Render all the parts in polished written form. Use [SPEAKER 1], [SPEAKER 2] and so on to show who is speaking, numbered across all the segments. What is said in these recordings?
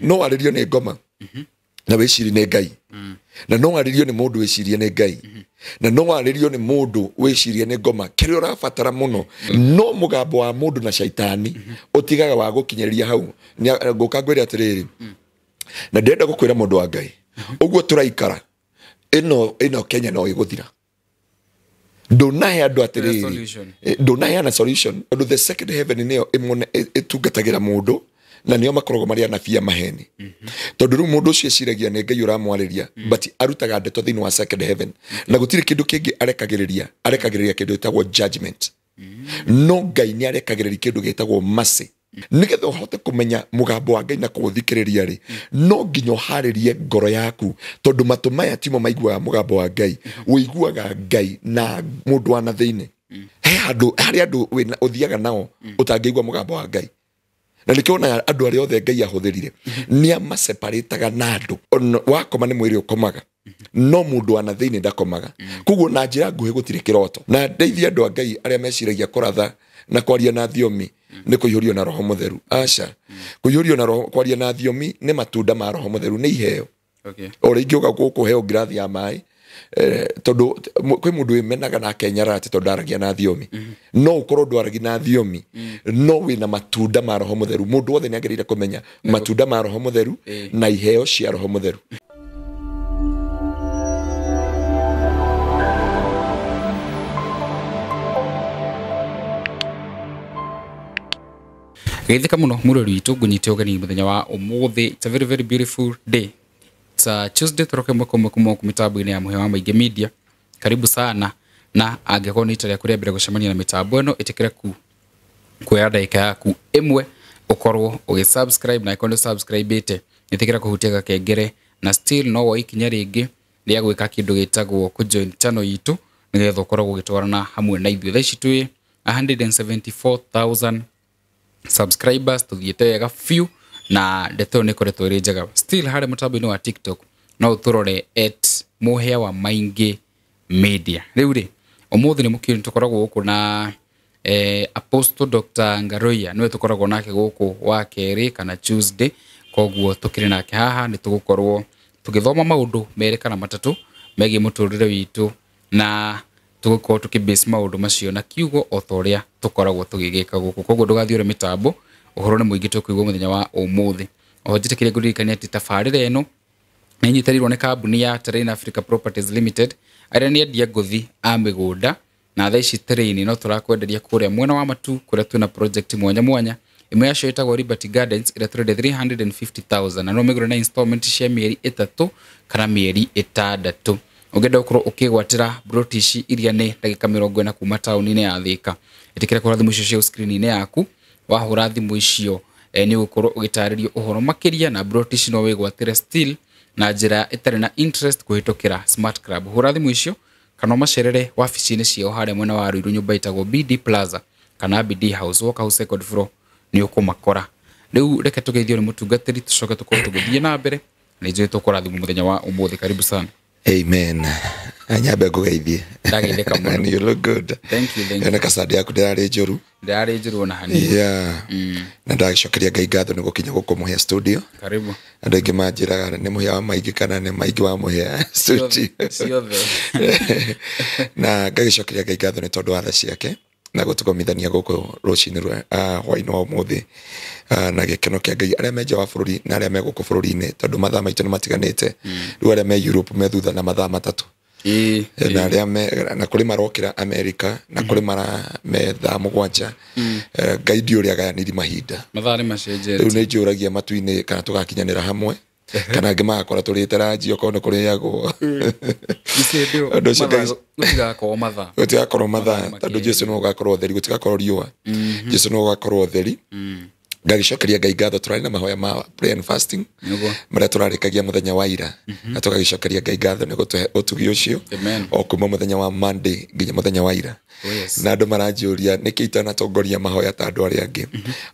[SPEAKER 1] No warĩrio nĩ ngoma na wĩcirie nĩ Ngai, na no warĩrio nĩ mũndũ wĩcirie nĩ Ngai, na no warĩrio nĩ mũndũ wĩcirie nĩ ngoma. Kĩrĩa ũrabatara mũno no mũgambo wa mũndũ na caitani ũtigaga wa gũkinyĩria hau. Ngũka ngwĩre atĩrĩrĩ, na ndĩrenda gũkwĩra mũndũ wa Ngai, ũguo tũraikara ĩno Kenya no ĩgũthira. Ndũnahe andũ atĩrĩrĩ, ndũnaheana solution, tondũ the second heaven nĩyo ĩtungatagĩra mũndũ, na nĩo makoragwo marĩ anabii a maheni. Tondũ rĩu mũndũ ũcio eciragia nĩ Ngai ũramwarĩria, but arutaga ndeto thĩinĩ wa second heaven, na gũtirĩ kĩndũ kĩngĩ arekagĩrĩria. Arekagĩrĩria kĩndũ gĩtagwo judgment. No Ngai nĩ arekagĩrĩria kĩndũ gĩtagwo mercy. Nĩgetha ũhote kũmenya mũgambo wa Ngai na kũũthikĩrĩria rĩ, no nginya ũharĩrie ngoro yaku, tondũ matũ maya timo maiguaga mũgambo wa Ngai, ũiguaga Ngai na mũndũ wa na thĩinĩ. He handũ harĩ andũ ũthiaga nao ũtangĩigua mũgambo wa Ngai. Na nĩkĩo wonaga andũ arĩa othe Ngai ahũthĩrire nĩ amaseparĩtaga na andũ. Wakoma nĩ mwĩrĩ ũkomaga, no mũndũ wa na thĩinĩ ndakomaga. Koguo na njĩra nguhĩ gũtirĩ kĩroto. Na ndeithie andũ a Ngai arĩa meciragia kũratha na kwaria na thiomi nĩ kũihũrio na Roho Mũtheru. Aca, kũihũrio na Roho, kwaria na thiomi nĩ matunda ma Roho Mũtheru, nĩ iheo. O rĩngĩ ũga gũkũ heo ngirathi ya maĩ, tondũ kwĩ mũndũ wĩmenaga na akenyarara atĩ tondũ ndaragia na thiomi. No ũkorwo ndwaragia na thiomi, no wĩna matunda ma Roho Mũtheru. Mũndũ wothe nĩ agĩrĩire kũmenya matunda ma Roho Mũtheru na iheo cia Roho Mũtheru.
[SPEAKER 2] Geithĩka mũno mũrori witũ, ngũnyite ũgeni mũthenya wa ũmũthĩ. It's a very very beautiful day. It's a Tuesday, tũroke mwaka ũmwe kuma gũkũ mĩtambo-inĩ ya Mũhĩa wa Maingĩ Media. Karibu sana, na angĩkorwo nĩ rita rĩaku rĩa mbere gũcemania na mĩtambo ĩno, ĩtĩkĩra kuoya ndagĩka yaku ĩmwe ũkorwo ũgĩ-subscribe, na angĩkorwo nĩ subscribe-ĩte, ĩtĩkĩra kũhutia gakengere, na still no woe ikinya rĩngĩ rĩa gwĩka kĩndũ gĩtagwo kũ-join channel itũ, nĩgetha ũkoragwo ũgĩtwarana hamwe na ithuĩ. Thaa ici twĩ 174,000 subscribers, tũthiĩte wega biũ, na ndeto ĩyo nĩ ĩkoretwo ĩrĩ njega. Still harĩa mũtambo-inĩ wa TikTok no ũtũrore at Mũhĩa wa Maingĩ Media. Rĩu rĩ, ũmũthĩ nĩ mũkĩũĩ tũkoragwo gũkũ na Apostle Dr. Ngaruiya, nĩwe tũkoragwo nake gũkũ wa kerĩ kana Tuesday. Koguo tũkĩrĩ nake haha nĩ tũgũkorwo tũgĩthoma maũndũ merĩ kana matatũ megiĩ mũtũrĩre witũ, na tũgũkorwo tũkĩ-base maũndũ macio na kiugo o ta ũrĩa tũkoragwo tũgĩgĩka gũkũ. Koguo ndũgathiĩ ũrĩ mĩtambo, ũhoro nĩ mũingĩ tũkũigua mũthenya wa ũmũthĩ. Oho njĩtĩkĩrie ngũririkanie atĩ tabarĩra ĩno nĩ ĩnyitanĩirwo nĩ kambuni ya Terrain Africa Properties Limited, arĩa nĩ endia ngũthi a mĩgũnda, na thaa ici Terrain no tũrakwenderia kũrĩa mwena wa Matu, kũrĩa twĩna project mwanya mwanya. Ĩmwe yacio ĩtagwo Liberty Gardens, ĩrĩa tũrendia 350,000, na no mĩgũre na installment cia mĩeri 3 kana mĩeri 6. Ũngĩenda gũkorwo ũkĩgwatĩra broti ici iria nĩ ndagĩka 40 kuma taũni-inĩ ya Thika, ĩtĩkĩra kũhũra thimũ icio cia screen-inĩ yaku. Wahũra thimũ icio, nĩ ũgũkorwo ũgĩtarĩrio ũhoro makĩria, na broti ici no wĩgwatĩre still na njĩra ĩtarĩ na interest kũhĩtũkĩra Smart Club. Hũra thimũ icio kana ũmacerere wabici-inĩ ciao harĩa mwena wa Ruiru, nyũmba ĩtagwo BD Plaza kana BD House, woka hau second floor nĩ ũkũmakora. Rĩu reke tũgeithio nĩ mũtungatĩri, tũcoke tũkorwo tũgĩthiĩ na mbere. Nĩ njũĩ tũkũrathimwo mũthenya wa ũmũthĩ. Karibu sana.
[SPEAKER 1] Amen. Nyambe ngũgeithie.
[SPEAKER 2] Ndageithĩka mũno.
[SPEAKER 1] And you look good.
[SPEAKER 2] Thank you, thank you.
[SPEAKER 1] Ena kasandi yaku ndĩrarĩ njũru.
[SPEAKER 2] Ndĩrarĩ njũru ona hanini.
[SPEAKER 1] Yeah. Na ndagĩcokeria Ngai ngatho nĩ gũkinya gũkũ Mũhĩa studio.
[SPEAKER 2] Karibu.
[SPEAKER 1] Andũ aingĩ manjĩraga nĩ Mũhĩa wa Maingĩ kana nĩ Maingĩ wa Mũhĩa studio.
[SPEAKER 2] Ciothe.
[SPEAKER 1] Na ngagĩcokeria Ngai ngatho nĩ tondũ wa tha ciake na gũtũgomithania gũkũ rũcinĩ rwa hwaĩ-inĩ wa ũmũthĩ, na gĩkeno kĩa Ngai arĩa me nja wa bũrũri na arĩa me gũkũ bũrũri-inĩ, tondũ mathaa maitũ nĩ matiganĩte. Rĩu arĩa me Europe me thutha na mathaa 3. Na arĩa me, na kũrĩ marokĩra America, na kũrĩ mara me thaa 7. Ngai ndiũĩ ũrĩa agayanĩire mahinda.
[SPEAKER 2] Mathaa nĩ macenjetie.
[SPEAKER 1] Rĩu nĩ njũragia matu-inĩ kana tũgakinyanĩra hamwe, kana angĩ magakora tũrĩte ranji okorwo nĩ kũrĩagwo. Ũndũ ũcio Ngai
[SPEAKER 2] Gũtigakorwo mathaa.
[SPEAKER 1] Gũtigakorwo mathaa,
[SPEAKER 2] Mathaa
[SPEAKER 1] tondũ
[SPEAKER 2] makĩria.
[SPEAKER 1] Jesu nĩwe ũgakorwo ũtheri, gũtigakorwo riũa. Jesu nĩwe ũgakorwo ũtheri. Ngagĩcokeria Ngai ngatho, tũrarĩ na mahoya ma prayer and fasting marĩa tũrarĩkagia mũthenya wa ira, na tũgagĩcokeria Ngai ngatho nĩ gũtũhe ũtugi ũcio o kuma mũthenya wa Monday nginya mũthenya wa ira. Na andũ maranjũria nĩkĩ itanatongoria mahoya ta andũ arĩa angĩ.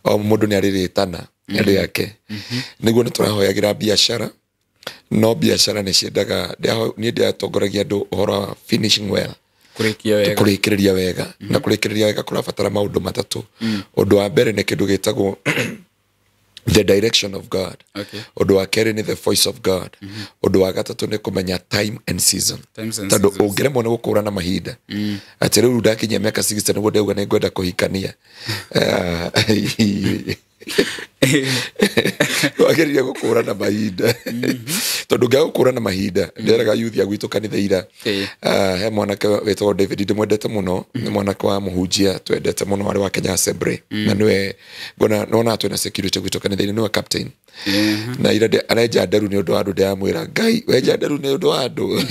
[SPEAKER 1] O mũndũ nĩ arĩ rĩtana rĩake. Nĩguo nĩ tũrahoyagĩra biacara, no biacara nĩ ciendaga, niĩ ndĩratongoragia andũ ũhoro wa finishing well.
[SPEAKER 2] Kũrĩkia wega.
[SPEAKER 1] Kũrĩkĩrĩria wega. Na kũrĩkĩrĩria wega kũrabatara maũndũ matatũ. Ũndũ wa mbere nĩ kĩndũ gĩtagwo The direction of God.
[SPEAKER 2] Okay.
[SPEAKER 1] Ũndũ wa kerĩ nĩ the voice of God. Ũndũ wa gatatũ nĩ kũmenya time and season.
[SPEAKER 2] Times and
[SPEAKER 1] Tondũ
[SPEAKER 2] seasons.
[SPEAKER 1] ũngĩremwo nĩ gũkũrana mahinda, atĩ rĩu ndakinyia mĩaka 60 nĩguo ndauga nĩ ngwenda kũhikania. Wagĩrĩire gũkũrana mahinda, tondũ ũngĩaga gũkũrana mahinda, nderaga yuthi a gwitũ kanitha ira. He mwanake wĩtagwo David ndĩmwendete mũno, nĩ mwanake wa mũhunjia twendete mũno, arĩ wa Kenya Assembly, na nĩwe ngona nona twĩna security gwitũ kanitha-inĩ, nĩwe captain. Na ira arenja nderu nĩ ũndũ wa andũ, ndĩramwĩra Ngai wenja nderu nĩ ũndũ wa andũ,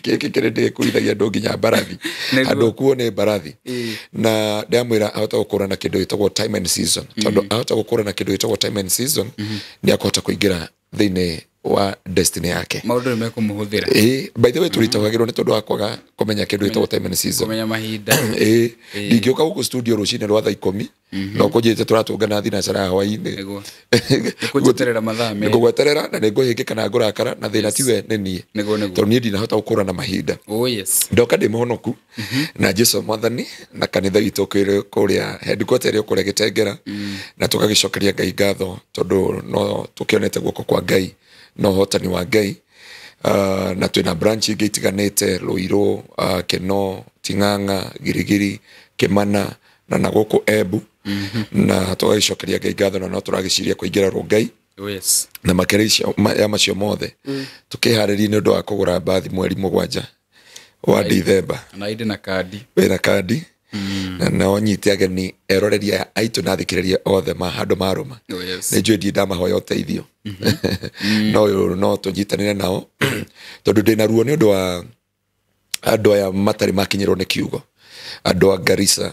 [SPEAKER 1] gĩkĩ kĩrĩ ndĩkuithagia andũ nginya mbarathi. Andũ kuo nĩ mbarathi. Na ndĩramwĩra ahota gũkũrana kĩndũ gĩtagwo time and season, tondũ ahota gũkũrana kĩndũ gĩtagwo time and season, nĩ akũhota kũingĩra thĩinĩ wa destiny yake.
[SPEAKER 2] Maũndũ nĩ mekũmũhũthĩra.
[SPEAKER 1] Ĩĩ, by the way, tũritahagĩrwo nĩ tondũ wa kwaga kũmenya kĩndũ gĩtagwo time and season.
[SPEAKER 2] Kũmenya mahinda.
[SPEAKER 1] Ĩĩ, ndingĩũka gũkũ studio rũcinĩ rwa thaa 10 no kũnjĩte tũratũngana thinacara ya hwaĩ-inĩ.
[SPEAKER 2] Nĩguo. Nĩkũnjeterera mathaa merĩ.
[SPEAKER 1] Ngũgweterera na nĩ ngũhĩngĩka na ngũrakara, na thĩna tiwe, nĩ niĩ.
[SPEAKER 2] Nĩguo, nĩguo.
[SPEAKER 1] Tondũ niĩ ndinahota gũkũrana mahinda.
[SPEAKER 2] Oh yes.
[SPEAKER 1] Ndoka ndĩ mũhonoku na Jesu Mwathani, na kanitha witũ kũrĩa headquarter ĩrĩa kũrĩa Gĩtengera, na tũgagĩcokeria Ngai ngatho tondũ no tũkĩonete guoko kwa Ngai na ũhotani wa Ngai. Na twĩna branch ingĩ itiganĩte, Ruiru, Keno, Ting'ang'a, Girigiri, Kĩmana na gũkũ Embu, na tũgagĩcokeria Ngai ngatho, na no tũragĩciria kũingĩra Rongai.
[SPEAKER 2] Oh yes.
[SPEAKER 1] Na makĩria ya macio mothe, tũkĩharĩria nĩ ũndũ wa kũgũra mbathi mweri 7 wa Dithemba.
[SPEAKER 2] Na inde na kandi.
[SPEAKER 1] Wĩna kandi, na no nyite ageni eroreri aya aitũ na athikĩrĩria othe ma handũ marũma.
[SPEAKER 2] Oh yes.
[SPEAKER 1] Nĩ njũĩ ndirĩ ndamahoya ũteithio, no ũyũ no tũnyitanĩre nao, tondũ ndĩna ruo nĩ ũndũ wa andũ aya matarĩ makinyĩrwo nĩ kiugo, andũ a Garissa.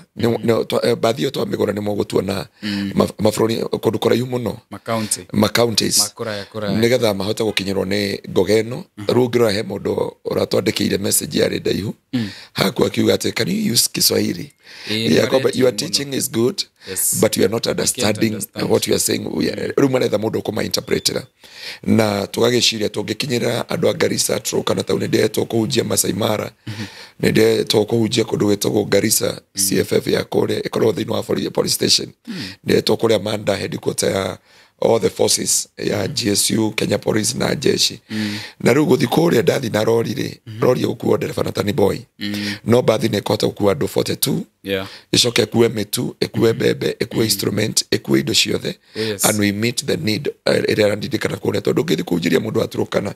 [SPEAKER 1] Mbathi ĩyo twamĩgũra nĩ mũgũtuona mabũrũri kũndũ kũraihu mũno.
[SPEAKER 2] Makaunti.
[SPEAKER 1] Ma counties.
[SPEAKER 2] Makũraya kũraya.
[SPEAKER 1] Nĩgetha mahote gũkinyĩrwo nĩ ngoga ĩno. Rĩu ũngĩrora he mũndũ ũratwandĩkĩire message yarĩ ndaihu haku akiuga atĩ, "Can you use Kiswahili?"
[SPEAKER 2] Ĩĩ,
[SPEAKER 1] Yeah, kwamba,
[SPEAKER 2] nĩmaretio
[SPEAKER 1] "Your
[SPEAKER 2] mũno.
[SPEAKER 1] teaching is good, but you are not understanding
[SPEAKER 2] understand.
[SPEAKER 1] what you are saying." Rĩu maretha mũndũ ũkũmainterpretera, na tũgagĩciria tũngĩkinyĩra andũ a Garissa, Turkana taũ, nĩ ndĩretwo kũhunjia Masai Mara, nĩ ndĩretwo kũhunjia kũndũ gwĩtagwo Garissa, CFF ya kũrĩa ĩkoragwo thĩinĩ wa police station, ndĩretwo kũrĩa Manda, headquarter ya all the forces ya GSU, Kenya Police na jeshi. Na rĩu gũthiĩ kũrĩa ndathi na rori rĩ, rori ĩgũkuo ndereba na tani boy, no mbathi nĩ ĩkũhota gũkua andũ 42, ĩcoke ĩkue mĩtu, ĩkue mbembe, ĩkue instrument, ĩkue indo ciothe. And we meet the need ĩrĩa ĩrandirikana kũrĩa, tondũ ũngĩthiĩ kũhunjĩria mũndũ wa Turkana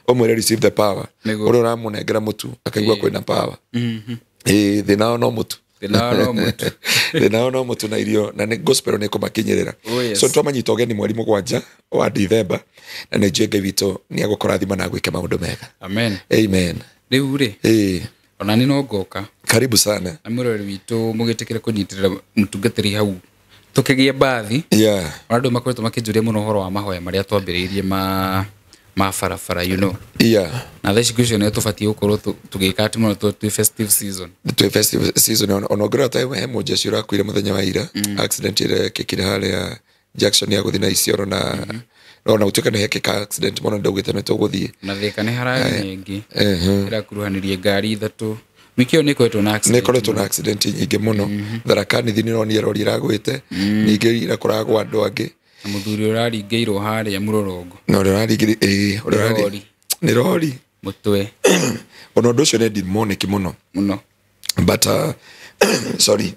[SPEAKER 1] ũmwĩre "Receive the power", ũrĩa ũramũnengera mũtu akaigua kwĩna power. Ĩĩ, thĩna wao no mũtu.
[SPEAKER 2] Thĩna wao no mũtu.
[SPEAKER 1] Thĩna wao no mũtu na irio, na nĩ gospel nĩ kũmakinyĩrĩra.
[SPEAKER 2] Oh, yes.
[SPEAKER 1] So twamanyita ũgeni mweri 7 wa Dithemba, na nĩ njũĩ Ngai witũ nĩ egũkũrathima na agwĩke maũndũ mega.
[SPEAKER 2] Amen.
[SPEAKER 1] Amen.
[SPEAKER 2] Rĩu rĩ, ona nĩ no ngoka.
[SPEAKER 1] Karibu sana.
[SPEAKER 2] Na mwĩroreri witũ, mũgĩtĩkĩre kũnyitĩrĩra mũtungatĩri hau tũkĩgĩe mbathi. Ona andũ makoretwo makĩnjũria mũno ũhoro wa mahoya marĩa twambĩrĩirie ma barabara. Na thaa ici ngwĩciria nĩ tũbatiĩ gũkorwo tũgĩka atĩ mũno tondũ twĩ festive season.
[SPEAKER 1] Twĩ festive season, ona ũngĩrora ta he mũjeshi ũrakuire mũthenya wa ira, accident ĩrĩa ĩkĩkire harĩa junction ya gũthiĩ na Isiolo, na ona gũtuĩka nĩ hekĩka accident mũno, ndaugĩte nĩ tũgũthiĩ.
[SPEAKER 2] Na Thĩka nĩ hararĩ na ĩngĩ ĩrakuruhanirie ngari ithatũ. Wiki ĩyo nĩ ĩkoretwo na
[SPEAKER 1] Nĩ
[SPEAKER 2] accident.
[SPEAKER 1] ĩkoretwo na accident nyingĩ mũno. Tharaka Nithi nĩ ronire rori ĩragwĩte, ningĩ ira kũragwa andũ angĩ.
[SPEAKER 2] Na mũthuri ũraringĩirwo harĩa mũrũrũngo.
[SPEAKER 1] Na ũrĩa ũraringĩrĩ, ĩĩ, ũrĩa
[SPEAKER 2] Rori.
[SPEAKER 1] Nĩ rori.
[SPEAKER 2] Mũtwe.
[SPEAKER 1] Ona ũndũ ũcio nĩ demonic mũno.
[SPEAKER 2] Mũno.
[SPEAKER 1] But sorry,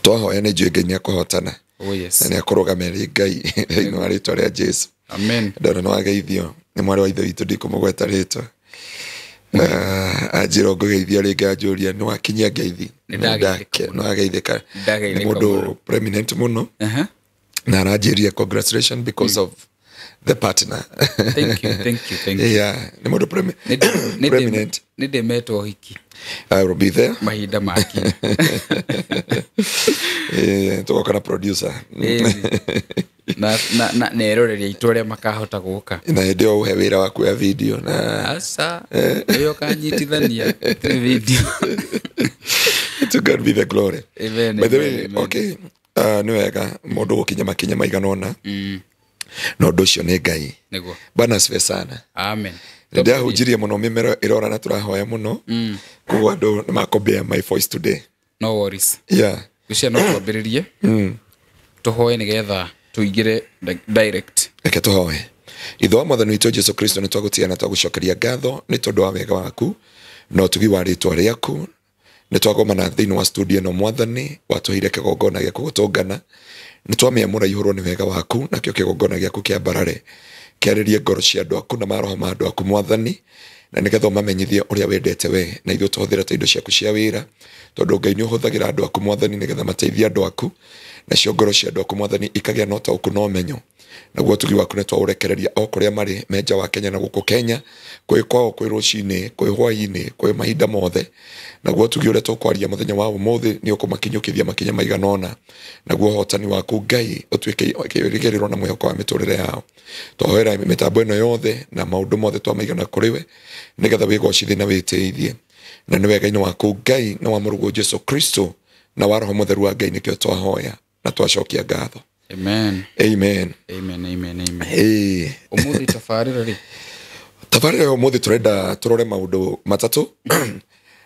[SPEAKER 1] twahoya nĩ njũĩ Ngai nĩ akũhotana.
[SPEAKER 2] Oh yes.
[SPEAKER 1] Na nĩ akũrũgamĩrĩria Ngai thĩinĩ wa rĩtwa rĩa Jesu.
[SPEAKER 2] Amen.
[SPEAKER 1] Ndona nĩ wageithio nĩ mwarĩ wa ithe witũ, ndikũmũgweta rĩtwa. Anjĩra ngũgeithia rĩngĩ, anjũria nĩ wakinyia ngeithi.
[SPEAKER 2] Nĩ ndageithĩka mũno.
[SPEAKER 1] Nĩ wageithĩka.
[SPEAKER 2] Ndageithĩka
[SPEAKER 1] Nĩ mũndũ
[SPEAKER 2] mũno.
[SPEAKER 1] prominent mũno, na aranjĩria congratulations because of the partner.
[SPEAKER 2] Thank you, thank you, thank you.
[SPEAKER 1] Yeah, nĩ mũndũ prominent.
[SPEAKER 2] Nĩ ndĩmetwo hiki.
[SPEAKER 1] I will be there.
[SPEAKER 2] Mahinda makinya.
[SPEAKER 1] Tũgoka na producer.
[SPEAKER 2] Ĩni. Na eroreri aitũ arĩa makahota gũka.
[SPEAKER 1] Na hĩndĩ ĩyo ũhe wĩra wa kuoya video na
[SPEAKER 2] Aca, ũyũ ũkanyitithania video.
[SPEAKER 1] To God be the glory.
[SPEAKER 2] Amen,
[SPEAKER 1] By the
[SPEAKER 2] amen,
[SPEAKER 1] way,
[SPEAKER 2] amen.
[SPEAKER 1] okay, nĩ wega mũndũ gũkinya makinya maigana ũna, na ũndũ ũcio nĩ Ngai.
[SPEAKER 2] Nĩguo.
[SPEAKER 1] Bwana asifiwe sana.
[SPEAKER 2] Amen.
[SPEAKER 1] Nĩ ndahunjirie mũno, mĩmero ĩrora na tũrahoya mũno, koguo andũ nĩ makũbear my voice today.
[SPEAKER 2] No worries.
[SPEAKER 1] Yeah.
[SPEAKER 2] Ngwĩciria no twambĩrĩrie. Tũhoe nĩgetha tũingĩre direct.
[SPEAKER 1] Reke tũhoe. Ithe wa Mwathani witũ Jesu Kristo, nĩ twagũtĩa na twagũcokeria ngatho nĩ tondũ wa wega waku na ũtugi wa rĩtwa rĩaku. Nĩ twagomana thĩinĩ wa studio ĩno, Mwathani, watũheire kĩgongona gĩaku gũtũngana. Nĩ twamĩamũra ihũrwo nĩ wega waku, nakĩo kĩgongona gĩaku kĩambarare kĩarĩrie ngoro cia andũ aku na maroho ma andũ aku, Mwathani, na nĩgetha ũmamenyithie ũrĩa wendete we, na ithuĩ tũhũthĩre ta indo ciaku cia wĩra, tondũ Ngai nĩ ũhũthagĩra andũ aku, Mwathani, nĩgetha mateithie andũ aku, nacio ngoro cia andũ aku, Mwathani, ikagĩa na ũtaũku na ũmenyo. Naguo ũtugi waku nĩ twaũrekereria o kũrĩa marĩ me nja wa Kenya na gũkũ Kenya, kwĩ kwao, kwĩ rũcinĩ, kwĩ hwaĩ-inĩ, kwĩ mahinda mothe. Naguo ũtugi ũrĩa tũkwaria mũthenya wa ũmũthĩ nĩ ũkũmakinyũkithia makinya maigana ũna, naguo ũhotani waku Ngai ũtuĩke kĩĩrĩgĩrĩro na mwĩhoko wa mĩtũrĩre yao. Twahoera mĩtambo ĩno yothe na maũndũ mothe twamaigana kũrĩ we, nĩgetha wĩgocithie na wĩtĩithie, na nĩ wega-inĩ waku Ngai na wa mũrũguo Jesu Kristo na wa Roho Mũtheru wa Ngai nĩkĩo twahoya na twacokia ngatho.
[SPEAKER 2] Amen.
[SPEAKER 1] Amen.
[SPEAKER 2] Amen, amen, amen.
[SPEAKER 1] Ĩĩ.
[SPEAKER 2] Ũmũthĩ tabarĩra rĩ?
[SPEAKER 1] Tabarĩra ya ũmũthĩ tũrenda tũrore maũndũ matatũ,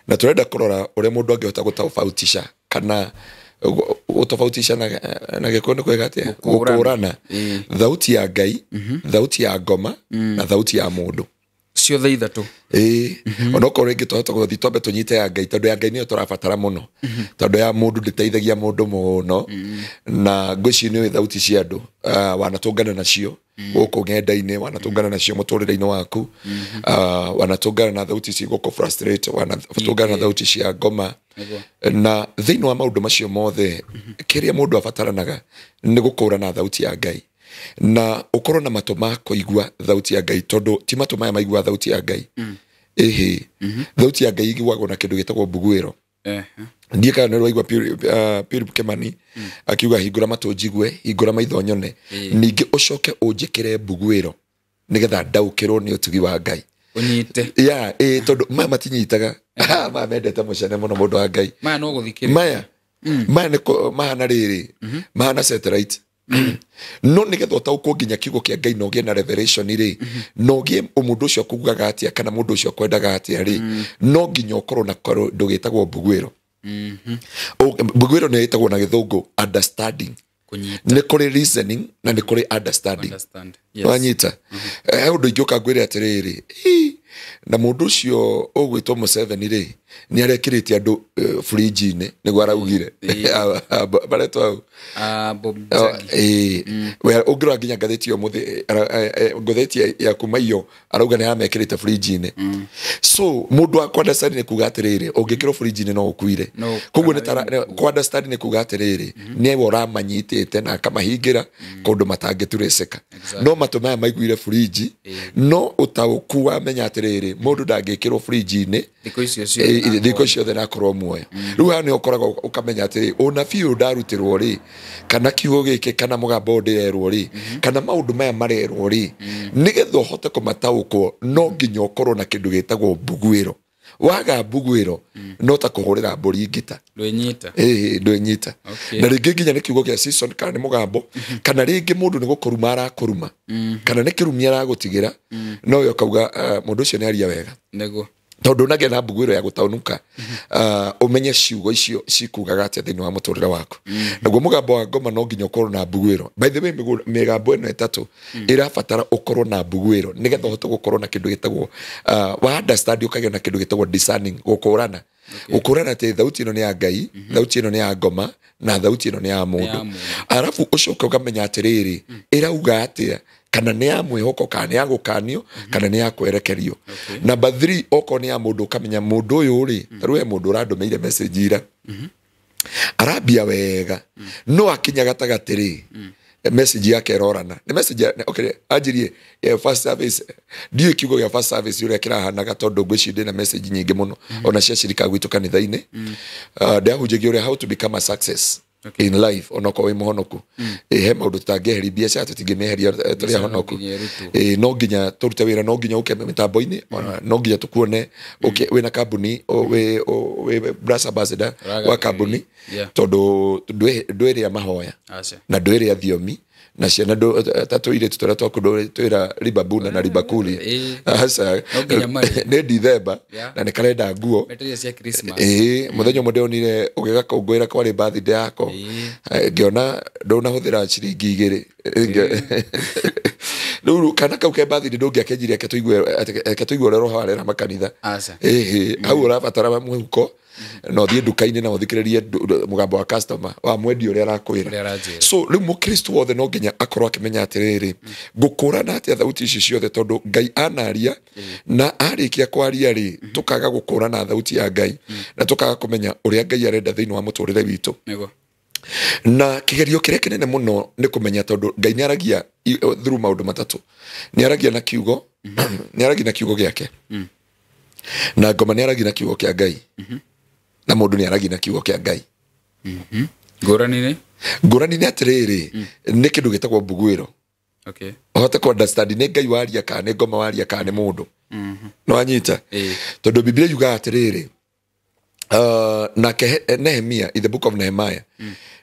[SPEAKER 1] na tũrenda kũrora ũrĩa mũndũ angĩhota gũtofautisha, kana gũtofautisha na Gĩkũyũ nĩ kwega atĩa?
[SPEAKER 2] Gũkũũrana.
[SPEAKER 1] Gũkũũrana thauti ya Ngai, thauti ya ngoma na thauti ya mũndũ.
[SPEAKER 2] Ciothe ithatũ.
[SPEAKER 1] Ĩĩ, onokorwo rĩngĩ twahota gũthiĩ twambe tũnyite ya Ngai, tondũ ya Ngai nĩyo tũrabatara mũno, tondũ ya mũndũ ndĩteithagia mũndũ mũno. Na ngwĩciria nĩ ũĩ thauti cia andũ, wanatũngana nacio gũkũ ng'enda-inĩ, wanatũngana nacio mũtũrĩre-inĩ waku, wanatũngana na thauti ci gũkũ frustrate, wanatũngana na thauti cia ngoma. Na thĩinĩ wa maũndũ macio mothe, kĩrĩa mũndũ abataranaga nĩ gũkũrana thauti ya Ngai, na ũkorwo na matũ ma kũigua thauti ya Ngai, tondũ ti matũ maya maigua thauti ya Ngai. Ĩhĩ, thauti ya Ngai iguagwo na kĩndũ gĩtagwo mbuguĩro. Ndiĩ kana nĩ waigua Philip Kimani akiuga hingũra matũ njigue, hingũra maitho nyone, ningĩ ũcoke ũnjĩkĩre mbuguĩro nĩgetha ndaũkĩrwo nĩ ũtugi wa Ngai.
[SPEAKER 2] Ũnyite.
[SPEAKER 1] Ya, ĩĩ, tondũ maya matinyitaga. Maya mendete mũcene mũno, mũndũ wa Ngai.
[SPEAKER 2] Maya no gũthikĩrĩria.
[SPEAKER 1] Maya nĩ mahana rĩrĩ, mahana satellite. No nĩgetha ũtaũkwo nginya kiugo kĩa Ngai na ũgĩe na revelation rĩ, na ũgĩe mũndũ ũcio akugaga atĩa kana mũndũ ũcio akwendaga atĩa rĩ, no nginya ũkorwo na kĩndũ gĩtagwo mbuguĩro. Mbuguĩro nĩyo ĩtagwo na Gĩthũngũ understanding.
[SPEAKER 2] Kũnyita.
[SPEAKER 1] Nĩ kũrĩ reasoning na nĩ kũrĩ understanding.
[SPEAKER 2] Understand. Yes.
[SPEAKER 1] Wanyita. He ũndũ ingĩũka ngwĩre atĩrĩrĩ, na mũndũ ũcio ũgwĩtwo Museveni rĩ, nĩ arekĩrĩte andũ fridge-inĩ, nĩguo araugire. Maretwo hau.
[SPEAKER 2] Bob Njagi.
[SPEAKER 1] Ĩĩ. Ũngĩrora nginya ngathĩti ĩyo mũthĩ, ngathĩti ya kuma iyo arauga nĩ aramekĩrĩte fridge-inĩ. So mũndũ wa kũ-understand nĩ kuga atĩrĩrĩ, ũngĩkĩrwo fridge-inĩ no ũkuire.
[SPEAKER 2] No,
[SPEAKER 1] Koguo nĩ
[SPEAKER 2] kana
[SPEAKER 1] tara kũ-understand nĩ kuga atĩrĩrĩ, nĩwe ũramanyitĩte na akamahingĩra kũndũ matangĩturĩcĩka. No matũ maya maiguire fridge, no ũtaũku wamenya atĩrĩrĩ, mũndũ ndangĩkĩrwo fridge-inĩ
[SPEAKER 2] Thikũ icio ciothe.
[SPEAKER 1] Thikũ ciothe na akorwo muoyo. Rĩu haha nĩ ũkoragwo ũkamenya atĩrĩ, ũnabii ũyũ ndarutĩrwo rĩ, kana kiugo gĩkĩ, kana mũgambo ũyũ ndĩrerwo rĩ, kana maũndũ maya marerwo rĩ, nĩgetha ũhote kũmataũkwo no nginya ũkorwo na kĩndũ gĩtagwo mbuguĩro. Waga mbuguĩro no ta kũhũrĩra mbũri ngita.
[SPEAKER 2] Ndwĩnyita.
[SPEAKER 1] Ĩĩ, ndwĩnyita.
[SPEAKER 2] Okay.
[SPEAKER 1] Na rĩngĩ nginya nĩ kiugo kĩa season, kana nĩ mũgambo, kana rĩngĩ mũndũ nĩ gũkũruma arakũruma, kana nĩ kĩrumi aragũtigĩra, no we ũkauga mũndũ ũcio nĩ aria wega.
[SPEAKER 2] Nĩguo.
[SPEAKER 1] Tondũ ũnagĩa na mbuguĩro ya gũtaũnũka, ũmenye ciugo icio cikugaga atĩa thĩinĩ wa mũtũrĩre waku. Naguo mũgambo wa ngoma no nginya ũkorwo na mbuguĩro. By the way, mĩgambo ĩno ĩtatũ ĩrabatara ũkorwo na mbuguĩro nĩgetha ũhote gũkorwo na kĩndũ gĩtagwo, wa understand, ũkagĩa na kĩndũ gĩtagwo discerning, gũkũrana. Gũkũrana atĩ thauti ĩno nĩ ya Ngai, thauti ĩno nĩ ya ngoma, na thauti ĩno nĩ ya mũndũ.
[SPEAKER 2] Mũndũ.
[SPEAKER 1] Arabu ũcoke ũkamenya atĩrĩrĩ, ĩrauga atĩa, kana nĩ ya mwĩhoko, kana nĩ ya gũkanio, kana nĩ ya kwerekerio. Number 3, okorwo nĩ ya mũndũ, ũkamenya mũndũ ũyũ rĩ, ta rĩu he mũndũ ũrandũmĩire message ira, arambia wega, no akinya gatagatĩ rĩ, message yake ĩrorana. Nĩ message ya, okay, anjirie first service, ndiũĩ kiugo gĩa first service ũrĩa kĩrahanaga, tondũ ngwĩciria ndĩna message nyingĩ mũno ona cia cirika gwitũ kanitha-inĩ. Ndĩahunjagia ũrĩa how to become a success in life, onokorwo wĩ mũhonoku. He maũndũ tũtangĩeheria, biacara tũtingĩmĩeheria tũrĩ ahonoku.
[SPEAKER 2] Nginya ĩrutwo.
[SPEAKER 1] No nginya tũrute wĩra, no nginya ũke mĩtambo-inĩ, ona no nginya tũkuone ũke wĩna kambuni, wĩ brand ambassador wa kambuni,
[SPEAKER 2] Yeah.
[SPEAKER 1] tondũ ndwĩrĩa mahoya
[SPEAKER 2] Aca.
[SPEAKER 1] na ndwĩrĩa thiomi Na ciana ta tũirĩtu tũrĩa twaku twĩra ribabuna na ribakuli. Aca.
[SPEAKER 2] No nginya marĩe.
[SPEAKER 1] Nĩ Dithemba
[SPEAKER 2] Yeah.
[SPEAKER 1] na nĩ karenda nguo.
[SPEAKER 2] Meteria cia Christmas.
[SPEAKER 1] Ĩĩ, mũthenya ũmwe ndĩronire ũgĩgakũngũĩra kwarĩ birthday yako. Ngĩona ndũnahũthĩra ciringi 2. Rĩu kana kau ke birthday ndũngĩakenjirie eke tũigue ũrĩa roho arera makanitha.
[SPEAKER 2] Aca.
[SPEAKER 1] Ĩhĩ, hau ũrabatara mũhuko na ũthiĩ nduka-inĩ na ũthikĩrĩrie mũgambo wa customer wa mwendia ũrĩa arakwĩra.
[SPEAKER 2] Ũrĩa aranjĩra.
[SPEAKER 1] So rĩu mũkristo wothe no nginya akorwo akĩmenya atĩrĩrĩ, ngũkũrana atĩa thauti ici ciothe, tondũ Ngai anaria na arĩkia kwaria rĩ, tũkaga gũkũrana thauti ya Ngai na tũkaga kũmenya ũrĩa Ngai arenda thĩinĩ wa mũtũrĩre witũ.
[SPEAKER 2] Nĩguo.
[SPEAKER 1] Na kĩgerio kĩrĩa kĩnene mũno nĩ kũmenya, tondũ Ngai nĩ aragia through maũndũ matatũ. Nĩ aragia na kiugo, nĩ aragia na kiugo gĩake, na ngoma nĩ aragia na kiugo kĩa Ngai, na mũndũ nĩ aragia na kiugo kĩa Ngai.
[SPEAKER 2] Ngũrani nĩ?
[SPEAKER 1] Ngũrani nĩ atĩrĩrĩ, nĩ kĩndũ gĩtagwo mbuguĩro.
[SPEAKER 2] Okay.
[SPEAKER 1] Ũhote kũ understand nĩ Ngai waria kana nĩ ngoma waria kana nĩ mũndũ. Nĩ wanyita?
[SPEAKER 2] Ĩĩ.
[SPEAKER 1] Tondũ Biblia yugaga atĩrĩrĩ, nake Nehemia, in the book of Nehemiah,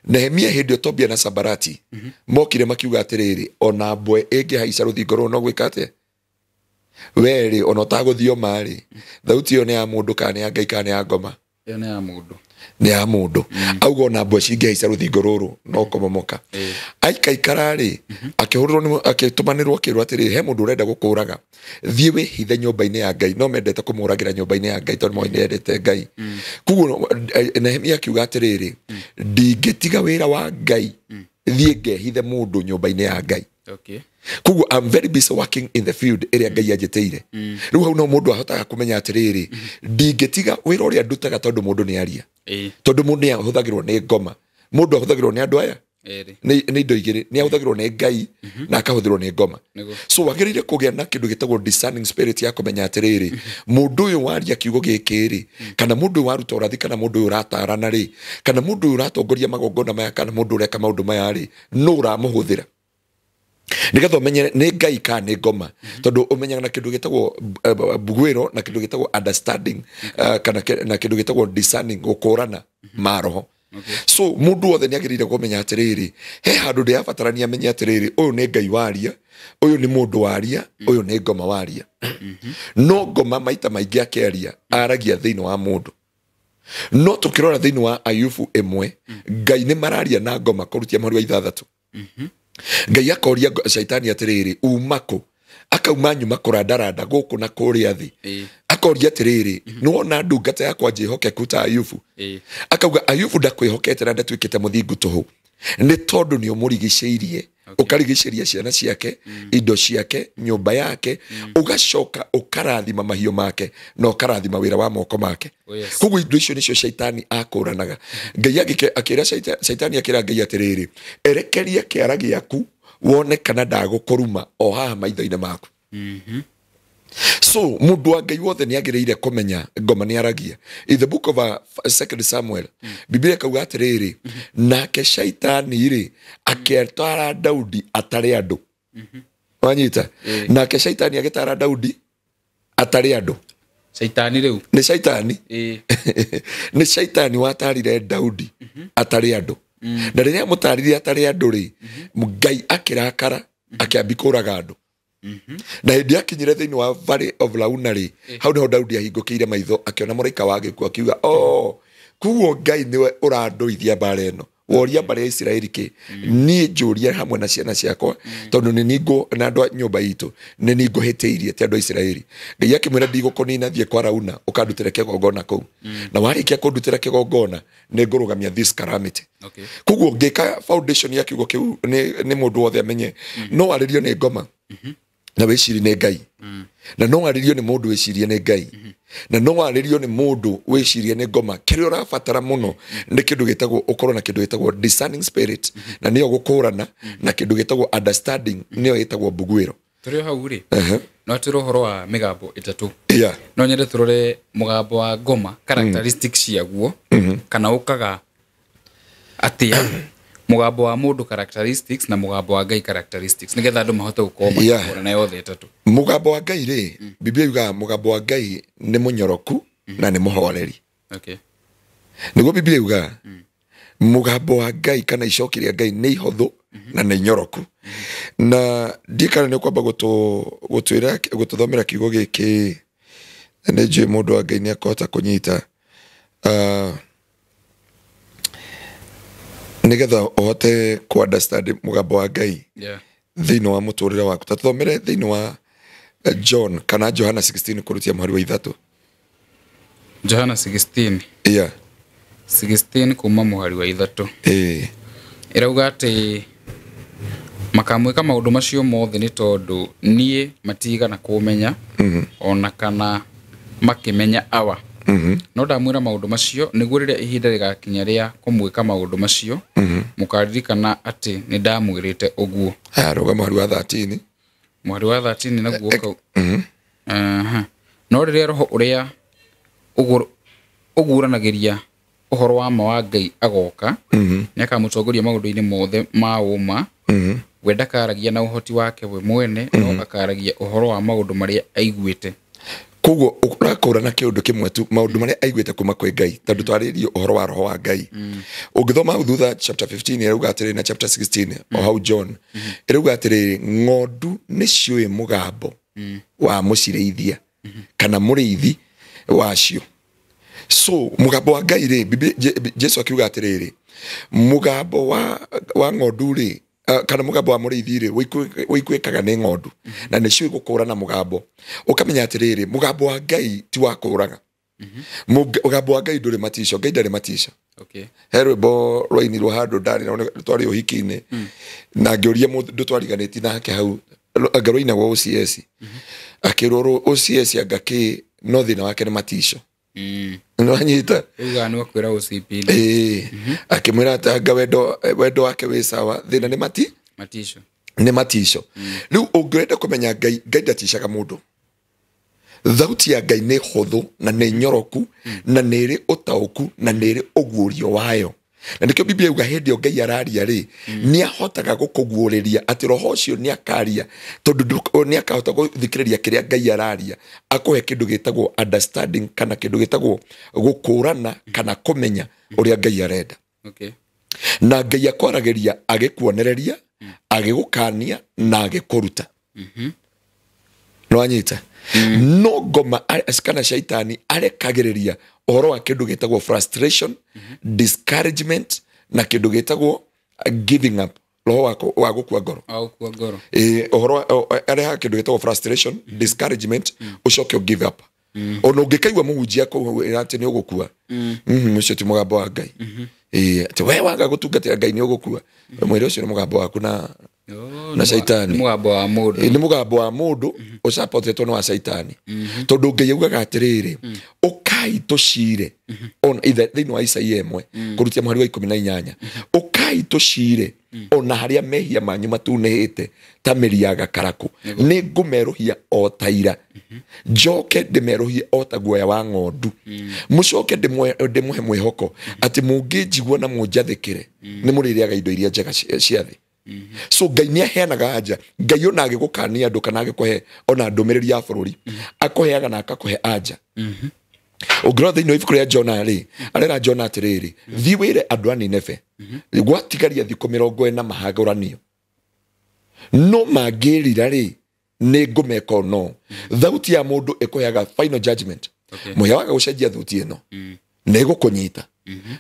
[SPEAKER 1] Nehemia hĩndĩ ĩyo Tobia na Sabarati mokire makiuga atĩrĩrĩ, ona mbwe ĩngĩhaica rũthingo rũrũ no gwĩka atĩa? We rĩ, ona ũtagũthioma rĩ, thauti ĩyo nĩ ya mũndũ kana nĩ ya Ngai kana nĩ ya ngoma?
[SPEAKER 2] Ĩyo nĩ ya mũndũ.
[SPEAKER 1] Nĩ ya mũndũ. Auga ona mbwe cingĩhaica rũthingo rũrũ no kũmomoka. Aikaikara rĩ, akĩhũrĩrwo akĩtũmanĩrwo akĩrwo atĩrĩrĩ, he mũndũ ũrenda gũkũraga, thiĩ wĩhithe nyũmba-inĩ ya Ngai. No mendete kũmũragĩra nyũmba-inĩ ya Ngai tondũ moĩ nĩendete Ngai. Koguo Nehemia akiuga atĩrĩrĩ, ndingĩtiga wĩra wa Ngai thiĩ ngehithe mũndũ nyũmba-inĩ ya Ngai.
[SPEAKER 2] Okay.
[SPEAKER 1] Koguo I'm very busy working in the field ĩrĩa Ngai anjĩtĩire. Rĩu hau no mũndũ ahotaga kũmenya atĩrĩrĩ, ndingĩtiga wĩra ũrĩa ndutaga tondũ mũndũ nĩ aria. Tondũ mũndũ nĩ ahũthagĩrwo nĩ ngoma, mũndũ ahũthagĩrwo nĩ andũ aya
[SPEAKER 2] Ĩrĩ.
[SPEAKER 1] nĩ indo igĩrĩ, nĩ ahũthagĩrwo nĩ Ngai na akahũthĩrwo nĩ ngoma.
[SPEAKER 2] Nĩguo.
[SPEAKER 1] So wagĩrĩire kũgĩa na kĩndũ gĩtagwo discerning spirit ya kũmenya atĩrĩrĩ, mũndũ ũyũ waria kiugo gĩkĩ rĩ, kana mũndũ ũyũ waruta ũrathi, kana mũndũ ũyũ ũratarana rĩ, kana mũndũ ũyũ ũratongoria magongona maya, kana mũndũ ũreka maũndũ maya rĩ, nũ ũramũhũthĩra, nĩgetha ũmenye nĩ Ngai kana nĩ ngoma. Tondũ ũmenyaga na kĩndũ gĩtagwo mbuguĩro na kĩndũ gĩtagwo understanding, kana na kĩndũ gĩtagwo discerning, gũkũrana maroho. So mũndũ wothe nĩ agĩrĩire kũmenya atĩrĩrĩ, he handũ ndĩrabatarania amenye atĩrĩrĩ, ũyũ nĩ Ngai waria, ũyũ nĩ mũndũ waria, ũyũ nĩ ngoma waria. No ngoma maita maingĩ akĩaria aragia thĩinĩ wa mũndũ. No tũkĩrora thĩinĩ wa Ayubu 1, Ngai nĩ mararia na ngoma kũrutia mweri wa 6. Ngai akoria Shaitani atĩrĩrĩ, uma kũ? Akauma nyuma kũrandaranda gũkũ na kũrĩa thĩ. Akoria atĩrĩrĩ, nĩwona ndungata yakwa njĩhokeku ta Ayubu? Akauga Ayubu ndakwĩhokete na ndatuĩkĩte mũthingu tũhũ, nĩ tondũ nĩ ũmũrigicĩirie, ũkarigicĩria ciana ciake, indo ciake, nyũmba yake, ũgacoka ũkarathima mahiũ make na ũkarathima wĩra wa moko make.
[SPEAKER 2] Oh, yes.
[SPEAKER 1] Koguo indo icio nĩcio Shaitani akũranaga. Ngai akĩra Shaitani akĩra Ngai atĩrĩrĩ, erekeria kĩara gĩaku wone kana ndagũkũruma o haha maitho-inĩ maku. So mũndũ wa Ngai wothe nĩ agĩrĩire kũmenya ngoma nĩ aragia. In the book of Second Samuel, Biblia ĩkauga atĩrĩrĩ, nake Shaitani rĩ akĩtara Daudi atarĩ andũ. Wanyita? Nake Shaitani agĩtara Daudi atarĩ andũ.
[SPEAKER 2] Shaitani rĩu?
[SPEAKER 1] Nĩ Shaitani. Nĩ Shaitani watarire Daudi atarĩ andũ. Na rĩrĩa amũtarire atarĩ andũ rĩ, Ngai akĩrakara, akĩambia kũraga andũ. Na hĩndĩ akinyire thĩinĩ wa Valley of Launa rĩ, hau nĩho Daudi ahingũkĩire maitho, akĩona mũraika wa gĩkuũ, akiuga, oh, kuguo Ngai nĩwe ũrandũithia mbara ĩno. Woria mbarĩ ya Isiraeli kĩ? Niĩ njũrie hamwe na ciana ciakwa, tondũ nĩ niĩ na andũ a nyũmba itũ, nĩ niĩ ngũhĩtĩirie, ti andũ a Isiraeli. Ngai akĩmwĩra, ndigũkũnina, thiĩ kwa Rauna, ũkandutĩre kĩgongona kũu. Na warĩkia kũndutĩra kĩgongona, nĩ ngũrũgamia this calamity. Koguo ngĩka foundation ya kiugo kĩu nĩ mũndũ wothe amenye, no arĩrio nĩ ngoma na wĩcirie nĩ Ngai, na no arĩrio nĩ mũndũ wĩcirie nĩ Ngai, na no arĩrio nĩ mũndũ wĩcirie nĩ ngoma. Kĩrĩa ũrabatara mũno nĩ kĩndũ gĩtagwo, ũkorwo na kĩndũ gĩtagwo discerning spirit, na nĩyo gũkũrana, na kĩndũ gĩtagwo understanding, nĩyo ĩtagwo mbuguĩro.
[SPEAKER 2] Tũrĩ o hau rĩ, no twĩre ũhoro wa mĩgambo ĩtatũ. No nyende tũrore mũgambo wa ngoma, characteristics ciaguo, kana ũkaga atĩa, mũgambo wa mũndũ characteristics na mũgambo wa Ngai characteristics, nĩgetha andũ mahote gũkorwo makĩkũrana yothe ĩtatũ.
[SPEAKER 1] Mũgambo wa Ngai rĩ, Biblia yugaga mũgambo wa Ngai nĩ mũnyoroku na nĩ mũhoreri. Nĩguo Biblia yugaga mũgambo wa Ngai kana icoki rĩa Ngai nĩ ihothũ na nĩ nyoroku. Na ndikana nĩ kwamba gũtwĩra gũtũthomera kiugo gĩkĩ, na nĩ njũĩ mũndũ wa Ngai nĩ akũhota kũnyita, nĩgetha ũhote ku understand mũgambo wa Ngai thĩinĩ wa mũtũrĩre waku. Ta tũthomere thĩinĩ wa John kana Johana 16 kũrutia mũhari wa 3.
[SPEAKER 2] Johana 16.
[SPEAKER 1] Yeah.
[SPEAKER 2] 16 kuma mũhari wa 3. Ĩrauga atĩ makamwĩka maũndũ macio mothe nĩ tondũ niĩ matigana kũmenya ona kana makĩmenya awa. No ndamwĩra maũndũ macio nĩguo rĩrĩa ihinda rĩgakinya rĩa kũmwĩka maũndũ macio mũkaririkana atĩ nĩ ndamwĩrĩte ũguo.
[SPEAKER 1] Rũga mũhari wa 13.
[SPEAKER 2] Mũhari wa 13 naguo kau. No rĩrĩa roho ũrĩa ũguũranagĩria ũhoro wa ma wa Ngai agoka, nĩakamũtongoria maũndũ-inĩ mothe ma ũma. We ndakaragia na ũhoti wake we mwene, no akaragia ũhoro wa maũndũ marĩa aiguĩte.
[SPEAKER 1] Koguo ũrakũrana kĩũndũ kĩmwe tu, maũndũ marĩa aiguĩte kuma kwĩ Ngai, tondũ twarĩrio ũhoro wa roho wa Ngai. Ũngĩthoma hau thutha chapter 15 ĩrauga atĩrĩrĩ, na chapter 16 o hau John ĩrauga atĩrĩrĩ, ng'ondu nĩciũĩ mũgambo wa mũcirĩithia kana mũrĩithi wacio. So mũgambo wa Ngai rĩ, Jesu akiuga atĩrĩrĩ, mũgambo wa ng'ondu rĩ, kana mũgambo wa mũrĩithi rĩ, wĩiguĩkaga nĩ ng'ondu, na nĩciũĩ gũkũrana mũgambo. Ũkamenya atĩrĩrĩ, mũgambo wa Ngai ti wa kũraga. Mũgambo wa Ngai ndũrĩ matico, Ngai ndarĩ matico. He rwĩmbo rwainirwo handũ ndarĩ na twarĩ ũhiki-inĩ, na ngĩũria mũndũ twariganĩtie nake hau, anga rwainagwo OCS. Akĩrwo OCS anga kĩ, no thĩna wake nĩ matico. Nĩwanyita?
[SPEAKER 2] Uga nĩ wakwĩra OCPD.
[SPEAKER 1] Akĩmwĩra atĩ anga wendo wake wĩ sawa, thĩna nĩ
[SPEAKER 2] matico.
[SPEAKER 1] Nĩ matico. Rĩu ũngĩenda kũmenya Ngai, Ngai ndaticaga mũndũ. Thauti ya Ngai nĩ hũthũ na nĩ nyoroku na nĩ ĩrĩ ũtaũku na nĩ ĩrĩ ũguũrio wayo. Na nĩkĩo Biblia yuga hĩndĩ ĩyo Ngai araria rĩ, nĩ ahotaga gũkũguũrĩria atĩ roho ũcio nĩ akaria, tondũ nĩ akahota gũthikĩrĩria kĩrĩa Ngai araria, akũhe kĩndũ gĩtagwo understanding kana kĩndũ gĩtagwo gũkũrana kana kũmenya ũrĩa Ngai arenda. Na Ngai akwaragĩria agĩkuonereria, agĩgũkania na agĩkũruta. Nĩwanyita? No ngoma kana shaitani arekagĩrĩria ũhoro wa kĩndũ gĩtagwo frustration, discouragement na kĩndũ gĩtagwo giving up, roho wa gũkua ngoro. Ũhoro arehaga kĩndũ gĩtagwo frustration, discouragement, ũcoke give up. Ona ũngĩkaigua mũhunjia kũu atĩ nĩ ũgũkua, ũcio ti mũgambo wa Ngai. Atĩ we waga gũtungatĩra Ngai nĩ ũgũkua, mwĩre ũcio nĩ mũgambo waku na na shaitani.
[SPEAKER 2] Nĩ mũgambo wa mũndũ.
[SPEAKER 1] Nĩ mũgambo wa mũndũ ũcapotetwo nĩ wa shaitani. Tondũ Ngai augaga atĩrĩrĩ, ũkai tũcire, ona thĩinĩ wa Isaia 1 kũrutia mũhari wa 18, ũkai tũcire ona harĩa mehia manyu matunĩhĩte ta mĩri ya gakarakũ, nĩ ngũmerũhia o ta ira, njoke ndĩmerũhie o ta guoya wa ng'ondu, mũcoke ndĩmũhe mwĩhoko atĩ mũngĩnjigua na mũnjathĩkĩre nĩ mũrĩrĩaga indo iria njega cia thĩ. So Ngai nĩ aheanaga anja. Ngai ona agĩgũkania andũ kana agĩkũhe ona ndũmĩrĩri ya bũrũri, akũheaga na akakũhe anja. Ũngĩrora thĩinĩ wa ibuku rĩa Jona rĩ, arera Jona atĩrĩrĩ, thiĩ wĩre andũ a Nineve gwatigaria thikũ 40 mahagũranio, no mangĩrira rĩ, nĩ ngũmeka no. Thauti ya mũndũ ĩkũheaga final judgment. Mũhĩa waga gũcenjia thuti ĩno, nĩ ĩgũkũnyita.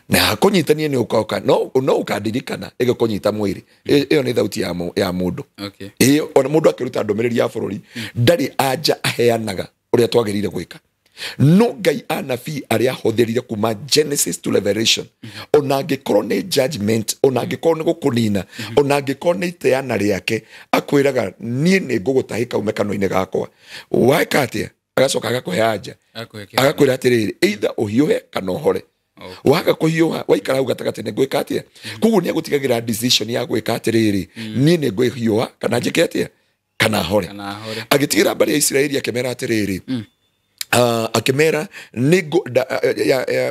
[SPEAKER 1] Na akũnyita niĩ nĩ ũkoka, no ũkandirikana ĩgĩkũnyita mwĩrĩ. Ĩyo nĩ thauti ya mũndũ. Ĩyo ona mũndũ akĩruta ndũmĩrĩri ya bũrũri ndarĩ anja aheanaga ũrĩa twagĩrĩire gwĩka. No Ngai anabii arĩa ahũthĩrire kuma Genesis to Revelation, ona angĩkorwo nĩ judgment, ona angĩkorwo nĩ gũkũnina, ona angĩkorwo nĩ iteana rĩake, akwĩraga niĩ nĩ ngũgũtahĩka ume kanua-inĩ gakwa. Weka atĩa? Agacoka agakũhe anja, agakwĩra atĩrĩrĩ, either ũhiũhe kana ũhore. Waga kũhiũha waikara hau gatagatĩ nĩ ngwĩka atĩa? Koguo nĩ agũtigagĩra decision ya gwĩka atĩrĩrĩ, niĩ nĩ ngwĩhiũha kana njĩke atĩa, kana hore. Agĩtigĩra mbarĩ ya Isiraeli akĩmera atĩrĩrĩ, akĩmera nĩ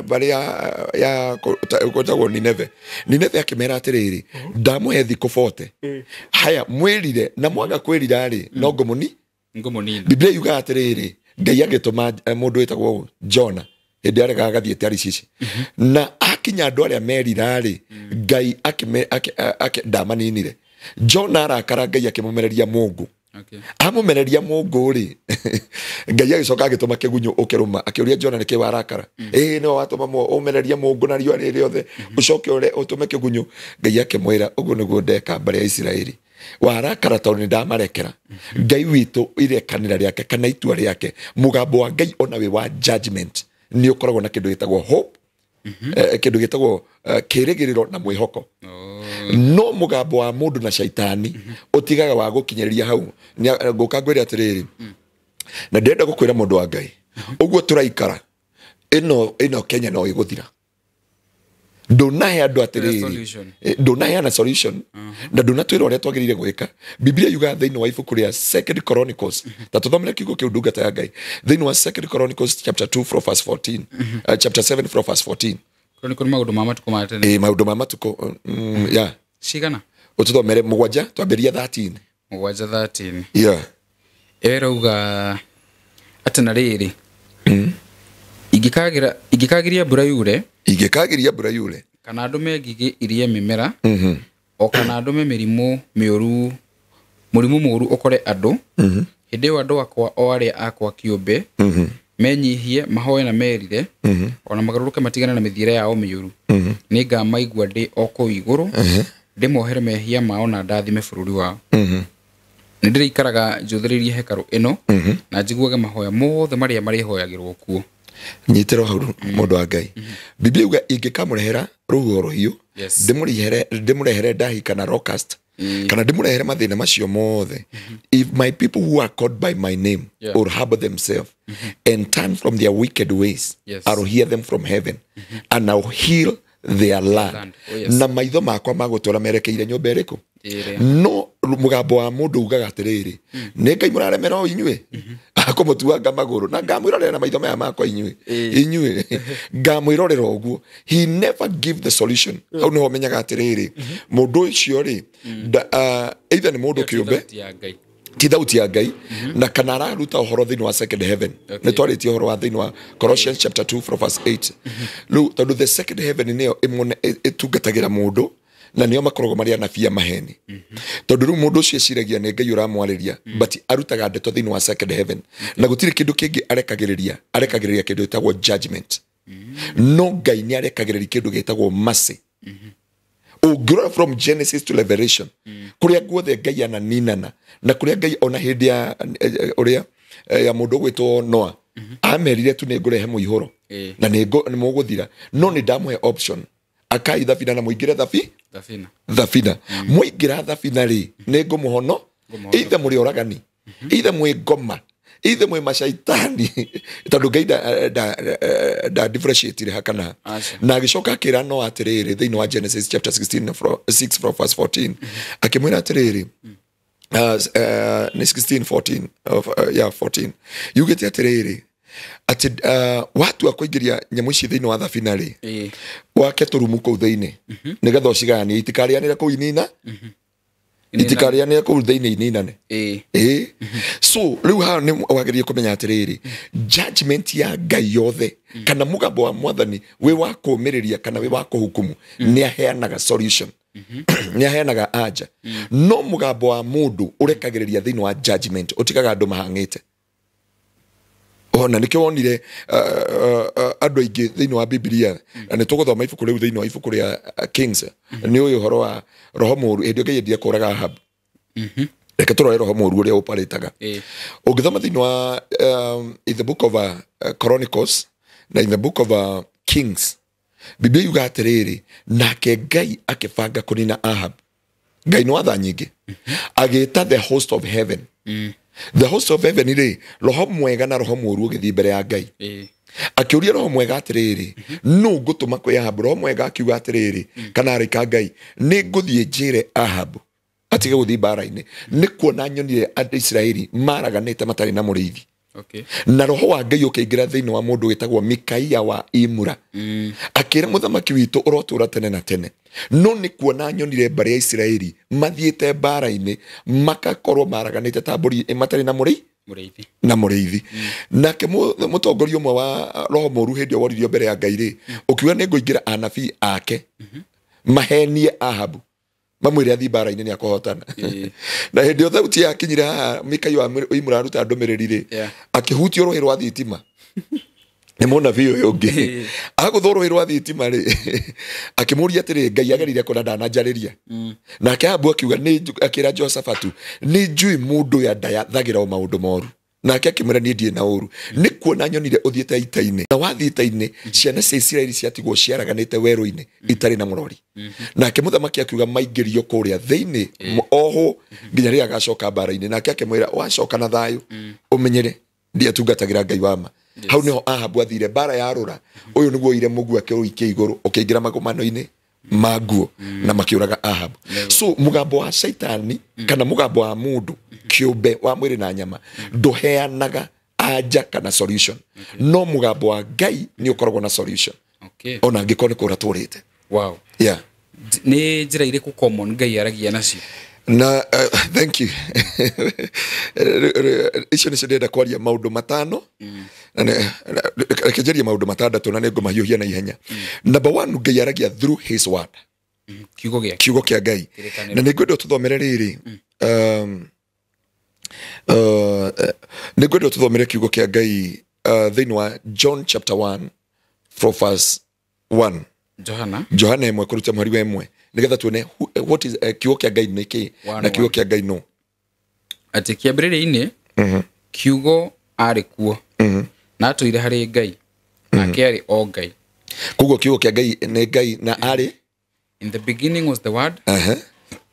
[SPEAKER 1] mbarĩ ya gwĩtagwo Nineve. Nineve akĩmera atĩrĩrĩ, ndamũhe thikũ 40, haya mwĩrire, na mwaga kwĩrira rĩ, no ngũmũni. Biblia yugaga atĩrĩrĩ, Ngai agĩtũma mũndũ wĩtagwo Jona hĩndĩ aregaga agathiĩ Tarishishi, na akinya andũ arĩa merira rĩ, Ngai ndamaninire. Jona arakara Ngai akĩmũmereria Mungu. Amũmereria Mungu rĩ, Ngai agĩcoka agĩtũma kĩgunyũ ũkĩrũma, akĩũria Jona nĩkĩ warakara. Ĩĩ nĩwe watũma ũmererie Mungu na riũa rĩrĩ rĩothe, ũcoke ũtũme kĩgunyũ. Ngai akĩmwĩra ũguo nĩguo ndeka mbarĩ ya Isiraeli, warakara tondũ nĩ ndamarekera. Ngai witũ irekanĩra rĩake kana itua rĩake, mũgambo wa Ngai ona wĩ wa judgment nĩ ũkoragwo na kĩndũ gĩtagwo hope, kĩndũ gĩtagwo kĩrĩgĩrĩro na mwĩhoko. No mũgambo wa mũndũ na shaitani ũtigaga wa gũkinyĩrĩria hau. Ngũka ngwĩre atĩrĩrĩ, na ndĩrenda gũkwĩra mũndũ wa Ngai, ũguo tũraikara ĩno Kenya no ĩgũthira. Ndũnahe andũ atĩrĩrĩ, ndũnaheana solution, na ndũnatwĩra ũrĩa twagĩrĩire gwĩka. Biblia yugaga thĩinĩ wa ibuku rĩa Second Chronicles, ta tũthomere kiugo kĩu ndungata ya Ngai, thĩinĩ wa Second Chronicles chapter 2 from verse 14, chapter 7 from verse 14.
[SPEAKER 2] Chronicle maũndũ ma matukũ ma tene.
[SPEAKER 1] Maũndũ ma matukũ, yeah.
[SPEAKER 2] Cigana?
[SPEAKER 1] Ũtũthomere mũgwanja, twambĩrĩria 13.
[SPEAKER 2] Mũgwanja 13.
[SPEAKER 1] Yeah.
[SPEAKER 2] Ĩrauga atĩ na rĩrĩ, ingĩkagiria mbura yure,
[SPEAKER 1] ingĩkagiria mbura yure,
[SPEAKER 2] kana ndũme ngigĩ irie mĩmera, o kana ndũme mĩrimũ mĩũru, mũrimũ mũũru ũkore andũ, hĩndĩ ĩyo andũ akwa o arĩa akwa kĩũmbe menyihie, mahoe na merire, ona magarũrũke matigane na mĩthiĩre yao mĩũru, nĩngamaigua ndĩ o kũu igũrũ, ndĩmohere mehia mao na ndathime bũrũri wao. Nĩndĩrĩikaraga njũthĩrĩirie hekarũ ĩno, na njiguage mahoya mothe marĩa marĩhoyagĩrwo kuo.
[SPEAKER 1] Nyitĩrwo hau mũndũ wa Ngai. Biblia yuga ingĩkamũrehera rũhuho rũhiũ, ndĩmũrehere ndahi kana locust, kana ndĩmũrehere mathĩna macio mothe. If my people who are called by my name will humble themselves and turn from their wicked ways, I will hear them from heaven and I will heal their land. Na maitho makwa magũtũra merekeire nyũmba ĩrĩkũ? No mũgambo wa mũndũ ugaga atĩrĩrĩ, nĩ Ngai mũraremera o inyuĩ, akũmũtuanga magũrũ, na ngamwĩrorera na maitho maya makwa inyuĩ, inyuĩ ngamwĩrorera ũguo. He never give the solution. Hau nĩho menyaga atĩrĩrĩ, mũndũ ũcio rĩ, either nĩ mũndũ kĩũmbe, ti thauti ya Ngai, na kana araruta ũhoro thĩinĩ wa second heaven. Nĩ twarĩtie ũhoro wa thĩinĩ wa Colossians chapter 2 from verse 8. Rĩu tondũ the second heaven nĩyo ĩtungatagĩra mũndũ, na nĩo makoragwo marĩ anabii a maheni. Tondũ rĩu mũndũ ũcio eciragia nĩ Ngai ũramwarĩria, but arutaga ndeto thĩinĩ wa second heaven. Na gũtirĩ kĩndũ kĩngĩ arekagĩrĩria, arekagĩrĩria kĩndũ gĩtagwo judgment. No Ngai nĩ arekagĩrĩria kĩndũ gĩtagwo mercy. Ũngĩrora from Genesis to Revelation, kũrĩa guothe Ngai ananinana, na kũrĩa Ngai ona hĩndĩ ya ũrĩa ya mũndũ ũgwĩtwo Noah, amerire tu nĩ ngũrehe mũihũro, na nĩ mũgũthira, no nĩ ndamũhe option, akai thabina na mũingĩre thabina. Mũingĩra thabina rĩ, nĩ ngũmũhono, either mũrĩ oragani, either mwĩ ngoma, either mwĩ macaitani, tondũ Ngai nda differentiate hakana. Na agĩcoka akĩra Noah atĩrĩrĩ thĩinĩ wa Genesis chapter 16 6 from verse 14, akĩmwĩra atĩrĩrĩ, nĩ 16 14 yeah 14, yugĩte atĩrĩrĩ atĩ watua kũingĩria nyamũ ici thĩinĩ wa thabina rĩ, wake tũrumu kũu thĩinĩ, nĩgetha ũcigayanie, itikarĩanĩre kũu inina, itikarĩanĩre kũu thĩinĩ ininane. So rĩu haha nĩ wagĩrĩire kũmenya atĩrĩrĩ, judgment ya Ngai yothe, kana mũgambo wa mwathani wĩ wa kũũmĩrĩria kana wĩ wa kũhukumu, nĩ aheanaga solution, nĩ aheanaga anja. No mũgambo wa mũndũ ũrekagĩrĩria thĩinĩ wa judgment, ũtigaga andũ mahang'ĩte. Ona nĩkĩo wonire andũ aingĩ thĩinĩ wa Biblia, na nĩ tũgũthoma ibuku rĩu thĩinĩ wa ibuku rĩa Kings, nĩ ũyũ ũhoro wa roho mũũru hĩndĩ ĩyo Ngai endire kũũraga Ahab. Reke tũrore roho mũũru ũrĩa ũparĩtaga. Ũngĩthoma thĩinĩ wa in the book of Chronicles na in the book of Kings, Biblia yuga atĩrĩrĩ, nake Ngai akĩbanga kũnina Ahab. Ngai nĩ watha nyingĩ, agĩta the host of heaven. The host of heaven rĩ, roho mwega na roho mũũru ũgĩthiĩ mbere ya Ngai. Akĩũria roho mwega atĩrĩrĩ, nũ ngũtũma kwĩ Ahab? Roho mwega akiuga atĩrĩrĩ, kana arĩka Ngai, nĩ ngũthiĩ njĩre Ahab atige gũthiĩ mbara-inĩ, nĩ kuona nyonire andũ Isiraeli maraganĩte matarĩ na mũrĩithi. Na roho wa Ngai ũkĩingĩra thĩinĩ wa mũndũ wĩtagwo Mikaia wa Imura, akĩra mũthamaki witũ ũrotũra tene na tene, no nĩ kuona nyonire mbarĩ ya Isiraeli mathiĩte mbara-inĩ, makakorwo maraganĩte ta mbũri matarĩ na mũrĩithi na mũrĩithi. Nake mũtongoria ũmwe wa roho mũũru hĩndĩ ĩyo woririo mbere ya Ngai rĩ, ũkiuga nĩ ngũingĩra anabii ake mahenie Ahabu, Mamwĩre athiĩ mbara-inĩ nĩ akũhotana. Na hĩndĩ ĩyo thauti yakinyire haha Mikaia wa Imũraruta ndũmĩrĩri rĩ, akĩhutio rũhĩ rwa thitima nĩ mũnabii ũyũ ũngĩ. Agũthwo rũhĩ rwa thitima rĩ, akĩmũria atĩrĩ, Ngai agerire kũna ndananjarĩria. Nake Ahabu akiuga, akĩra Jehoshafatu, nĩ njũĩ mũndũ ũyũ andathagĩra o maũndũ moru. Nake akĩmwĩra, niĩ ndirĩ na ũru, nĩ kuona nyonire ũthiĩte ita-inĩ, na wathiĩ ita-inĩ ciana cia Isiraeli ciatigwo ciaraganĩte werũ-inĩ itarĩ na mũrori. Nake mũthamaki akiuga maingĩrio kũrĩa thĩinĩ ohwo nginya rĩrĩa agacoka mbara-inĩ. Nake akĩmwĩra, wacoka na thayũ ũmenyere ndiatungatagĩra Ngai wa ma. Hau nĩho Ahabu athire mbara yarũra, ũyũ nĩguo oire mũguo akĩũikia igũrũ ũkĩingĩra magomano-inĩ ma nguo na makĩũraga Ahabu. So mũgambo wa Shaitani kana mũgambo wa mũndũ kĩũmbe wa mwĩrĩ na nyama ndũheanaga anja kana solution, no mũgambo wa Ngai nĩ ũkoragwo na solution. Ona angĩkorwo nĩ kũra tũrĩte.
[SPEAKER 2] Wow.
[SPEAKER 1] Yeah.
[SPEAKER 2] Nĩ njĩra irĩkũ common Ngai aragia nacio?
[SPEAKER 1] Na thank you. Icio nĩcio ndĩrenda kwaria maũndũ matano. Reke njarie maũndũ matandatũ na nĩngũmahiũhia na ihenya. Number one, Ngai aragia through his word.
[SPEAKER 2] Kiugo gĩake.
[SPEAKER 1] Kiugo kĩa Ngai. Na nĩngwenda tũthomere rĩrĩ. Nĩngwenda tũthomere kiugo kĩa Ngai thĩinĩ wa John chapter 1 from verse 1.
[SPEAKER 2] Johana
[SPEAKER 1] 1 kũruta mũhari wa 1 nĩgetha tuone what is kiugo kĩa Ngai nĩ kĩ na kiugo kĩa Ngai no.
[SPEAKER 2] Atĩ kĩambĩrĩria-inĩ kiugo arĩ kuo na atũire harĩ Ngai, nake arĩ o Ngai.
[SPEAKER 1] Koguo kiugo kĩa Ngai nĩ Ngai na arĩ.
[SPEAKER 2] In the beginning was the word,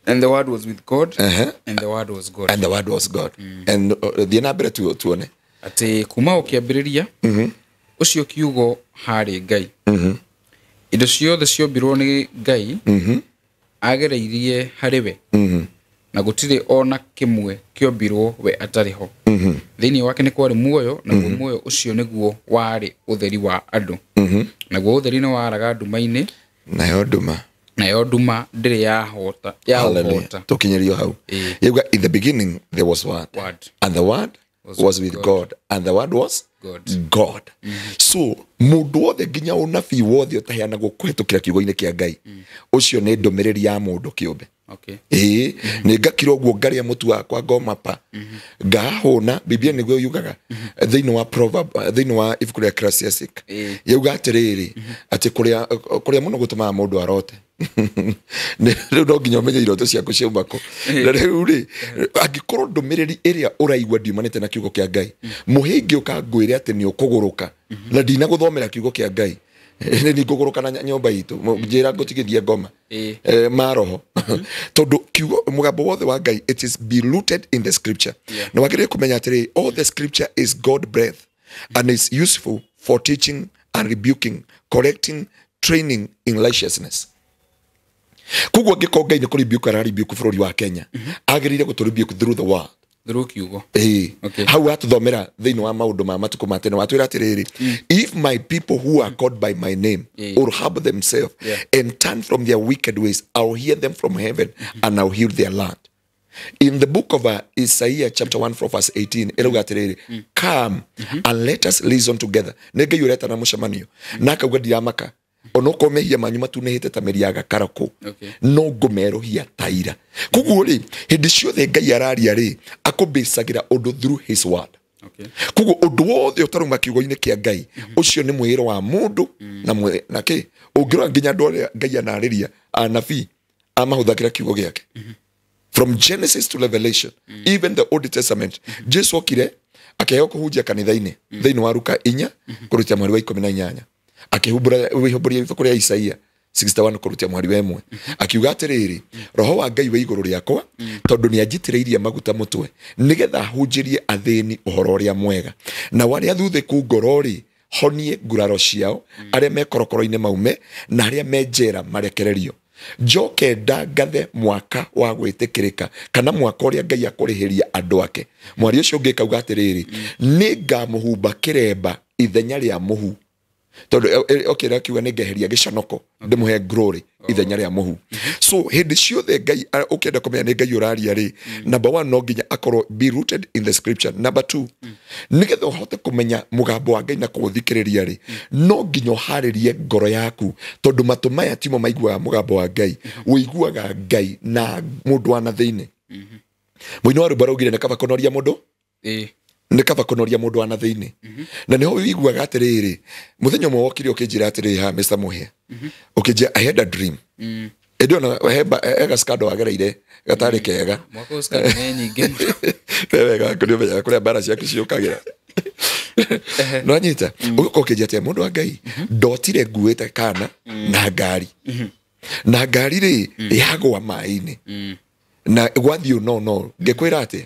[SPEAKER 2] and the word was with God, and the word was God.
[SPEAKER 1] And the word was God. And thiĩ na mbere tuone.
[SPEAKER 2] Atĩ kuma o kĩambĩrĩria ũcio kiugo harĩ Ngai. Indo ciothe ciombirwo nĩ Ngai, agereirie harĩ we, na gũtirĩ ona kĩmwe kĩombirwo we atarĩ ho. Thĩinĩ wake nĩ kwarĩ muoyo, naguo muoyo ũcio nĩguo warĩ ũtheri wa andũ. Naguo ũtheri nĩ waraga nduma-inĩ, nayo nduma ndĩrĩ yahota.
[SPEAKER 1] Tũkinyĩrio hau. Yauga, in the beginning there was word, and the word was with God, and the word was God. So mũndũ wothe nginya ũnabii wothe ũtaheanagwo kũhetũkĩra kiugo-inĩ kĩa Ngai, ũcio nĩ ndũmĩrĩri ya mũndũ kĩũmbe. Ĩĩ, nĩ ngakira ũguo ngarĩa mũtu wakwa ngoma pa, ngahũna. Biblia nĩguo yugaga thĩinĩ wa Proverb, thĩinĩ wa ibuku rĩa Ecclesiastes, yauga atĩrĩrĩ, atĩ kũrĩa mũno gũtũmaga mũndũ arote. Rĩu no nginya ũmenye iroto ciaku ciauma kũ. Na rĩu rĩ, angĩkorwo ndũmĩrĩri ĩrĩa ũraigua ndiumanĩte na kiugo kĩa Ngai, mũhĩngĩ ũkangwĩre atĩ nĩ ũkũgũrũka na ndinagũthomera kiugo kĩa Ngai, nĩ ngũgũrũka na nyũmba itũ, njĩra ngũtigithie ngoma maroho. Tondũ kiugo mũgambo wothe wa Ngai, it is be rooted in the scripture. Na wagĩrĩire kũmenya atĩrĩ, all the scripture is God breath and is useful for teaching and rebuking, correcting, training in righteousness. Koguo angĩkorwo Ngai nĩ kũrebuke ararebuke bũrũri wa Kenya, agĩrĩire gũtũrebuke through the word.
[SPEAKER 2] Through kiugo.
[SPEAKER 1] Hau atũthomera thĩinĩ wa maũndũ ma matukũ ma tene, watwĩra atĩrĩrĩ, if my people who are called by my name will humble themselves and turn from their wicked ways, I will hear them from heaven and I will heal their land. In the book of Isaiah chapter 1 from verse 18, ĩrauga atĩrĩrĩ, come and let us reason together. Nĩ Ngai ũretana mũcemanio na akauga ndiramaka, onokorwo mehia manyu matunĩhĩte ta mĩri ya gakarakũ, no ngũmerũhia ta ira. Koguo rĩ, hĩndĩ ciothe Ngai araria rĩ, akũmbĩcagĩra ũndũ through his word. Koguo ũndũ wothe ũtarauma kiugo-inĩ kĩa Ngai, ũcio nĩ mwĩhĩro wa mũndũ na kĩ. Ũngĩrora nginya andũ arĩa Ngai anarĩria, anabii, amahũthagĩra kiugo gĩake. From Genesis to Revelation, even the Old Testament, Jesu okire akĩheo kũhunjia kanitha-inĩ thĩinĩ wa Luka 4 kũruta mweri wa 18. Akĩhumbũria ibuku rĩa Isaia 61 kũruta mweri wa 1. Akiuga atĩrĩrĩ, roho wa Ngai wĩ igũrũ rĩakwa, tondũ nĩanjitĩrĩirie maguta mũtwe, nĩgetha hunjĩrie athĩni ũhoro ũrĩa mwega, na arĩa athuthĩku ngoro-rĩ, honie nguraro ciao, arĩa me korokoro-inĩ maume, na arĩa me njera marekererio. Njoke ndangathe mwaka wa gwĩtĩkĩrĩka, kana mwaka ũrĩa Ngai akũrĩhĩria andũ ake. Mwario ũcio ũngĩ kauga atĩrĩrĩ, nĩngamũhumba kĩremba ithenya rĩa mũhu, Tondu okay rakiuga nĩ ngeheria gĩconoko ndĩmũhe glory ithenya rĩa mũhu. So hĩndĩ ciothe Ngai ũkĩenda kũmenya nĩ Ngai ũraria rĩ, number 1 no nginya akorwo be rooted in the scripture. Number 2, nĩgetha ũhote kũmenya mũgambo wa Ngai na kũũthikĩrĩria rĩ, no nginya ũharĩrie ngoro yaku, tondũ matũ maya timo maiguaga mũgambo wa Ngai, ũiguaga Ngai na mũndũ wa na thĩinĩ. Mũini wa rwĩmbo araugire nĩ kaba kũnoria mũndũ, nĩ kaba kũnoria mũndũ wa na thĩinĩ. Na nĩho ũiguaga atĩrĩrĩ, mũthenya ũmwe wokire ũkĩnjĩra atĩrĩrĩ, ha Mr. Muhia, ũkĩnjĩra I had a dream. Ĩndĩ ona he gaskando wagereire gatarĩ kega.
[SPEAKER 2] Mwaka ũcio skando nĩ nyingĩ mũno.
[SPEAKER 1] Wega nĩ ũmenyaga kũrĩa mbara ciaku ciũkagĩra. No anyita ũgĩũka ũkĩnjĩra atĩ mũndũ wa Ngai, ndotire nguĩte kana na ngari, na ngari rĩ yagwa maĩ-inĩ na gwathiĩ no ngĩkwĩra atĩ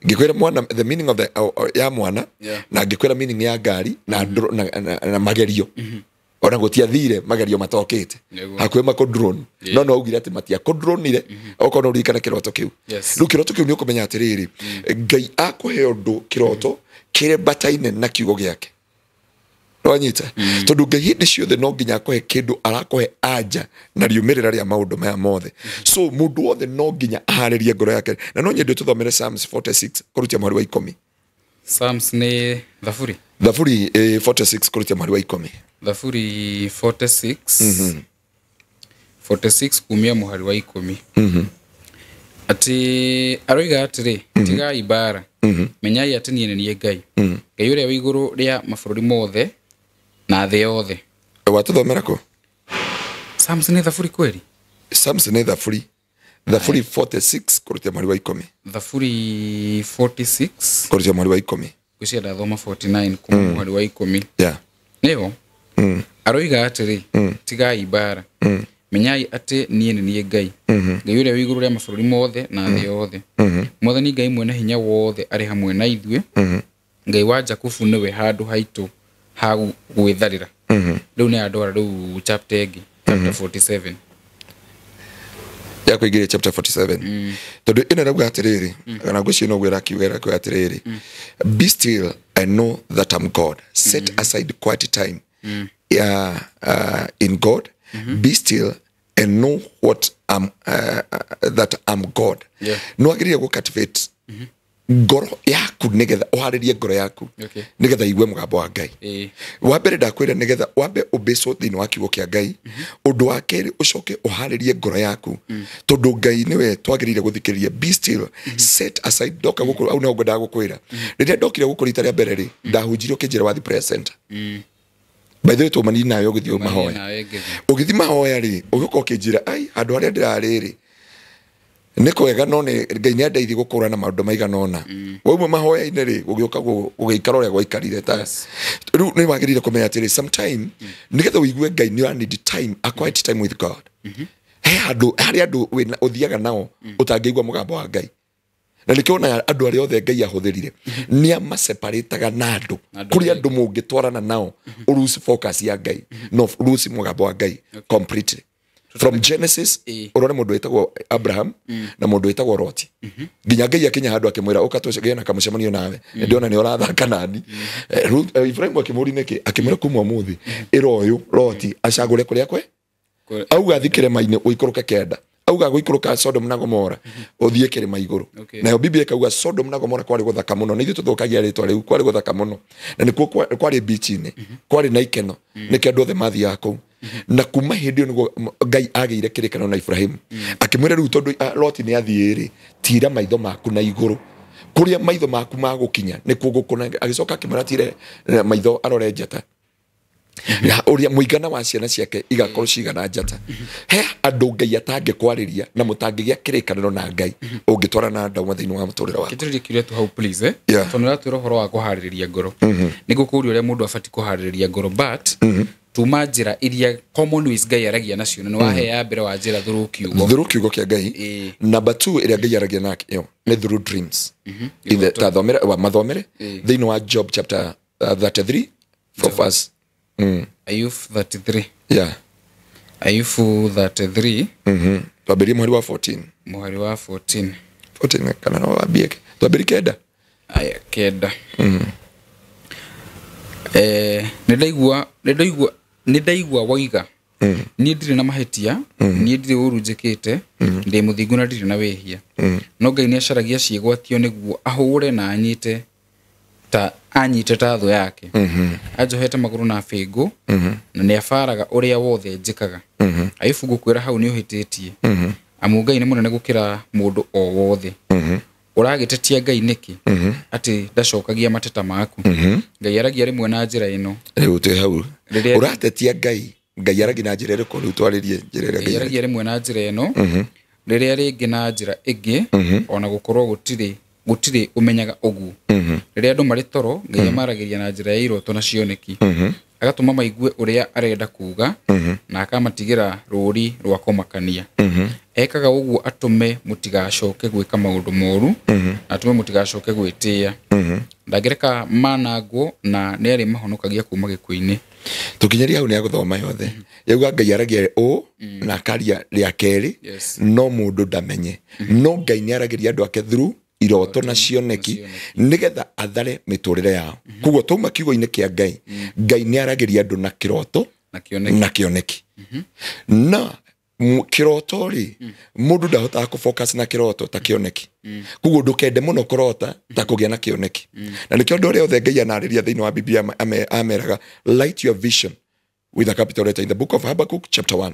[SPEAKER 1] ngĩkwĩra mwana the meaning of the ya mwana, na ngĩkwĩra meaning ya ngari na na magerio. Ona gũtiathire magerio matokĩte hakuhĩ makũ drone, no no augire atĩ matiakũdronire, okorwo no ũririkane kĩroto kĩu. Rĩu kĩroto kĩu nĩ ũkũmenya atĩrĩrĩ, Ngai akũhe ũndũ kĩroto kĩrĩ mbataine na kiugo gĩake. Nĩwanyita? Tondũ Ngai hĩndĩ ciothe no nginya akũhe kĩndũ, arakũhe anja na riumĩrĩra rĩa maũndũ maya mothe. So mũndũ wothe no nginya aharĩrie ngoro yake. Na no nyende tũthomere Psalms 46 kũrutia mweri wa 10.
[SPEAKER 2] Psalms nĩ Thaburi?
[SPEAKER 1] Thaburi 46 kũrutia mweri wa 10.
[SPEAKER 2] Thaburi 46. 46 kumia mũhari wa 10. Atĩ aroiga atĩrĩ, tigai mbara, menyai atĩ niĩ nĩ niĩ Ngai, Ngai ũrĩa wĩ igũrũ rĩa mabũrũri mothe na thĩ yothe.
[SPEAKER 1] Watũthomera kũ?
[SPEAKER 2] Psalms nĩ Thaburi kweli?
[SPEAKER 1] Psalms nĩ Thaburi. Thaburi 46 kũrutia mweri wa 10.
[SPEAKER 2] Thaburi 46
[SPEAKER 1] kũrutia mweri wa 10.
[SPEAKER 2] Ngwĩciria ndathoma 49 kuma mũhari wa 10. Nĩho? Aroiga atĩrĩ, tigai mbara, menyai atĩ niĩ nĩ niĩ Ngai, Ngai ũrĩa wĩ igũrũ rĩa mabũrũri mothe na thĩ yothe. Mwathani Ngai mwene hinya wothe arĩ hamwe na ithuĩ, Ngai wa Jakubu nĩwe handũ haitũ ha gwĩtharĩra. Rĩu nĩ andwara rĩu chapter ĩngĩ, chapter 47.
[SPEAKER 1] Ya kũingĩria chapter 47. Tondũ ĩno ĩrauga atĩrĩrĩ, kana ngwĩciria no ũguo ĩrakiuga, ĩrakiuga atĩrĩrĩ, be still and know that I'm God. Set aside quiet time in God. Be still and know what I'm, that I'm God. No agĩrĩire gũ cultivate ngoro yaku nĩgetha ũharĩrie ngoro yaku nĩgetha igue mũgambo wa Ngai. Wa mbere ndakwĩra nĩgetha wambe ũmbĩcwo thĩinĩ wa kiugo kĩa Ngai. Ũndũ wa kerĩ ũcoke ũharĩrie ngoro yaku, tondũ Ngai nĩwe twagĩrĩire gũthikĩrĩria. Be still, set aside. Ndoka gũkũ au nĩho ngwendaga gũkwĩra. Rĩrĩa ndokire gũkũ rita rĩa mbere rĩ, ndahunjirie ũkĩnjĩra wathi prayer center. By the way, tũmanini nawe ũgĩthiĩ mahoya. Ũgĩthiĩ mahoya rĩ, ũgĩũka ũkĩnjĩra ai handũ harĩa ndĩrarĩ rĩ nĩ kwega, no nĩ Ngai nĩ andeithie gũkũrana maũndũ maigana ũna. Wauma mahoya-inĩ rĩ, ũgĩũka ũgĩikara ũrĩa gwaikarire ta. Rĩu nĩ wagĩrĩire kũmenya atĩrĩ, sometime nĩgetha ũigue Ngai nĩ need time, a quiet time with God. He handũ harĩa andũ ũthiaga nao ũtangĩigua mũgambo wa Ngai. Na nĩkĩo ona andũ arĩa othe Ngai ahũthĩrire nĩ amaseparataga na andũ, kũrĩ andũ mũngĩtwarana nao ũruci focus ya Ngai, no ũruci mũgambo wa Ngai completely. From Genesis ũrore mũndũ wĩtagwo Abraham na mũndũ wĩtagwo Loti. Nginya Ngai akinya handũ akĩmwĩra ũka tũgĩe na kamũcemanio nawe, nĩndĩona nĩ ũrathaka nani. Ibrahim akĩmũũria nĩkĩ, akĩmwĩra kuma ũmũthĩ ĩra ũyũ Loti acagũre kũrĩa kwe auga athiĩ kĩrĩma-inĩ ũikũrũke kenda, auga gũikũrũka Sodom na Gomora ũthiĩ kĩrĩma igũrũ. Nayo Biblia ĩkauga Sodom na Gomora kwarĩ gũthaka mũno, na ithuĩ tũthũkagia rĩtwa rĩu, kwarĩ gũthaka mũno na nĩkuo kwarĩ beach-inĩ, kwarĩ na ikeno, nĩkĩo andũ othe mathiaga kũu. Na kuma hĩndĩ ĩyo nĩguo Ngai agĩire kĩrĩkanĩro na Ibrahimu, akĩmwĩra rĩu tondũ Loti nĩ athiĩ rĩ, tira maitho maku na igũrũ, kũrĩa maitho maku magũkinya nĩkuo gũkũnenga. Agĩcoka akĩmwĩra tire maitho arore njata, ũrĩa mũigana wa ciana ciake igakorwo cigana njata. He andũ Ngai atangĩkwarĩria na mũtangĩgĩa kĩrĩkanĩro na Ngai ũngĩtwarana na ndauma thĩinĩ wa mũtũrĩre waku.
[SPEAKER 2] Kĩtũrĩrie kĩũria tu hau please, tondũ ũratwĩra ũhoro wa kũharĩrĩria ngoro. Nĩ ngũkũũria ũrĩa mũndũ abatiĩ kũharĩrĩria ngoro, but tuma njĩra iria common ways Ngai aragia nacio, na nĩ wahe ya mbere wa njĩra through kiugo.
[SPEAKER 1] Through kiugo kĩa Ngai. Number 2 ĩrĩa Ngai aragia nayo nĩ through dreams. Ta thomere wa mathomere thĩinĩ wa Job chapter 33 for verse
[SPEAKER 2] Ayuf 33.
[SPEAKER 1] Yeah.
[SPEAKER 2] Ayufu 33.
[SPEAKER 1] Twambĩrĩrie mũhari wa 14.
[SPEAKER 2] Mũhari wa 14.
[SPEAKER 1] 14 kana no wambie. Twambĩrĩrie kenda.
[SPEAKER 2] Aya kenda. Nĩ ndaigua waiga niĩ ndirĩ na mahĩtia, niĩ ndirĩ ũru njĩkĩte, ndĩ mũthingu na ndirĩ na wĩhia. No Ngai nĩ acaragia ciĩgwatio nĩguo ahũre na anyite ta thũ yake. Anjohete magũrũ na bĩngũ, na nĩ abaraga ũrĩa wothe njĩkaga. Ayubu, ngũkwĩra hau nĩ ũhĩtĩtie, amu Ngai nĩ mũnene gũkĩra mũndũ o wothe. Ũragĩtetia Ngai nĩkĩ atĩ ndacokagia mateta maku? Ngai aragia rĩmwe na njĩra ĩno.
[SPEAKER 1] Rĩu twĩ hau. Ũratetia Ngai, Ngai aragia na njĩra ĩrĩkũ? Rĩu twarĩrie njĩra ĩrĩa
[SPEAKER 2] Ngai aragia rĩmwe na njĩra ĩno, rĩrĩa rĩngĩ na njĩra ĩngĩ, ona gũkorwo gũtirĩ ũmenyaga ũguo. Rĩrĩa andũ marĩ toro, Ngai amaragĩria na njĩra ya iroto na cioneki, agatũma maigue ũrĩa arenda kuga, na akamatigĩra rũũri rwa kũmakania. Ekaga ũguo atũme mũtigacoke gwĩka maũndũ moru, na atũme mũtigacoke gwĩtĩĩa. Ndangĩreka manangwo, na nĩ arĩmahonokagia kuma gĩkuũ-inĩ.
[SPEAKER 1] Tũkinyeria hau nĩ agũthoma yothe. Yauga Ngai aragia ũũ na akaria rĩa kerĩ, no mũndũ ndamenye. No Ngai nĩ aragĩria andũ ake through iroto na cioneki, nĩgetha athare mĩtũrĩre yao. Koguo twauma kiugo-inĩ kĩa Ngai, Ngai nĩ aragĩria andũ na kĩroto na kĩoneki. Na kĩroto rĩ, mũndũ ndahotaga kũ-focus na kĩroto ta kĩoneki. Koguo ndũkende mũno kũrota ta kũgĩa na kĩoneki. Na nĩkĩo andũ arĩa othe Ngai anarĩria thĩinĩ wa Biblia ameraga, light your vision with a capital letter in the book of Habakkuk chapter 1.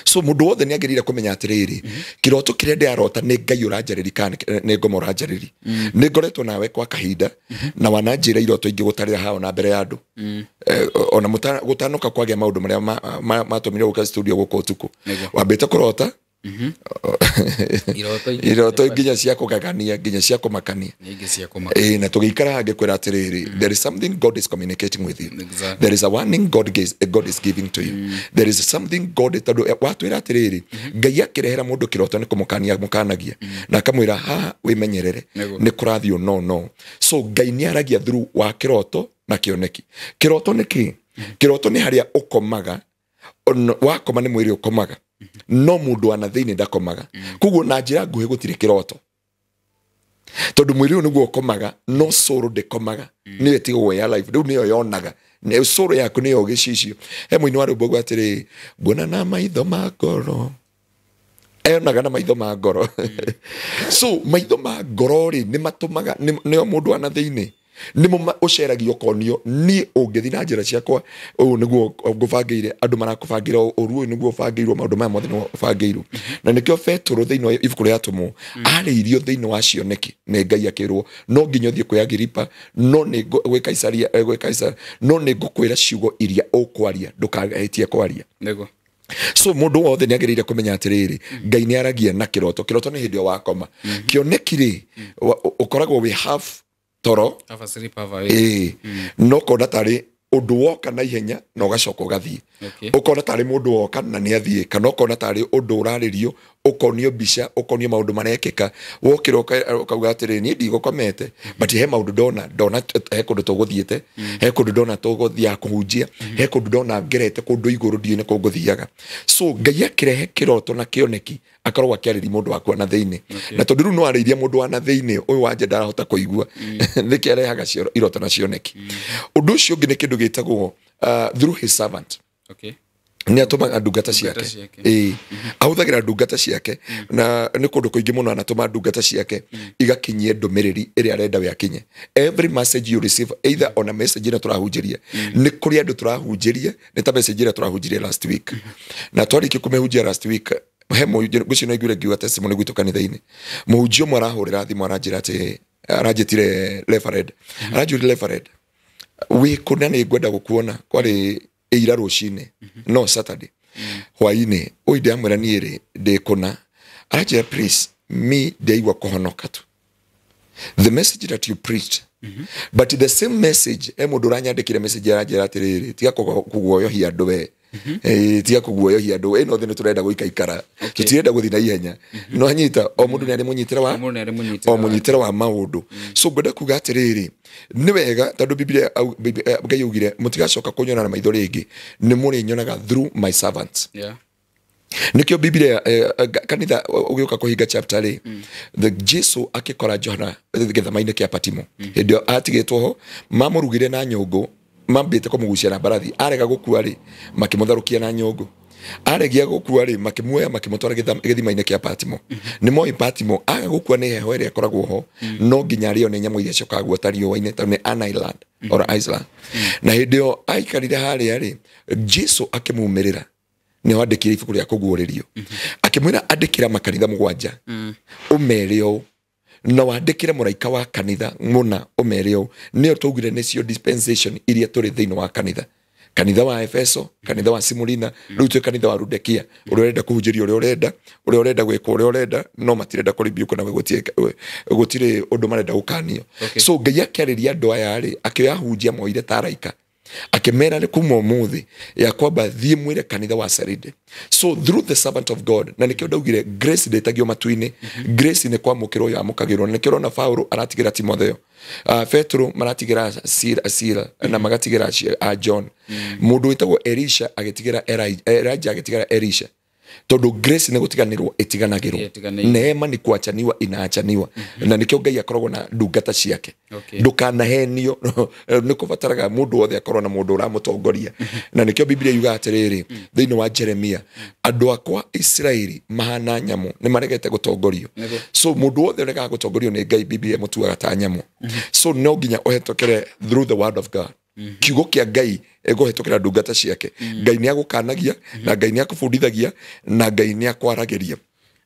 [SPEAKER 1] So mũndũ wothe nĩ agĩrĩire kũmenya atĩrĩrĩ, kĩroto kĩrĩa ndĩrarota nĩ Ngai ũranjarĩria kana nĩ ngoma ũranjarĩria. Nĩ ngoretwo nawe kwa kahinda na wananjĩra iroto ingĩ gũtarĩra haha na mbere ya andũ. Ona gũtanoka kwagĩa maũndũ marĩa matũmire gũka studio gũkũ ũtukũ. Wambĩte kũrota iroto nginya cia kũgagania, nginya cia kũmakania. Na tũgĩikara hangĩ kwĩra atĩrĩrĩ, there is something God is communicating with you. There is a warning God is giving to you. There is something God, tondũ watwĩra atĩrĩrĩ, Ngai akĩrehera mũndũ kĩroto nĩ kũmũkania mũkanagia, na akamwĩra haha wĩmenyerere, nĩ kũrathiĩ no. So Ngai nĩ aragia through wa kĩroto na kĩoneki. Kĩroto nĩ kĩ? Kĩroto nĩ harĩa ũkomaga, wakoma nĩ mwĩrĩ ũkomaga, no mũndũ ana thĩinĩ ndakomaga. Koguo na njĩra nguhĩ gũtirĩ kĩroto, tondũ mwĩrĩ ũyũ nĩguo ũkomaga, no soul ndĩkomaga, nĩyo ĩtigagwo ya life, rĩu nĩyo yonaga, soul yaku nĩyo gĩcicio. He mũini wa rwĩmbo auga atĩrĩ, nguona na maitho ma ngoro, eonaga na maitho ma ngoro. So maitho ma ngoro rĩ, nĩ matũmaga nĩyo mũndũ ana thĩinĩ nĩmo ũceragia ũkonio, niĩ ũngĩthiĩ na njĩra ciakwa, ũyũ nĩguo ngũbangĩire, andũ marakũbangĩra ũru, ũyũ nĩguo ũbangĩirwo, maũndũ maya mothe nĩguo ũbangĩirwo. Na nĩkĩo Petero thĩinĩ wa ibuku rĩa Atũmwo arĩirio thĩinĩ wa cioneki nĩ Ngai akĩrwo, no nginya ũthiĩ kwĩ Agiripa, no nĩ gwĩ Kaisaria, gwĩ Kaisari, no nĩ ngũkwĩra ciugo iria ũkwaria, ndũkahĩtie kwaria. So mũndũ wothe nĩ agĩrĩire kũmenya atĩrĩrĩ, Ngai nĩ aragia na kĩroto. Kĩroto nĩ hĩndĩ ĩyo wakoma. Kĩoneki rĩ, ũkoragwo wĩ half toro, no kona tarĩ ũndũ woka na ihenya na ũgacoka ũgathiĩ. Ũkona tarĩ mũndũ woka na nĩ athiĩ, kana ũkona tarĩ ũndũ ũrarĩrio, ũkonio mbica, ũkonio maũndũ marekĩka, wokĩra ũkauga atĩrĩ, niĩ ndigũkomete, but he maũndũ ndona he kũndũ tũgũthiĩte, he kũndũ ndona tũgũthiaga kũhunjia, he kũndũ ndona ngerete kũndũ igũrũ ndiũĩ nĩ kũ ngũthiaga. So Ngai akĩrehe kĩroto na kĩoneki akoragwo akĩarĩria mũndũ waku na thĩinĩ. Na tondũ rĩu no arĩirie mũndũ wa na thĩinĩ, ũyũ wanje ndarahota kũigua, nĩkĩo arehaga iroto na cioneki. Ũndũ ũcio ũngĩ nĩ kĩndũ gĩtagwo through his servant. Nĩ atũmaga ndungata ciake. Ahũthagĩra ndungata ciake, na nĩ kũndũ kũingĩ mũno anatũma ndungata ciake igakinyie ndũmĩrĩri ĩrĩa arenda we akinye. Every message you receive, either on a message ĩrĩa tũrahunjĩria, nĩ kũrĩ andũ tũrahunjĩria, nĩ ta message ĩrĩa tũrahunjĩria last week. Na twarĩkia kũmĩhunjia last week, he mũhunjia ngwĩciria no aiguire ngiuga testimony gwitũ kanitha-inĩ. Mũhunjia ũmwe arahũrĩra thimũ aranjĩra atĩ aranjĩtire Reverend. Aranjũria Reverend, wĩ kũ na nĩ ngwenda gũkuona, kwarĩ ira rũcinĩ, no Saturday hwainĩ, ũyũ ndamwĩra niĩ rĩ ndĩ kũna. Aranjĩra please, me ndaigua kũhonoka tu, the message that you preached, but the same message, he mũndũ ũranyandĩkire message aranjĩra atĩrĩrĩ, tiga kũguoyohia andũ we, tiga kũguoyohia andũ, ĩno thĩ nĩ tũrenda gũikaikara, tũtirenda gũthiĩ na ihenya. No anyita o mũndũ nĩ arĩ mũnyitĩre wa o mũnyitĩre wa maũndũ. So ngwenda kuga atĩrĩrĩ, nĩ wega tondũ Biblia Ngai augire mũtigacoka kũnyona na maitho rĩngĩ, nĩ mũrĩnyonaga through my servants. Nĩkĩo Biblia kanitha ũgĩũka kũhinga chapter rĩ, the Jesu akĩkora Johana gĩthama-inĩ kĩa Patimo, hĩndĩ ĩyo atigĩtwo ho, mamũrugire na nyũngũ Mambĩte kũmũgucia na mbarathi, arega gũkua rĩ, makĩmũtharũkia na nyũngũ. Aregia gũkua rĩ, makĩmuoya makĩmũtwara gĩthima-inĩ kĩa Patimo. Nĩ moĩ Patimo aga gũkua nĩ heho ĩrĩa ĩkoragwo ho, no nginya arĩo nĩ nyamũ iria ciũkaga guota riũa-inĩ, tondũ nĩ an island or Iceland. Na hĩndĩ ĩyo aikarire harĩa rĩ, Jesu akĩmumĩrĩra, nĩho andĩkire ibuku rĩa kũguũrĩrio, akĩmwĩra andĩkĩra makanitha 7, ũmere ũũ, na wandĩkĩre mũraika wa kanitha mũna ũmere ũũ. Nĩyo twaugire nĩcio dispensation iria tũrĩ thĩinĩ wa kanitha. Kanitha wa Efeso, kanitha wa Simulina, rĩu twĩ kanitha wa Ludekia, ũrĩa ũrenda kũhunjĩria ũrĩa ũrenda, ũrĩa ũrenda gwĩka ũrĩa ũrenda, no matirenda kũribiũka na gũtirĩ ũndũ marenda gũkanio. So Ngai akĩarĩria andũ aya rĩ, akĩoya ahunjia moire ta araika, akĩmera nĩ kuma ũmũthĩ ya kwamba thiĩ mwĩre kanitha wa Saride. So through the servant of God, na nĩkĩo ndaugire grace ndĩtagio matu-inĩ, grace nĩ kwamũkĩrwo yamũkagĩrwo, na nĩkĩo ũrona Paulo aratigĩra Timotheo, Petro maratigĩra Sila, na magatigĩra John. Mũndũ wĩtagwo Elisha agĩtigĩra Elijah agĩtigĩra Elisha, tondũ grace nĩ gũtiganĩrwo ĩtiganagĩrwo, neema nĩ kuachaniwa inaachaniwa. Na nĩkĩo Ngai akoragwo na ndungata ciake. Ndũkanahenio, nĩ kũbataraga mũndũ wothe akorwo na mũndũ ũramũtongoria. Na nĩkĩo Biblia yugaga atĩrĩrĩ thĩinĩ wa Jeremia, andũ akwa Isiraeli mahana nyamũ, nĩ maregete gũtongorio. So mũndũ wothe ũregaga gũtongorio nĩ Ngai, Biblia ĩmũtuaga ta nyamũ. So no nginya ũhetũkĩre through the word of God. Kiugo kĩa Ngai ĩkũhetũkĩra ndungata ciake. Ngai nĩ agũkanagia, na Ngai nĩ akũbundithagia, na Ngai nĩ akwaragĩria.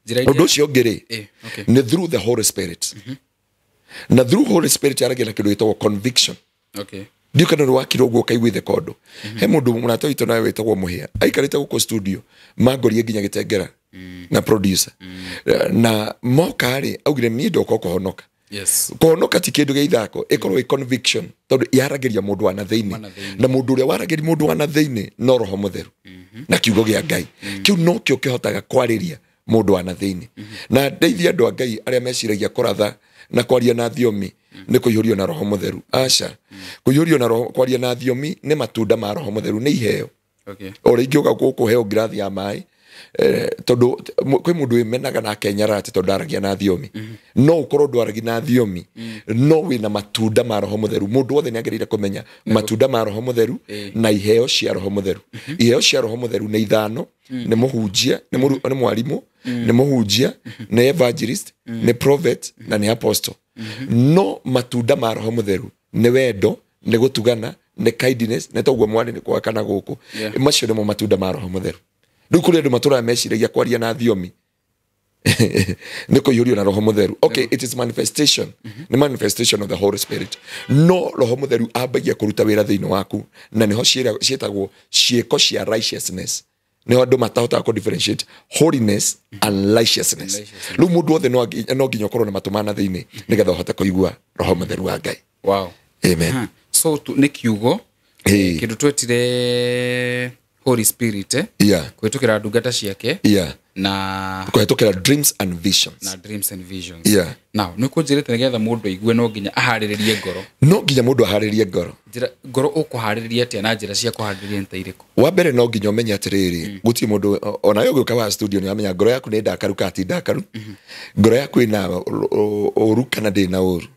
[SPEAKER 1] Ũndũ ũcio ũngĩ rĩ, nĩ through the Holy Spirit. Na through Holy Spirit aragia na kĩndũ gĩtagwo conviction. Ndiũ kana nĩ wakirwo ũguo ũkaiguithe kondo. He mũndũ mũrata witũ nawe wĩtagwo Mũhĩa, aikarĩte gũkũ studio, mangorie nginya Gĩtengera na producer. Na moka rĩ, augire niĩ ndoka kũhonoka. Kũhonoka ti kĩndũ gĩa ithako, ĩkorwo ĩ conviction, tondũ yaragĩria mũndũ wa na thĩinĩ, na mũndũ ũrĩa waragĩria mũndũ wa na thĩinĩ no Roho Mũtheru na kiugo kĩa Ngai. Kĩu nokĩo kĩhotaga kwarĩria mũndũ wa na thĩinĩ. Na ndeithia andũ a Ngai arĩa meciragia kũratha na kwaria na thiomi nĩ kũihũrio na Roho Mũtheru. Aca, kũihũrio na roho, kwaria na thiomi nĩ matunda ma Roho Mũtheru, nĩ iheo. O rĩngĩ ũka gũkũ heo ngirathi ya maĩ, tondũ kwĩ mũndũ wĩmenaga na akenyara atĩ tondũ ndaragia na thiomi. No ũkorwo ndwaragia na thiomi, no wĩna matunda ma Roho Mũtheru. Mũndũ wothe nĩ agĩrĩire kũmenya matunda ma Roho Mũtheru na iheo cia Roho Mũtheru. Iheo cia Roho Mũtheru nĩ 5, nĩ mũhunjia, nĩ mwarimũ, nĩ mũhunjia, nĩ evangelist, nĩ prophet na nĩ apostle. No matunda ma Roho Mũtheru nĩ wendo, nĩ gũtugana, nĩ kindness, nĩ toguo mwarĩ nĩ gwakana gũkũ. Macio nĩmo matunda ma Roho Mũtheru. Rĩu kũrĩ andũ matũraga meciragia kwaria na thiomi nĩ kũihũrio na Roho Mũtheru. Okay, it is manifestation. Nĩ manifestation of the Holy Spirit. No Roho Mũtheru ambagia kũruta wĩra thĩinĩ waku, na nĩho ciĩtagwo ciĩko cia righteousness. Nĩho andũ matahotaga kũ differentiate holiness and righteousness. Rĩu mũndũ wothe no nginya ũkorwo na matũ ma na thĩinĩ nĩgetha ũhote kũigua Roho Mũtheru wa Ngai.
[SPEAKER 2] Wow.
[SPEAKER 1] Amen.
[SPEAKER 2] So nĩ kiugo kĩndũ twetire Holy Spirit, kũhetũkĩra ndungata ciake, na
[SPEAKER 1] kũhetũkĩra dreams and visions.
[SPEAKER 2] Na dreams and visions. Now, nĩ kũnjĩrĩte nĩgetha mũndũ aigue no nginya aharĩrĩrie ngoro.
[SPEAKER 1] No nginya mũndũ aharĩrĩrie ngoro.
[SPEAKER 2] Njĩra ngoro ũkũharĩrĩria atĩa na njĩra cia kũharĩrĩria nĩ ta irĩkũ?
[SPEAKER 1] Wa mbere no nginya ũmenye atĩrĩrĩ, gũtirĩ mũndũ ona we ũgĩũka wa studio nĩ wamenya ngoro yaku nĩ ndakaru kana ti ndakaru. Ngoro yaku ĩna ũru kana ndĩna ũru.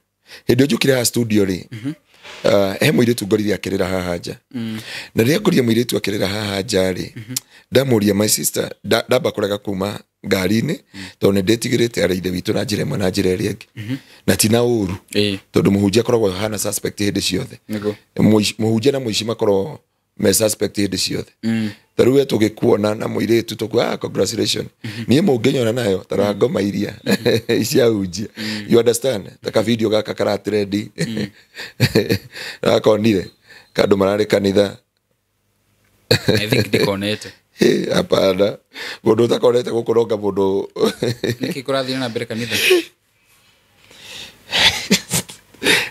[SPEAKER 1] Hĩndĩ ĩyo njũkire haha studio rĩ, he mũirĩtu ngorire akĩrĩra haha nja. Na rĩrĩa ngorire mũirĩtu akĩrĩra haha nja rĩ, ndamũria my sister, ndamba kũrega kuma ngari-inĩ, tondũ nĩ ndĩtigĩrĩte arĩ ithe witũ na njĩra ĩmwe na njĩra ĩrĩa ĩngĩ. Na ti na ũru, tondũ mũhunjia akoragwo ahana suspect hĩndĩ ciothe. Mũhunjia na mũici makoragwo me suspect hĩndĩ ciothe. Ta rĩu we tũgĩkuona na mũirĩtu tũkuga, congratulations. Niĩ mũngĩnyona nayo ta rora ngoma iria cia hunjia. You understand? Ta ka video gaka karatrendi. Gakonire kandũ mararĩ kanitha.
[SPEAKER 2] I think ndikonete.
[SPEAKER 1] Hapana. Mũndũ ũtakonete gũkũronga mũndũ.
[SPEAKER 2] Nĩkĩ kũrathiĩ na mbere kanitha?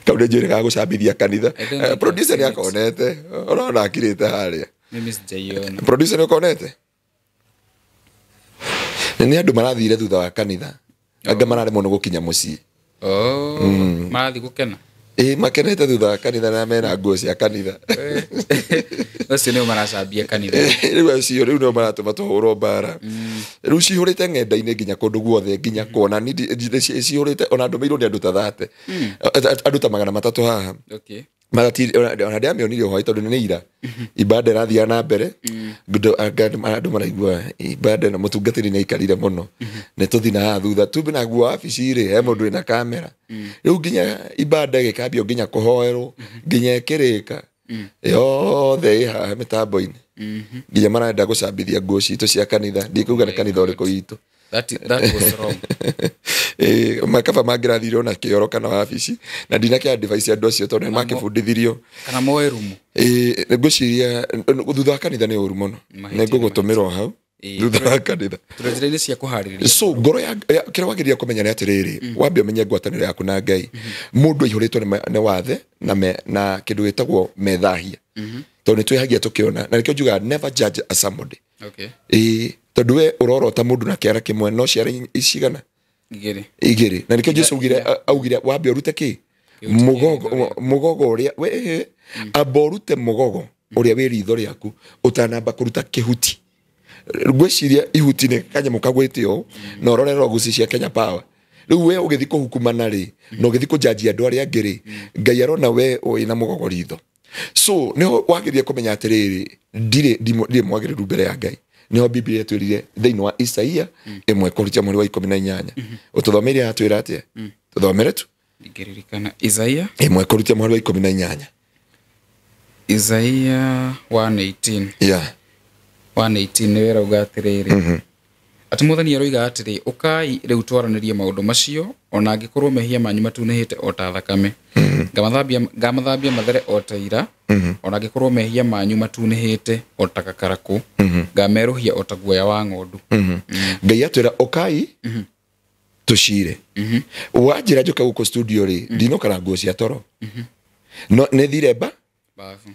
[SPEAKER 1] Kau nĩ njũĩ gũcambithia kanitha. Producer nĩ akonete. Ũrona akirĩte harĩa.
[SPEAKER 2] Mimi sijaiona.
[SPEAKER 1] Producer nĩ ũkonete? Nĩ andũ marathire thutha wa kanitha. Anga mararemwo nĩ gũkinya mũciĩ.
[SPEAKER 2] Marathiĩ gũkena?
[SPEAKER 1] Makenete thutha wa kanitha na mena nguo cia kanitha.
[SPEAKER 2] Acio nĩo maracambia kanitha.
[SPEAKER 1] Rĩu acio rĩu nĩo maratũma tũhũrwo mbara. Rĩu cihũrĩte ng'enda-inĩ nginya kũndũ guothe, nginya kuona cihũrĩte ona ndũmĩirwo nĩ andũ ta 30. Andũ ta 300 haha. Ona ndiamĩonire ũhoro tondũ nĩ ira ibada ĩrathiaga na mbere, andũ maraigua ibada na mũtungatĩri nĩ aikarire mũno, nĩ tũthi na haha thutha tumbe naguo wabici rĩ he mũndũ wĩna kamera. Rĩu nginya ibada ĩgĩkambio nginya kũhoerwo nginya ĩkĩrĩka yothe ĩ haha mĩtambo-inĩ, nginya marenda gũcambithia nguo citũ cia kanitha. Ndikuga nĩ kanitha ũrĩkũ witũ.
[SPEAKER 2] That was wrong.
[SPEAKER 1] Makaba mangĩrathire ona kĩoro kana wabici na ndinakĩa advice andũ acio tondũ nĩ makĩbundithirio
[SPEAKER 2] kana moe rumu.
[SPEAKER 1] Ngwĩciria thutha wa kanitha nĩ ũru mũno, nĩ ngũgũtũmĩra hau thutha wa kanitha.
[SPEAKER 2] Tũrĩ njĩra-inĩ cia kũharĩrĩria.
[SPEAKER 1] So ngoro ya kĩrĩa wagĩrĩire kũmenya nĩ atĩrĩrĩ, wambe ũmenye ngwatanĩro yaku na Ngai. Mũndũ aihũrĩtwo nĩ wathe na kĩndũ gĩtagwo methahia, tondũ nĩ twĩhagia tũkĩona, na nĩkĩo njugaga never judge a somebody. Tondũ we ũrorota mũndũ na kĩara kĩmwe no ciara cigana igĩrĩ, na nĩkĩo Jesu augire wambe ũrute kĩ mũgogo ũrĩa we amba ũrute mũgogo ũrĩa wĩ ritho rĩaku ũtanamba kũruta kĩhuti. Ngwĩciria ihuti nĩ kanyamũ kagwĩte ũũ na ũrore roguci cia Kenya Power. Rĩu we ũgĩthiĩ kũhukumana rĩ na ũgĩthiĩ kũjanjia andũ arĩa angĩ rĩ, Ngai arona we wĩna mũgogo ritho. So nĩho wagĩrĩire kũmenya atĩrĩrĩ, ndirĩ mwagĩrĩru mbere ya Ngai. Nĩho Biblia ĩtwĩrire thĩinĩ wa Isaia 1 kũruta mweri wa 18. Ũtũthomeire atwĩra atĩa? Tũthomere tu.
[SPEAKER 2] Ndingĩririkana. Isaia
[SPEAKER 1] 1 kũruta mweri wa 18.
[SPEAKER 2] Isaia 1:18.
[SPEAKER 1] Yeah.
[SPEAKER 2] 1:18 nĩ wĩra atĩrĩrĩ. Atĩ Mwathani aroiga atĩrĩ, ũkai rĩu twaranĩrie maũndũ macio, ona angĩkorwo mehia manyu matunĩhĩte o ta thakame. Ngamathambia mathere o ta ira, ona angĩkorwo mehia manyu matunĩhĩte o ta gakarakũ, ngamerũhia o ta guoya wa ng'ondu.
[SPEAKER 1] Ngai atwĩra ũkai tũcire. Wanjĩra njũke gũkũ studio rĩ, ndinoka na nguo cia toro. No nĩ thire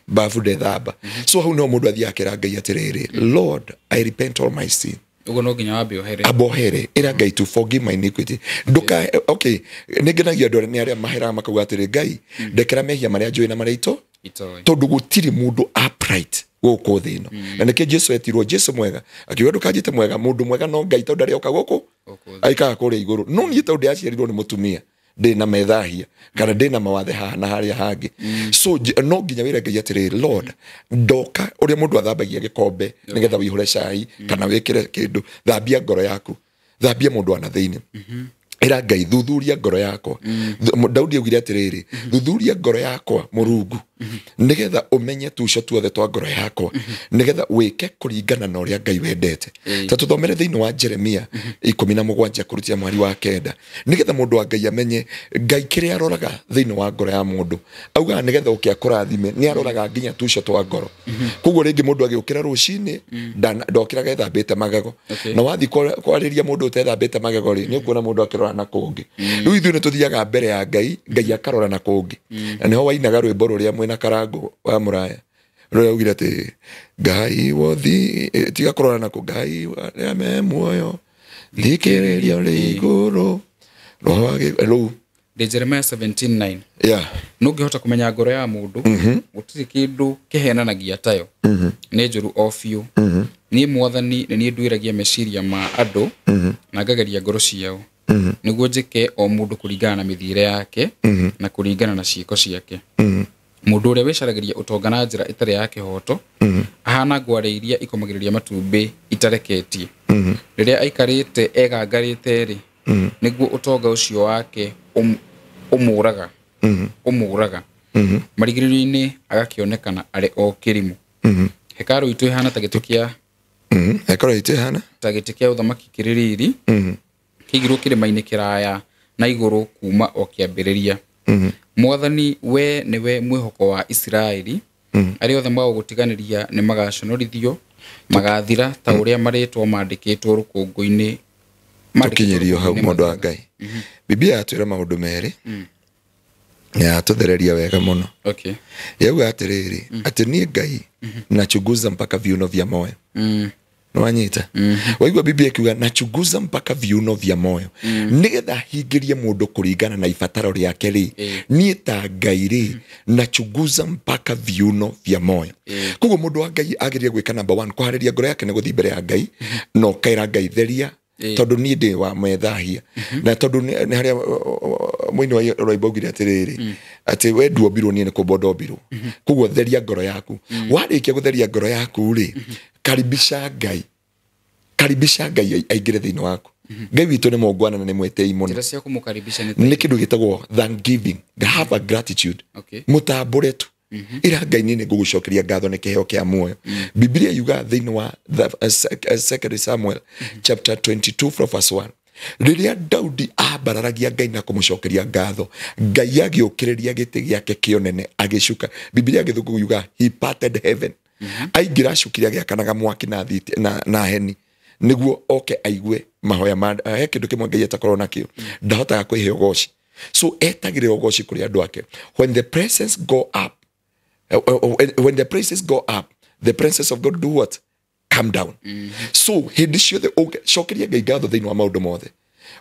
[SPEAKER 1] babu ndethamba. So hau no mũndũ athiĩ akĩra Ngai atĩrĩrĩ, Lord, I repent all my sin.
[SPEAKER 2] Ũguo no nginya wambe ũhere.
[SPEAKER 1] Abohere ĩra Ngai to forgive my iniquity. Nduka okay, nĩngenagia andũ nĩ arĩa maheraga makauga atĩrĩ, Ngai ndekera mehia marĩa njũĩ na marĩa itoĩ, tondũ gũtirĩ mũndũ upright gũkũ thĩ ĩno. Na nĩkĩo Jesu etirwo Jesu mwega, akiuga ndũkanjĩte mwega, mũndũ mwega no Ngai tondũ ndarĩ oka gũkũ aikaraga kũrĩa igũrũ. No niĩ tondũ ndĩaciarirwo nĩ mũtumia ndĩna methahia kana ndĩna mawathe haha na harĩa hangĩ. So no nginya wĩre Ngai atĩrĩrĩ, Lord, ndoka ũrĩa mũndũ athambagia gĩkombe nĩgetha wĩihũre cai kana wĩkĩre kĩndũ, thambia ngoro yaku, thambia mũndũ ana thĩinĩ. Ĩra Ngai thuthuria ngoro yakwa. Daudi augire atĩrĩrĩ, thuthuria ngoro yakwa Mũrungu, nĩgetha ũmenye tuco tuothe twa ngoro yakwa, nĩgetha wĩke kũringana na ũrĩa Ngai wendete. Ta tũthomere thĩinĩ wa Jeremia 17 kũrutia mweri wa 9, nĩgetha mũndũ wa Ngai amenye Ngai kĩrĩa aroraga thĩinĩ wa ngoro ya mũndũ. Augaga nĩgetha ũke akũrathime, nĩ aroraga nginya tuco twa ngoro. Koguo rĩngĩ mũndũ agĩũkĩra rũcinĩ ndokĩraga ethambĩte magego, na wathiĩ kwarĩria mũndũ ũtethambĩte magego rĩ, nĩ ũkuona mũndũ akĩrora na kũngĩ. Rĩu ithuĩ nĩ tũthiaga mbere ya Ngai, Ngai akarora na kũngĩ. Na nĩho wainaga rwĩmbo rũrĩa mwĩna Karango wa Mũraya rũrĩa augire atĩ Ngai wothi tiga kũrora na kũ, Ngai arĩa me muoyo thikĩrĩria ũrĩ igũrũ roho rũu.
[SPEAKER 2] Ndĩ Jeremiah 17:9.
[SPEAKER 1] Yeah.
[SPEAKER 2] Nũngĩhota kũmenya ngoro ya mũndũ, gũtirĩ kĩndũ kĩhenanagia tayo, nĩ njũru o biũ. Niĩ Mwathani nĩ niĩ nduĩragia meciria ma andũ na ngageria ngoro ciao, nĩguo njĩke o mũndũ kũringana na mĩthiĩre yake na kũringana na ciĩko ciake. Mũndũ ũrĩa wĩcaragĩria ũtonga na njĩra ĩtarĩ ya kĩhooto ahana ngware iria ikomagĩrĩria matumbĩ itareketie. Rĩrĩa aikarĩte egangarĩte rĩ, nĩguo ũtonga ũcio wake ũmũraga. Marigĩrĩrio-inĩ agakĩonekana arĩ o kĩrimũ. Hekarũ itũ ĩhana ta gĩtĩ kĩa
[SPEAKER 1] hekarũ itũ ĩhana
[SPEAKER 2] ta gĩtĩ kĩa ũthamaki kĩrĩ riri, kĩigirwo kĩrĩma-inĩ kĩraya na igũrũ kuma o kĩambĩrĩria. Mwathani we nĩwe mwĩhoko wa Isiraeli, arĩa othe magũgũtiganĩria nĩ magaconorithio, magathira ta ũrĩa marĩtwa mandĩkĩtwo rũkũngũ-inĩ.
[SPEAKER 1] Tũkinyĩrio hau mũndũ wa Ngai. Biblia yatwĩra maũndũ merĩ, yatũthereria wega mũno. Yauga atĩrĩrĩ, atĩ niĩ Ngai nachunguza mpaka viuno vya moyo. Nĩwanyita? Waigua Biblia ikiuga nachunguza mpaka viuno vya moyo, nĩgetha hingĩrie mũndũ kũringana na ibataro rĩake rĩ, niĩ ta Ngai rĩ nachunguza mpaka viuno vya moyo. Koguo mũndũ wa Ngai agĩrĩire gwĩka number 1, kũharĩria ngoro yake nĩ gũthiĩ mbere ya Ngai na ũkaĩra Ngai theria Tondũ niĩ ndĩ wa methahia na tondũ nĩ harĩa mũini wa rwĩmbo augire atĩrĩrĩ atĩ we nduombirwo niĩ nĩ kũmbwo ndombirwo. Koguo theria ngoro yaku. Warĩkia gũtheria ngoro yaku rĩ, karibisha Ngai, karibisha Ngai aingĩre thĩinĩ waku. Ngai witũ nĩ mũngwana na nĩ mwĩtĩi mũno.
[SPEAKER 2] Njĩra cia kũmũkaribisha nĩ
[SPEAKER 1] Nĩ kĩndũ gĩtagwo thanksgiving, have a gratitude. Mũtambũre tu ira Ngai niĩ nĩngũgũcokeria ngatho nĩ kĩheo kĩa muoyo. Biblia yuga thĩinĩ wa Second Samuel chapter 22 from verse 1, rĩrĩa Daudi ambararagia Ngai na kũmũcokeria ngatho, Ngai agĩũkĩrĩria gĩtĩ gĩake kĩonene agĩcuka. Biblia gĩthũngũ yuga he parted heaven. Aingĩra acukire agĩakanaga mwaki na na heni nĩguo oke aigue mahoya ma he kĩndũ kĩmwe Ngai atakorwo nakĩo, ndahotaga kwĩhe ũgoci, so etagĩrĩra ũgoci kũrĩ andũ ake. When the presence go up, when the praises go up, the presence of God do what? Come down. So hĩndĩ ciothe cokeria Ngai ngatho thĩinĩ wa maũndũ mothe.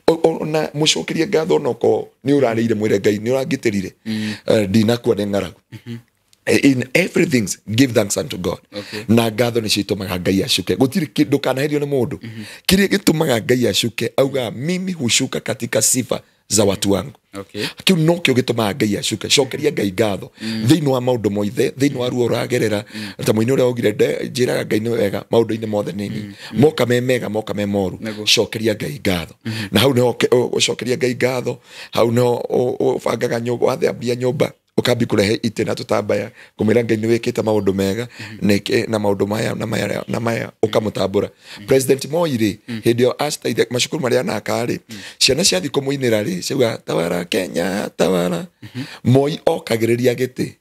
[SPEAKER 1] Ona mũcokerie ngatho onokorwo nĩ ũrarĩire, mwĩre Ngai nĩ ũrangitĩrire, ndinakua nĩ ng'aragu. In everything give thanks unto God. Na ngatho nĩcio itũmaga Ngai acuke. Gũtirĩ ndũkanaherio nĩ mũndũ. Kĩrĩa gĩtũmaga Ngai acuke auga mimi hushuka katika sifa za watu wangu. Kĩu nokĩo gĩtũmaga Ngai acuke. Cokeria Ngai ngatho thĩinĩ wa maũndũ mothe, thĩinĩ wa ruo ũragerera. Ta mũini ũrĩa augire njĩraga Ngai nĩ wega maũndũ-inĩ mothe nini, moka me mega moka me moru, cokeria Ngai ngatho. Na hau nĩho ũcokeria Ngai ngatho, hau nĩho ũbangaga nyũmba, wathambia nyũmba ukambi kurehe itĩ na tũtambaya kũmwĩra Ngai nĩ wĩkĩte maũndũ mega na maũndũ maya na maya na maya, ũkamũtambũra. President Moi rĩ, hĩndĩ ĩyo acitaire macukuru marĩa anaka rĩ, ciana ciathiĩ kũmũinĩra rĩ, ciauga tawara Kenya tawara. Moi okagĩrĩria gĩtĩ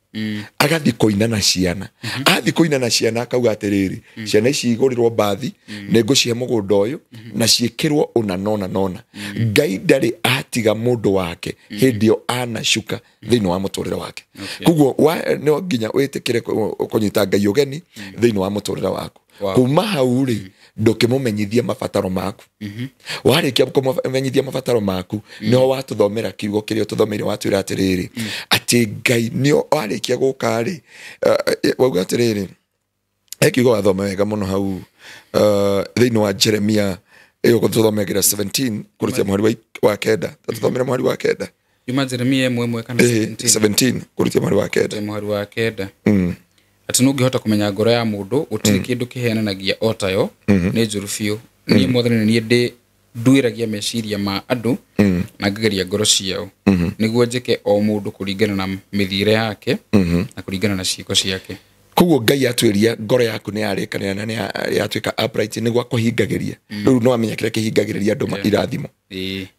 [SPEAKER 1] agathiĩ kũina na ciana, athiĩ kũina na ciana akauga atĩrĩrĩ, ciana ici igũrĩrwo mbathi, nĩ ngũcihe mũgũnda ũyũ na ciĩkĩrwo ũna nona nona. Ngai ndarĩ atiga mũndũ wake hĩndĩ ĩyo anacuka thĩinĩ wa mũtũrĩre wake. Koguo no nginya wĩtĩkĩre kũnyita Ngai ũgeni thĩinĩ wa mũtũrĩre waku. Kuma hau rĩ, ndũkĩmũmenyithie mabataro maku. Warĩkia kũmũmenyithia mabataro maku, nĩho watũthomera kiugo kĩrĩa ũtũthomeire, watwĩra atĩrĩrĩ atĩ Ngai nĩo warĩkia gũka rĩ, wauga atĩrĩrĩ, he kiugo wathoma wega mũno hau thĩinĩ wa Jeremia ĩyo gũtũthomagĩra 17 kũrutia mũhari wa kenda. Tũthomere mũhari wa kenda.
[SPEAKER 2] Yuma Jeremia 1 kana
[SPEAKER 1] 17 kũrutia mũhari wa kenda.
[SPEAKER 2] Mũhari wa kenda. Atĩ nũngĩhota kũmenya ngoro ya mũndũ, gũtirĩ kĩndũ kĩheananagia o tayo, nĩ njũru biũ. Niĩ Mwathani nĩ niĩ nduĩragia meciria ma andũ na ngageria ngoro ciao, nĩguo njĩke o mũndũ kũringana na mĩthiĩre yake na kũringana na ciĩko ciake.
[SPEAKER 1] Koguo Ngai atwĩria ngoro yaku nĩ yarĩkanĩra na nĩ yatuĩka upright nĩguo akũhingagĩria. Rĩu no amenya kĩrĩa kĩhingagĩrĩria andũ irathimo.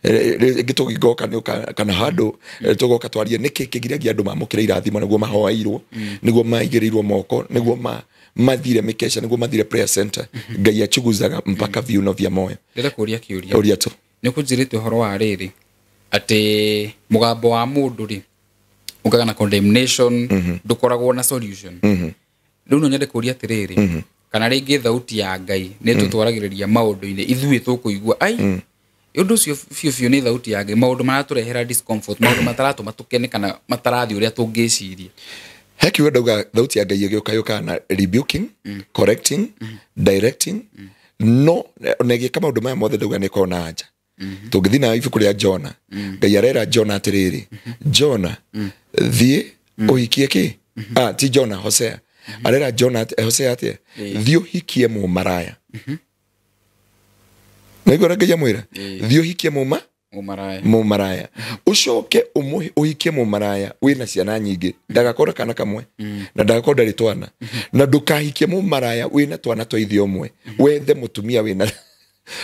[SPEAKER 1] Rĩngĩ tũngĩgoka nĩ kana handũ tũgoka twarie nĩkĩ kĩgiragia andũ mamũkĩre irathimo, nĩguo mahoeirwo, nĩguo maigĩrĩirwo moko, nĩguo mathire mĩkesha, nĩguo mathire prayer center. Ngai achuguzaga mpaka viuno vya moyo.
[SPEAKER 2] Ndĩrenda kũũria kĩũria.
[SPEAKER 1] Ũria tu.
[SPEAKER 2] Nĩ ũkũnjĩrĩte ũhoro wa rĩrĩ atĩ mũgambo wa mũndũ rĩ ũkaga na condemnation, ndũkoragwo na solution. Rĩu no nyende kũũria atĩrĩrĩ, kana rĩngĩ thauti ya Ngai nĩ tũtwaragĩrĩria maũndũ-inĩ ithuĩ tũkũigua ai ũndũ ũcio biũ biũ nĩ thauti ya Ngai, maũndũ maratũrehera discomfort, maũndũ mataratũma tũkene kana matarathiĩ ũrĩa tũngĩciria.
[SPEAKER 1] He kiugo ndauga thauti ya Ngai ĩgĩũka yũkaga na rebuking, correcting, directing, no ona ĩgĩka maũndũ maya mothe ndauga nĩ ĩkoragwo na anja. Tũngĩthiĩ na ibuku rĩa Jona, Ngai arera Jona atĩrĩrĩ, Jona thiĩ ũhikie kĩ? Ti Jona, Hosea. Arera Jona Hosea atĩa? Thiĩ ũhikie mũmaraya. Naigua ũrĩa Ngai amwĩra? Thiĩ ũhikie mũmaraya. Ũcoke ũhikie mũmaraya wĩna ciana nyingĩ, ndagakorwo kana kamwe na ndagakorwo ndarĩ twana, na ndũkahikie mũmaraya wĩna twana twa ithe ũmwe, wethe mũtumia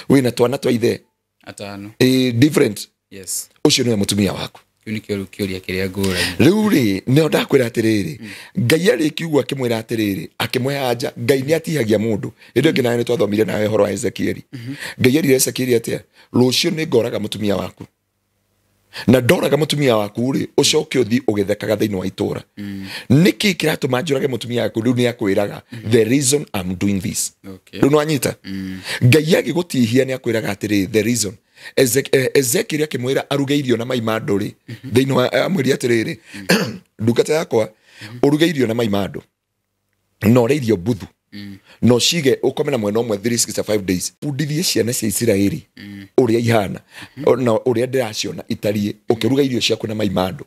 [SPEAKER 1] wĩna twana twa ithe
[SPEAKER 2] atano.
[SPEAKER 1] Different.
[SPEAKER 2] Yes.
[SPEAKER 1] Ũcio nĩwe mũtumia waku.
[SPEAKER 2] Kĩu nĩkĩo kĩũria kĩrĩa ngũragia.
[SPEAKER 1] Rĩu rĩ, nĩho ndakwĩra atĩrĩrĩ, Ngai arĩkiugo akĩmwĩra atĩrĩrĩ, akĩmũhe anja. Ngai nĩ atihagia mũndũ. Hĩndĩ ĩngĩ nawe nĩ twathomire nawe ũhoro wa Ezekieli. Ngai erire Ezekieli atĩa? Rũciũ nĩ ngoraga mũtumia waku. Na ndoraga mũtumia waku rĩ, ũcoke ũthiĩ ũgĩthekaga thĩinĩ wa itũra. Nĩkĩ kĩratũma njũrage mũtumia waku? Rĩu nĩ akwĩraga the reason I'm doing this. Rĩu nĩ wanyita? Ngai agĩgũtihia nĩ akwĩraga atĩrĩrĩ, the reason. Ezekiel akĩmwĩra aruge irio na mai ma andũ rĩ, thĩinĩ wa amwĩrie atĩrĩrĩ, ndungata yakwa, ũruge irio na mai ma andũ na ũrĩe irio mbuthu. No cige ũkome na mwena ũmwe 365 days. Bundithie ciana cia Isiraeli ũrĩa ihana na ũrĩa ndĩraciona itariĩ, ũkĩruga irio ciaku na mai ma andũ.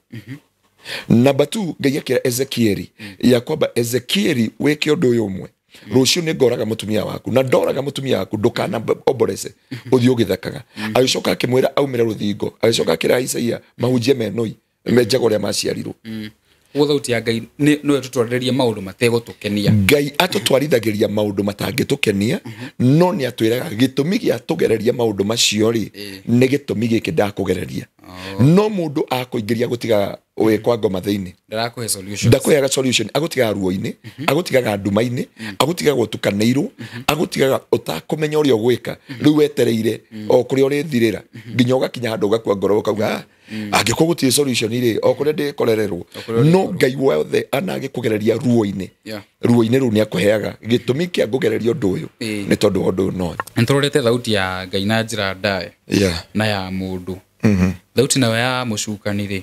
[SPEAKER 1] Number 2, Ngai akĩra Ezekieli ya kwamba Ezekieli wĩke ũndũ ũyũ ũmwe, rũciũ nĩ ngoraga mũtumia waku na ndoraga mũtumia waku ndũkana omborece ũthiĩ ũgĩthekaga. Agĩcoka akĩmwĩra aumĩre rũthingo, agĩcoka akĩra Isaia mahunjie menoi menjaga ũrĩa maciarirwo.
[SPEAKER 2] Ũguo thauti ya Ngai nĩwe tũtwarĩrĩria maũndũ mategũtũkenia.
[SPEAKER 1] Ngai atũtwarithagĩria maũndũ matangĩtũkenia, no nĩ atwĩraga gĩtũmi gĩa tũgereria maũndũ macio rĩ nĩ gĩtũmi gĩkĩ ndakũgereria. No mũndũ akũingĩria gũtiga wĩ kwa ngoma thĩinĩ,
[SPEAKER 2] ndarakuhe solution,
[SPEAKER 1] ndakũheaga solution, agũtigaga ruo-inĩ, agũtigaga nduma-inĩ, agũtigaga ũtukanĩirwo, agũtigaga ũtakũmenya ũrĩa ũgwĩka. Rĩu wetereire o kũrĩa ũrĩthirĩra nginya ũgakinya handũ ũgakua ngoro ũkauga angĩkorwo gũtirĩ solution rĩ o kũrĩa ndĩkorererwo. No Ngai wothe anagĩkũgereria ruo-inĩ, ruo-inĩ rũu nĩakũheaga gĩtũmi kĩa ngũgereria ũndũ ũyũ nĩ tondũ wa ũndũ ũyũ. No
[SPEAKER 2] nĩtũrorete thauti ya Ngai na njĩra ndaya na ya mũndũ. Thauti nayo ya mũcukani rĩ,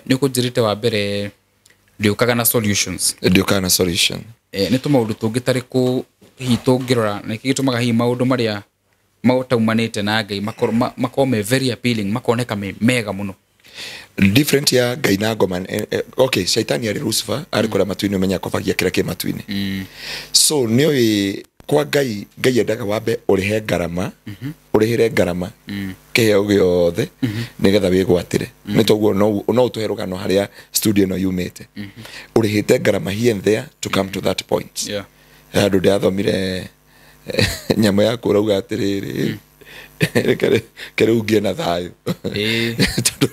[SPEAKER 2] nĩ ũkũnjĩrĩte wa mbere ndĩũkaga na solutions.
[SPEAKER 1] Ndĩũkaga na solution.
[SPEAKER 2] Nĩ tũmaũndũ tũngĩ tarĩkũ hihi tũngĩrora na nĩkĩ gĩtũmaga hihi maũndũ marĩa mataumanĩte na Ngai makorwo me very appealing, makoneka me mega mũno?
[SPEAKER 1] Different ya Ngai na ngoma. Okay, shaitani arĩ Lucifer, arĩ kũrĩa matu-inĩ, ũmenya akobagia kĩrĩa kĩ matu-inĩ. So nĩũĩ kwa Ngai, Ngai endaga wambe ũrĩhe ngarama, ũrĩhĩre ngarama kĩheo gĩothe nĩgetha wĩgwatĩre. Nĩ toguo no ũtũhe rũgano harĩa studio ĩno yumĩte. Ũrĩhĩte ngarama here and there to come to that point. Handũ ndĩrathomire nyamũ yaku ũrauga atĩrĩrĩ, reke rĩu ngĩe na thayũ. Tondũ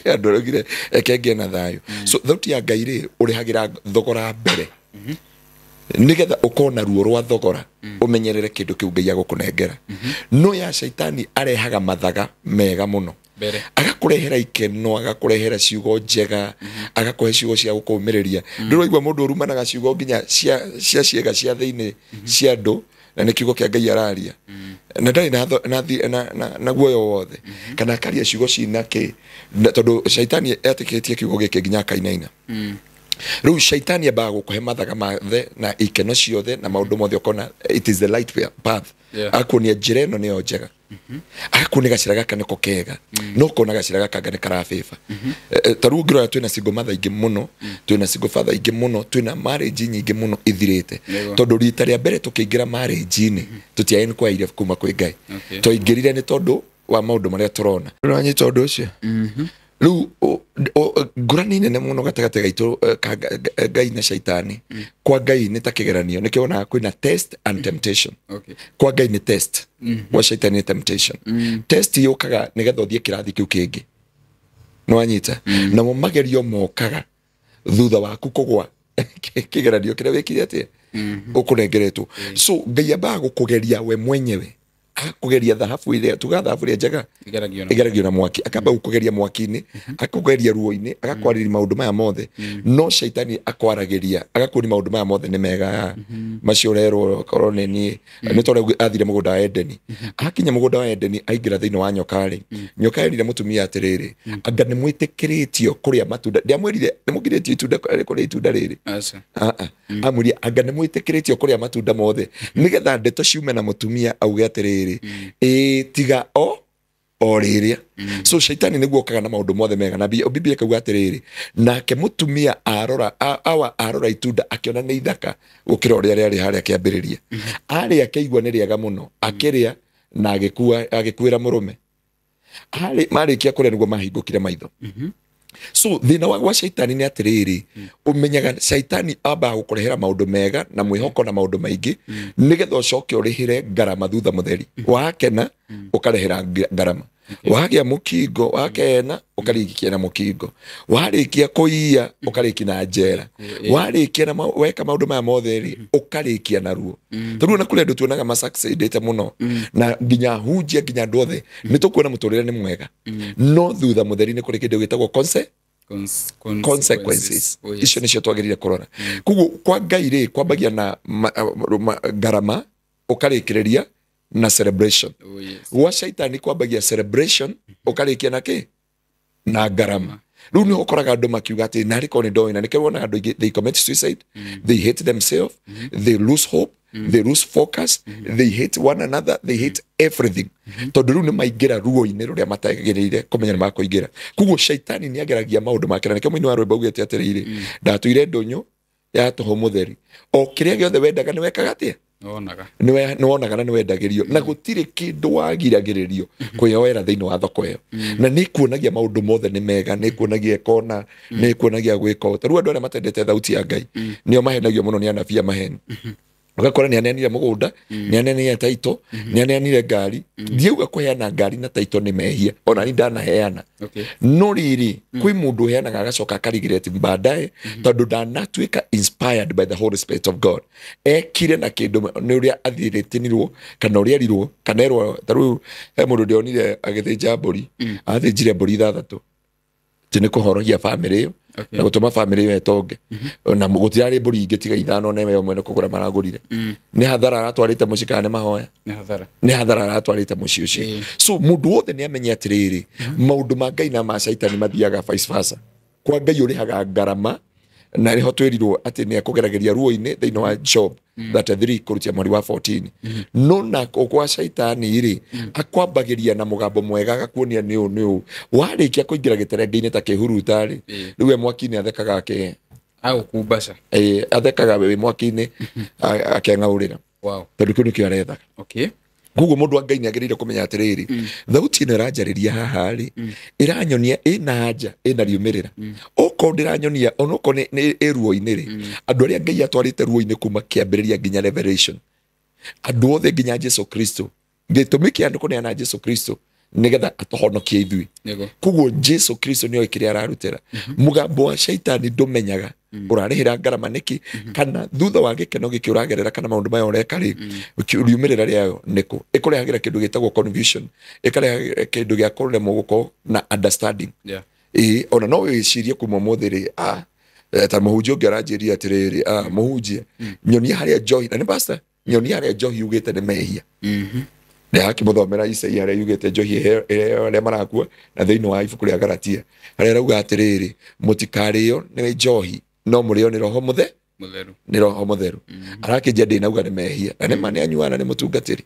[SPEAKER 1] andũ araugire reke ngĩe na thayũ. So thauti ya Ngai rĩ, ũrĩhagĩra thogora mbere nĩgetha ũkorwo na ruo rwa thogora, ũmenyerere kĩndũ kĩu Ngai agũkũnengera. No ya shaitani arehaga mathaga mega mũno, agakũrehera ikeno, agakũrehera ciugo njega, agakũhe ciugo cia gũkũũmĩrĩria. Ndũraigua mũndũ ũrumanaga ciugo nginya cia ciĩga cia thĩinĩ cia andũ, na nĩ kiugo kĩa Ngai araria na ndarĩ na guoya wothe, kana akaria ciugo cina kĩ, tondũ shaitani etĩkĩtie kiugo gĩkĩ nginya akainaina. Rĩu shaitani ambaga gũkũhe mathaga mathe na ikeno ciothe na maũndũ mothe, ũkona it is the light path. Akuonia njĩra ĩno nĩyo njega, agakuonia gacĩra gaka nĩko kega, no ũkona gacĩra gaka anga nĩ karabĩba. Ta rĩu ũngĩrora twĩna single mother aingĩ mũno, twĩna single father aingĩ mũno, twĩna marriage nyingĩ mũno ithirĩte. Tondũ rita rĩa mbere tũkĩingĩra marriage-inĩ tũtiainquiire kuma kwĩ Ngai. Twaingĩrire nĩ tondũ wa maũndũ marĩa tũrona. Ũranyita ũndũ ũcio? Rĩu ngũrani nene mũno gatagatĩ gaitũ ka Ngai na shaitani. Kwa Ngai nĩ ta kĩgeranio, nĩkĩo wonaga kwĩna test and temptation. Kwa Ngai nĩ test, kwa shaitani nĩ temptation. Test yũkaga nĩgetha ũthiĩ kĩrathi kĩu kĩngĩ. Nĩwanyita? Namo magerio mokaga thutha waku kũgwa kĩgeranio kĩrĩa wĩkire atĩa ũkũnengeretwo. So Ngai ambaga gũkũgeria we mwenyewe, akũgeria thahabu ĩrĩa tuga thahabu ĩrĩa njega ĩgeragio na mwaki, akamba gũkũgeria mwaki-inĩ, akũgeria ruo-inĩ, agakwarĩria maũndũ maya mothe. No shaitani akwaragĩria agakuonia maũndũ maya mothe nĩ mega, macio ũrerwo korwo nĩ niĩ. Nĩ tondũ athire mũgũnda wa Edeni, akinya mũgũnda wa Edeni aingĩra thĩinĩ wa nyoka rĩ, nyoka yerire mũtumia atĩrĩrĩ, anga nĩ mwĩtĩkĩrĩtio kũrĩa matunda, ndĩamwĩrire nĩ mũgirĩtio itunda kũrĩa itunda rĩrĩ. Amwĩrire anga nĩ mwĩtĩkĩrĩtio kũrĩa matunda mothe, nĩgetha ndeto ciume na mũtumia auge atĩrĩrĩ, ĩĩ tiga o rĩrĩa. So shaitani nĩguo okaga na maũndũ mothe mega, na Biblia ĩkauga atĩrĩrĩ, nake mũtumia arora awa arora itunda akĩona nĩ ithaka gũkĩra ũrĩa rĩarĩ harĩa kĩambĩrĩria. Arĩa akĩigua nĩ rĩega mũno, akĩrĩa na agĩkuĩra mũrũme. Marĩkia kũrĩa nĩguo mahingũkire maitho. So thĩna wa gwa shaitani nĩ atĩrĩrĩ, ũmenyaga shaitani ambaga gũkũrehera maũndũ mega na mwĩhoko na maũndũ maingĩ, nĩgetha ũcoke ũrĩhĩre ngarama thutha mũtheri. Wakena ũkarehera ngarama, wagĩa mũkingo wakena ũkarĩkia na mũkingo, warĩkia kũiya ũkarĩkia na njera, warĩkia na weka maũndũ maya mothe rĩ ũkarĩkia na ruo. Tondũ ona kũrĩ andũ tuonaga masucceedĩte mũno na nginya hunjia nginya andũ othe nĩ tũkuona mũtũrĩre nĩ mwega, no thutha mũtheri nĩ kũrĩ kĩndũ gĩtagwo consequences. Icio nĩcio twagĩrĩire kũrora. Koguo kwa Ngai rĩ kwambagia na ngarama ũkarĩkĩrĩria na celebration. Gwa shaitani kwambagia celebration ũkarĩkia na kĩ? Na ngarama. Rĩu nĩho ũkoraga andũ makiuga atĩ narĩ korwo nĩ ndoĩ, na nĩkĩo wonaga andũ aingĩ they commit suicide, they hate themselves, they lose hope, they lose focus, they hate one another, they hate everything. Tondũ rĩu nĩ maingĩra ruo-inĩ rũrĩa matagĩrĩire kũmenya nĩ makũingĩra. Koguo shaitani nĩ ageragia maũndũ make, na nĩkĩo mũini wa rwĩmbo augĩte atĩrĩrĩ, ndatũire ndũnyũ ya tũhũ mũtheri, o kĩrĩa gĩothe wendaga nĩ wekaga atĩa? Nĩ wonaga na nĩ wendagĩrio, na gũtirĩ kĩndũ wagiragĩrĩrio kwĩyoera thĩinĩ wa thoko ĩyo. Na nĩ kuonagia maũndũ mothe nĩ mega, nĩ kuonagia kona, nĩ kuonagia gwĩka ũũ. Ta rĩu andũ arĩa matendete thauti ya Ngai nĩo mahenagio mũno nĩ anabii a maheni. Ũgakora nĩ aneanire mũgũnda, nĩ aneanire taito, nĩ aneanire ngari. Ndiauga kũheana ngari na taito nĩ mehia, ona ni ndanaheana. No rĩrĩ, kwĩ mũndũ ũheanaga agacoka akarigret baadaye, tondũ ndanatuĩka inspired by the Holy Spirit of God. Ekire na kĩndũ nĩ ũrĩa athirĩtinirwo, kana ũrĩa erirwo, kana erwo. Ta rĩu he mũndũ ndĩronire agĩthĩnja mbũri, athĩnjire mbũri 6 atĩ nĩ kũhorohia bamĩrĩ ĩyo na gũtũma bamĩrĩ ĩyo ĩtonge. Na gũtirarĩ mbũri ingĩ tiga 5, na ĩmwe mwene kũgũra maragũrire. Nĩ hathara aratwarĩte mũciĩ kana nĩ mahoya? Nĩ hathara aratwarĩte mũciĩ ũcio. So mũndũ wothe nĩ amenye atĩrĩrĩ, maũndũ ma Ngai na ma shaitani mathiaga vice versa. Kwa Ngai ũrĩhaga ngarama, na nĩho twĩrirwo atĩ nĩ ekũgeragĩria ruo-inĩ thĩinĩ wa Job 33 kũrutia mweri wa 14. No na kwa shaitani rĩ, akwambagĩria na mũgambo mwega agakuonia nĩ ũũ nĩ ũũ. Warĩkia kũingĩra gĩterenge-inĩ ta kĩhuruta rĩ, rĩu we mwaki-inĩ athekaga ake,
[SPEAKER 2] agũkumbaca.
[SPEAKER 1] Athekaga we mwaki-inĩ akeng'aũrĩra. Tondũ kĩu nĩkĩo arethaga. Koguo mũndũ wa Ngai nĩ agĩrĩire kũmenya atĩrĩrĩ, thauti ĩno ĩranjarĩria haha rĩ, ĩranyonia ĩna anja, ĩna riumĩrĩra. Okorwo ndĩranyonia, onokorwo nĩ ĩ ruo-inĩ rĩ, andũ arĩa Ngai atwarĩte ruo-inĩ kuma kĩambĩrĩria nginya Revelation, andũ othe nginya Jesu Kristo, gĩtũmi kĩa andũ kũneana Jesu Kristo nĩgetha atũhonokie ithuĩ. Koguo Jesu Kristo nĩoĩ kĩrĩa ararutĩra. Mũgambo wa shaitani ndũmenyaga ũrarĩhĩra ngarama nĩkĩ, kana thutha wa gĩkeno gĩkĩ ũragerera, kana maũndũ maya ũreka rĩ, riumĩrĩra rĩayo nĩkũ. Ĩkũrehagĩra kĩndũ gĩtagwo confusion, ĩkarehagĩra kĩndũ gĩa kũremwo gũkorwo na understanding. Ona no wĩcirie kuma ũmũthĩ rĩ, ta mũhunjia ũngĩ aranjĩria atĩrĩrĩ, mũhunjia, nyonia harĩa njohi, na nĩ pastor, nyonia harĩa njohi yugĩte nĩ mehia. Ndĩrakĩmũthomera Isaia harĩa yugĩte njohi ĩrĩa arĩa marakua, na thĩinĩ wa ibuku rĩa Galatia harĩa arauga atĩrĩrĩ, mũtikarĩo nĩ njohi, no mũrĩo nĩ Roho Mũtheru. Nĩ Roho Mũtheru. Arakĩnjia ndĩnauga nĩ mehia, na nĩ ma nĩ anyuaga na nĩ mũtungatĩri.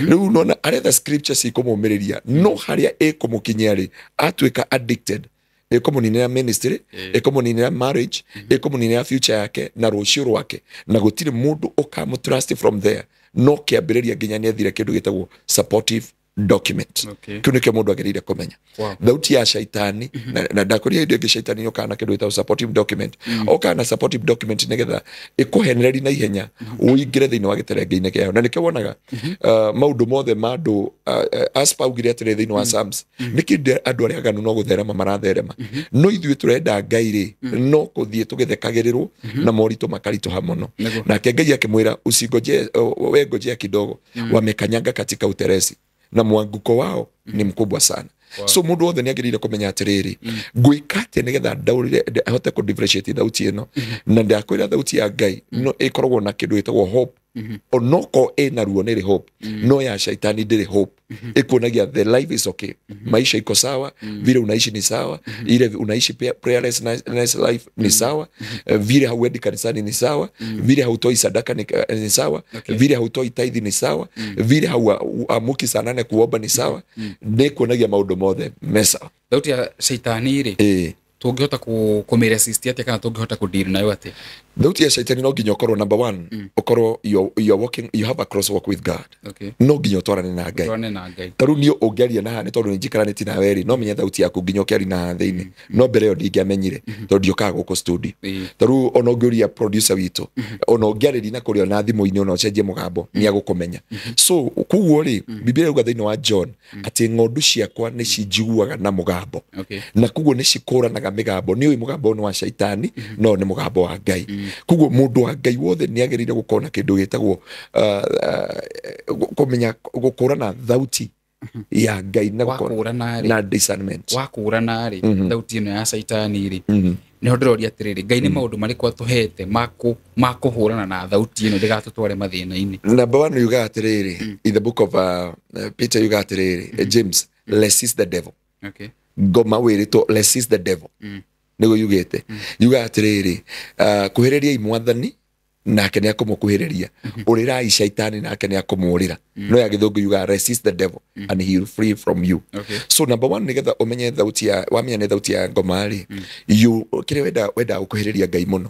[SPEAKER 1] Rĩu nona aretha scriptures ikũmũmĩrĩria, no harĩa ĩkũmũkinyia rĩ, atuĩka addicted, ĩkũmũninĩra ministry, ĩkũmũninĩra marriage, ĩkũmũninĩra future yake na rũciũ rwake, na gũtirĩ mũndũ ũkamũtrust from there. No kĩambĩrĩria nginya nĩ ethire kĩndũ gĩtagwo supportive document. Kĩu nĩkĩo mũndũ agĩrĩire kũmenya. Thauti ya shaitani, na ndakũria hĩndĩ ĩngĩ shaitani yũkaga na kĩndũ gĩtagwo supportive document. Okaga na supportive document nĩgetha ĩkũhenererie na ihenya ũingĩre thĩinĩ wa gĩterenge-inĩ kĩayo. Na nĩkĩo wonaga maũndũ mothe ma andũ, Aspa augire atĩrĩ thĩinĩ wa Psalms, nĩkĩ andũ arĩa aganu no gũtherema maratherema, no ithuĩ tũrenda Ngai rĩ, no kũthiĩ tũgĩthekagĩrĩrwo na moritũ makaritũha mũno. Nake Ngai akĩmwĩra usingoje, we ngojea kidogo, wamekanyanga katika uteresi na mwanguko wao ni mkubwa sana. So mũndũ wothe nĩ agĩrĩire kũmenya atĩrĩrĩ, ngwĩka atĩa nĩgetha ndaũrĩre ahote kũ differentiate thauti ĩno. Na ndakwĩra thauti ya Ngai no ĩkoragwo na kĩndũ gĩtagwo hope. Onokorwo ĩna ruo nĩ ĩrĩ hope, no ya shaitani ndĩrĩ hope. Ĩkuonagia the life is okay, maisha iko sawa, vile unaishi ni sawa, ile unaishi prayerless life ni sawa, vile hauendi kanisani ni sawa, vile hautoi sadaka ni sawa, vile hautoi tithe ni sawa, vile hauamuki saa 8 kuomba ni sawa. Nĩ kuonagia maũndũ mothe me sawa.
[SPEAKER 2] Thauti ya shaitani rĩ, tũngĩhota kũmĩresist atĩa, kana tũngĩhota kũdeal nayo atĩa?
[SPEAKER 1] Thauti ya shaitani no nginya ũkorwo number 1, ũkorwo you are walking, you have a crosswalk with God. No nginya ũtwarane na Ngai. Ta rĩu niĩ ũngĩaria na haha nĩ tondũ nĩ njikaranĩtie nawe rĩ, no menye thauti yaku nginya ũkĩaria na haha thĩinĩ. No mbere ĩyo ndingĩamenyire, tondũ ndiũkaga gũkũ studio. Ta rĩu ona ũngĩũria producer witũ, ona ũngĩarĩria na kũrĩa ona thimũ-inĩ, ona ũcenjie mũgambo, nĩ agũkũmenya. So koguo rĩ, Biblia ĩrauga thĩinĩ wa John atĩ ng'ondu ciakwa nĩ cinjiguaga na mũgambo. Na koguo nĩ cikũranaga mĩgambo. Nĩ ũĩ mũgambo nĩ wa shaitani, no nĩ mũgambo wa Ngai. Koguo mũndũ wa Ngai wothe nĩ agĩrĩire gũkorwo na kĩndũ gĩtagwo kũmenya gũkũrana thauti ya Ngai na na discernment.
[SPEAKER 2] Wakũrana rĩ, thauti ĩno ya shaitani rĩ, nĩho ndĩroria atĩrĩrĩ, Ngai nĩ maũndũ marĩkũ atũhete ma kũhũrana na thauti ĩno ndĩgatũtware mathĩna-inĩ?
[SPEAKER 1] Number 1 yuga atĩrĩrĩ, in the book of Peter yuga atĩrĩrĩ, James, resist the devil. Ngoma wĩrĩtwo resist the devil. Nĩguo yugĩte. Yugaga atĩrĩrĩ, kuhĩrĩriai mwathani nake nĩ akũmũkuhĩrĩria, ũrĩrai shaitani nake nĩ akũmũũrĩra. No ya gĩthũngũ yugaga resist the devil and he will flee from you. So number one, nĩgetha ũmenye thauti ya wamenya nĩ thauti ya ngoma rĩ, you kĩrĩa wenda gũkuhĩrĩria Ngai mũno,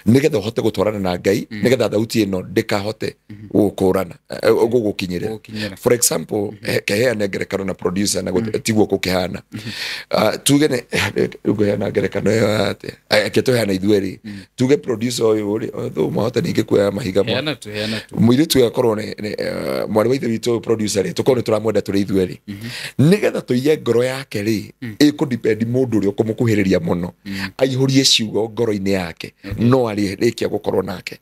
[SPEAKER 1] nĩgetha ũhote gũtwarana na Ngai, nĩgetha thauti ĩno ndĩkahote gũgũkũrana, gũgũkinyĩrĩra.
[SPEAKER 2] Gũgũkinyĩra.
[SPEAKER 1] For example, keheane ngerekano na producer na tiguo gũkĩhana. Tuge nĩ ngũheana ngerekano ĩyo atĩa? Reke tũheane ithuĩ rĩ, tuge producer ũyũ rĩ, thũ mahote ningĩ kuoya mahiga mo.
[SPEAKER 2] Heana tu, heana tu.
[SPEAKER 1] Mũirĩtu ũyũ akorwo nĩ mwarĩ wa ithe witũ ũyũ producer rĩ, tũkorwo nĩ tũramwenda tũrĩ ithuĩ rĩ, nĩgetha tũiye ngoro yake rĩ, ĩkũdipendi mũndũ ũrĩa ũkũmũkuhĩrĩria mũno, aihũrie ciugo ngoro-inĩ yake, no arĩkia gũkorwo nake.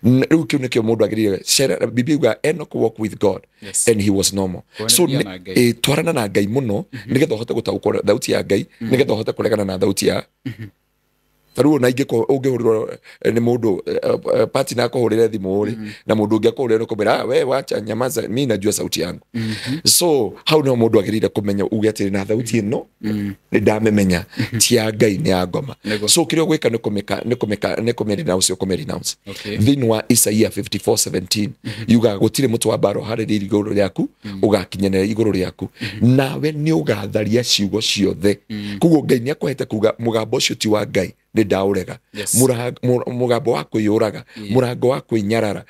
[SPEAKER 1] Rĩu kĩu nĩkĩo mũndũ agĩrĩire. Biblia yugaga Enoch walk with God and he was normal. So
[SPEAKER 2] Twaranagia na Ngai.
[SPEAKER 1] Twarana na Ngai mũno, nĩgetha ũhote gũtaũkwo thauti ya Ngai, nĩgetha ũhote kũregana na thauti ya ta rĩu ona ingĩkorwo ũngĩhũrĩrwo nĩ mũndũ, partner akũhũrĩre thimũ rĩ, na mũndũ ũngĩ akũhũrĩre nĩ kũmwĩra, "Ah, we wacha, nyamaza, mi najua sauti yangu." So hau nĩho mũndũ agĩrĩire kũmenya, uge atĩrĩ, na thauti ĩno nĩ ndamĩmenya ti ya Ngai, nĩ ya ngoma. So kĩrĩa ũgwĩka nĩ kũmĩka nĩ kũmĩka nĩ kũmĩ-renounce, ũkũmĩ-renounce. Thĩinĩ wa Isaia 54:17 yugaga gũtirĩ mũtĩ wa mbara ũharĩrĩirie igũrũ rĩaku ũgakinyanĩra igũrũ rĩaku, nawe nĩ ũgatharia ciugo ciothe. Koguo Ngai nĩ akũhete kuga mũgambo ũcio ti wa Ngai, nĩ ndaũrega. Mũgambo wa kwĩyũraga, mũrango wa kwĩnyarara,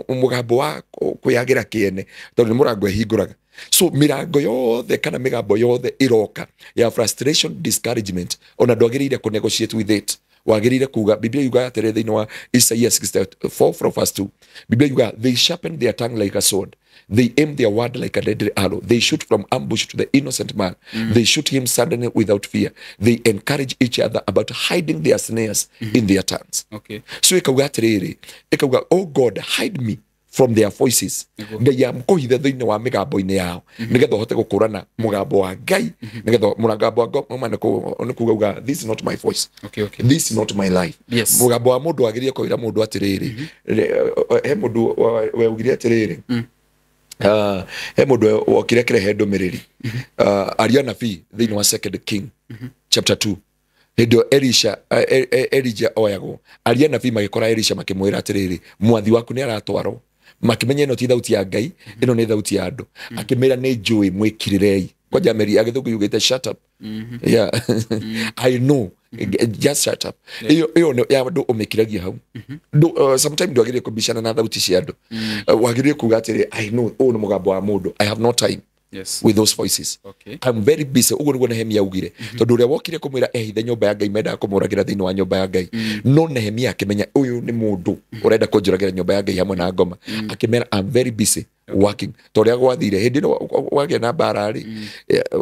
[SPEAKER 1] mũgambo wa kwĩyagĩra kĩene, tondũ nĩ mũrango ĩhingũraga. So mĩrango yothe kana mĩgambo yothe ĩroka ya frustration, discouragement, ona ndwagĩrĩire kũ negotiate with it, wagĩrĩire kuga. Biblia yugaga atĩrĩ thĩinĩ wa Isaiah 64 from verse 2, Biblia yugaga, "They sharpen their tongue like a sword, they aim their word like a deadly arrow. They shoot from ambush to the innocent man. They shoot him suddenly without fear. They encourage each other about hiding their snares in their tongues." So ĩkauga atĩrĩrĩ, ĩkauga, "Oh God, hide me from their voices." Ngai amkũhithe thĩinĩ wa mĩgambo-inĩ yao, nĩgetha ũhote gũkũrana mũgambo wa Ngai, nĩgetha mũgambo wa ngoma nĩ kuga uga, "This is not my voice." "This is not my life." Mũgambo wa mũndũ wagĩrĩire kwĩra mũndũ atĩrĩrĩ, he mũndũ weugire atĩrĩrĩ, he mũndũ wokire akĩrehe ndũmĩrĩri, aria nabii thĩinĩ wa Second King chapter 2, hĩndĩ ĩyo Elisha, Elijah oyagwo, aria nabii magĩkora Elisha makĩmwĩra atĩrĩrĩ, "Mwathi waku nĩ aratwarwo." Makĩmenya ĩno ti thauti ya Ngai, ĩno nĩ thauti ya andũ. Akĩmĩra, "Nĩ njũĩ, mwĩkirĩrei kwanja." Meri agĩthũngũ yugĩte, "Shut up, yeah, I know, just shut up." Ĩyo nĩ ya andũ ũmĩkiragia hau. Sometimes ndwagĩrĩire kũbicana na thauti cia andũ. Wagĩrĩire kuga atĩrĩ, "I know ũyũ nĩ mũgambo wa mũndũ. I have no time with those voices. I'm very busy." Ũguo nĩguo Nehemia augire, tondũ ũrĩa wokire kũmwĩra ehithe nyũmba ya Ngai, mendaga kũmũragĩra thĩinĩ wa nyũmba ya Ngai. No Nehemia akĩmenya ũyũ nĩ mũndũ ũrenda kũnjũragĩra nyũmba ya Ngai hamwe na ngoma. Akĩmera, "I'm very busy working." Ta ũrĩa gwathire hĩndĩ ĩno wagĩa na mbara rĩ,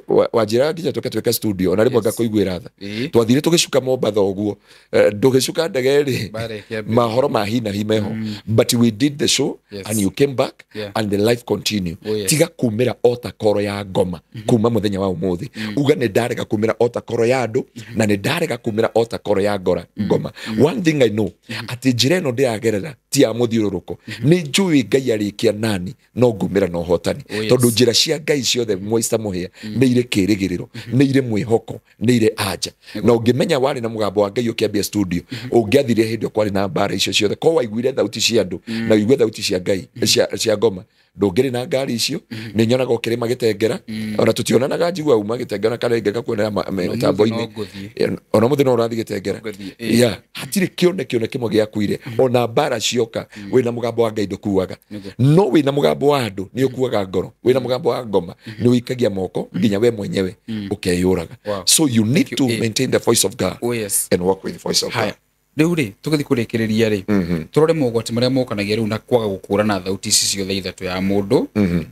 [SPEAKER 1] wanjĩraga nginya tũke twĩke studio, ona rĩmwe ngakũiguĩra tha. Twathire tũgĩcuka Mombatha ũguo, ndũgĩcuka ndege rĩ,
[SPEAKER 2] Mbara ĩkĩambĩrĩria.
[SPEAKER 1] Mahoro ma hi na hi meho, but we did the show and you came back and the life continue. Tiga kumĩra ota koro ya ngoma. Kuma mũthenya wa ũmũthĩ uga, "Nĩ ndarega kumĩra ota koro ya andũ, na nĩ ndarega kumĩra ota koro ya ngora ngoma. One thing I know, atĩ njĩra ĩno ndĩragerera ti ya mũthiũrũrũko. Nĩ njũĩ Ngai arĩkia nani no ngumĩra na ũhotani." Tondũ njĩra cia Ngai ciothe, Moista Mũhĩa, nĩ irĩ kĩrĩgĩrĩro, nĩ irĩ mwĩhoko, nĩ irĩ anja. Na ũngĩmenya warĩ na mũgambo wa Ngai ũkĩambia studio, ũngĩathire hĩndĩ ĩyo kwarĩ na mbara icio ciothe, ko waiguire thauti cia andũ na ũigue thauti cia Ngai, cia ngoma, ndũngĩrĩ na ngari icio. Nĩ nyonaga ũkĩrĩma Gĩtengera, ona tũtionanaga, njigua uma Gĩtengera kana ingĩka kuonera mĩtambo-inĩ.
[SPEAKER 2] No ngũthiĩ.
[SPEAKER 1] Ona mũthĩ no ũrathiĩ Gĩtengera.
[SPEAKER 2] Ngũthiĩ, ĩĩ.
[SPEAKER 1] Yeah, hatirĩ kĩone kĩmwe gĩakuire. Ona mbara cioka, wĩna mũgambo wa Ngai ndũkuaga. No wĩna mũgambo wa andũ nĩ ũkuaga ngoro. Wĩna mũgambo wa ngoma nĩ ũikagia moko nginya we mwenyewe ũkeyũraga. So you need
[SPEAKER 2] you.
[SPEAKER 1] To maintain the voice of God and walk with the voice of God.
[SPEAKER 2] Haya, rĩu rĩ, tũgĩthiĩ kũrĩkĩrĩria rĩ, tũrore mogwati marĩa mokanagia rĩu na kwaga gũkũrana thauti ici ciothe ithatũ, ya mũndũ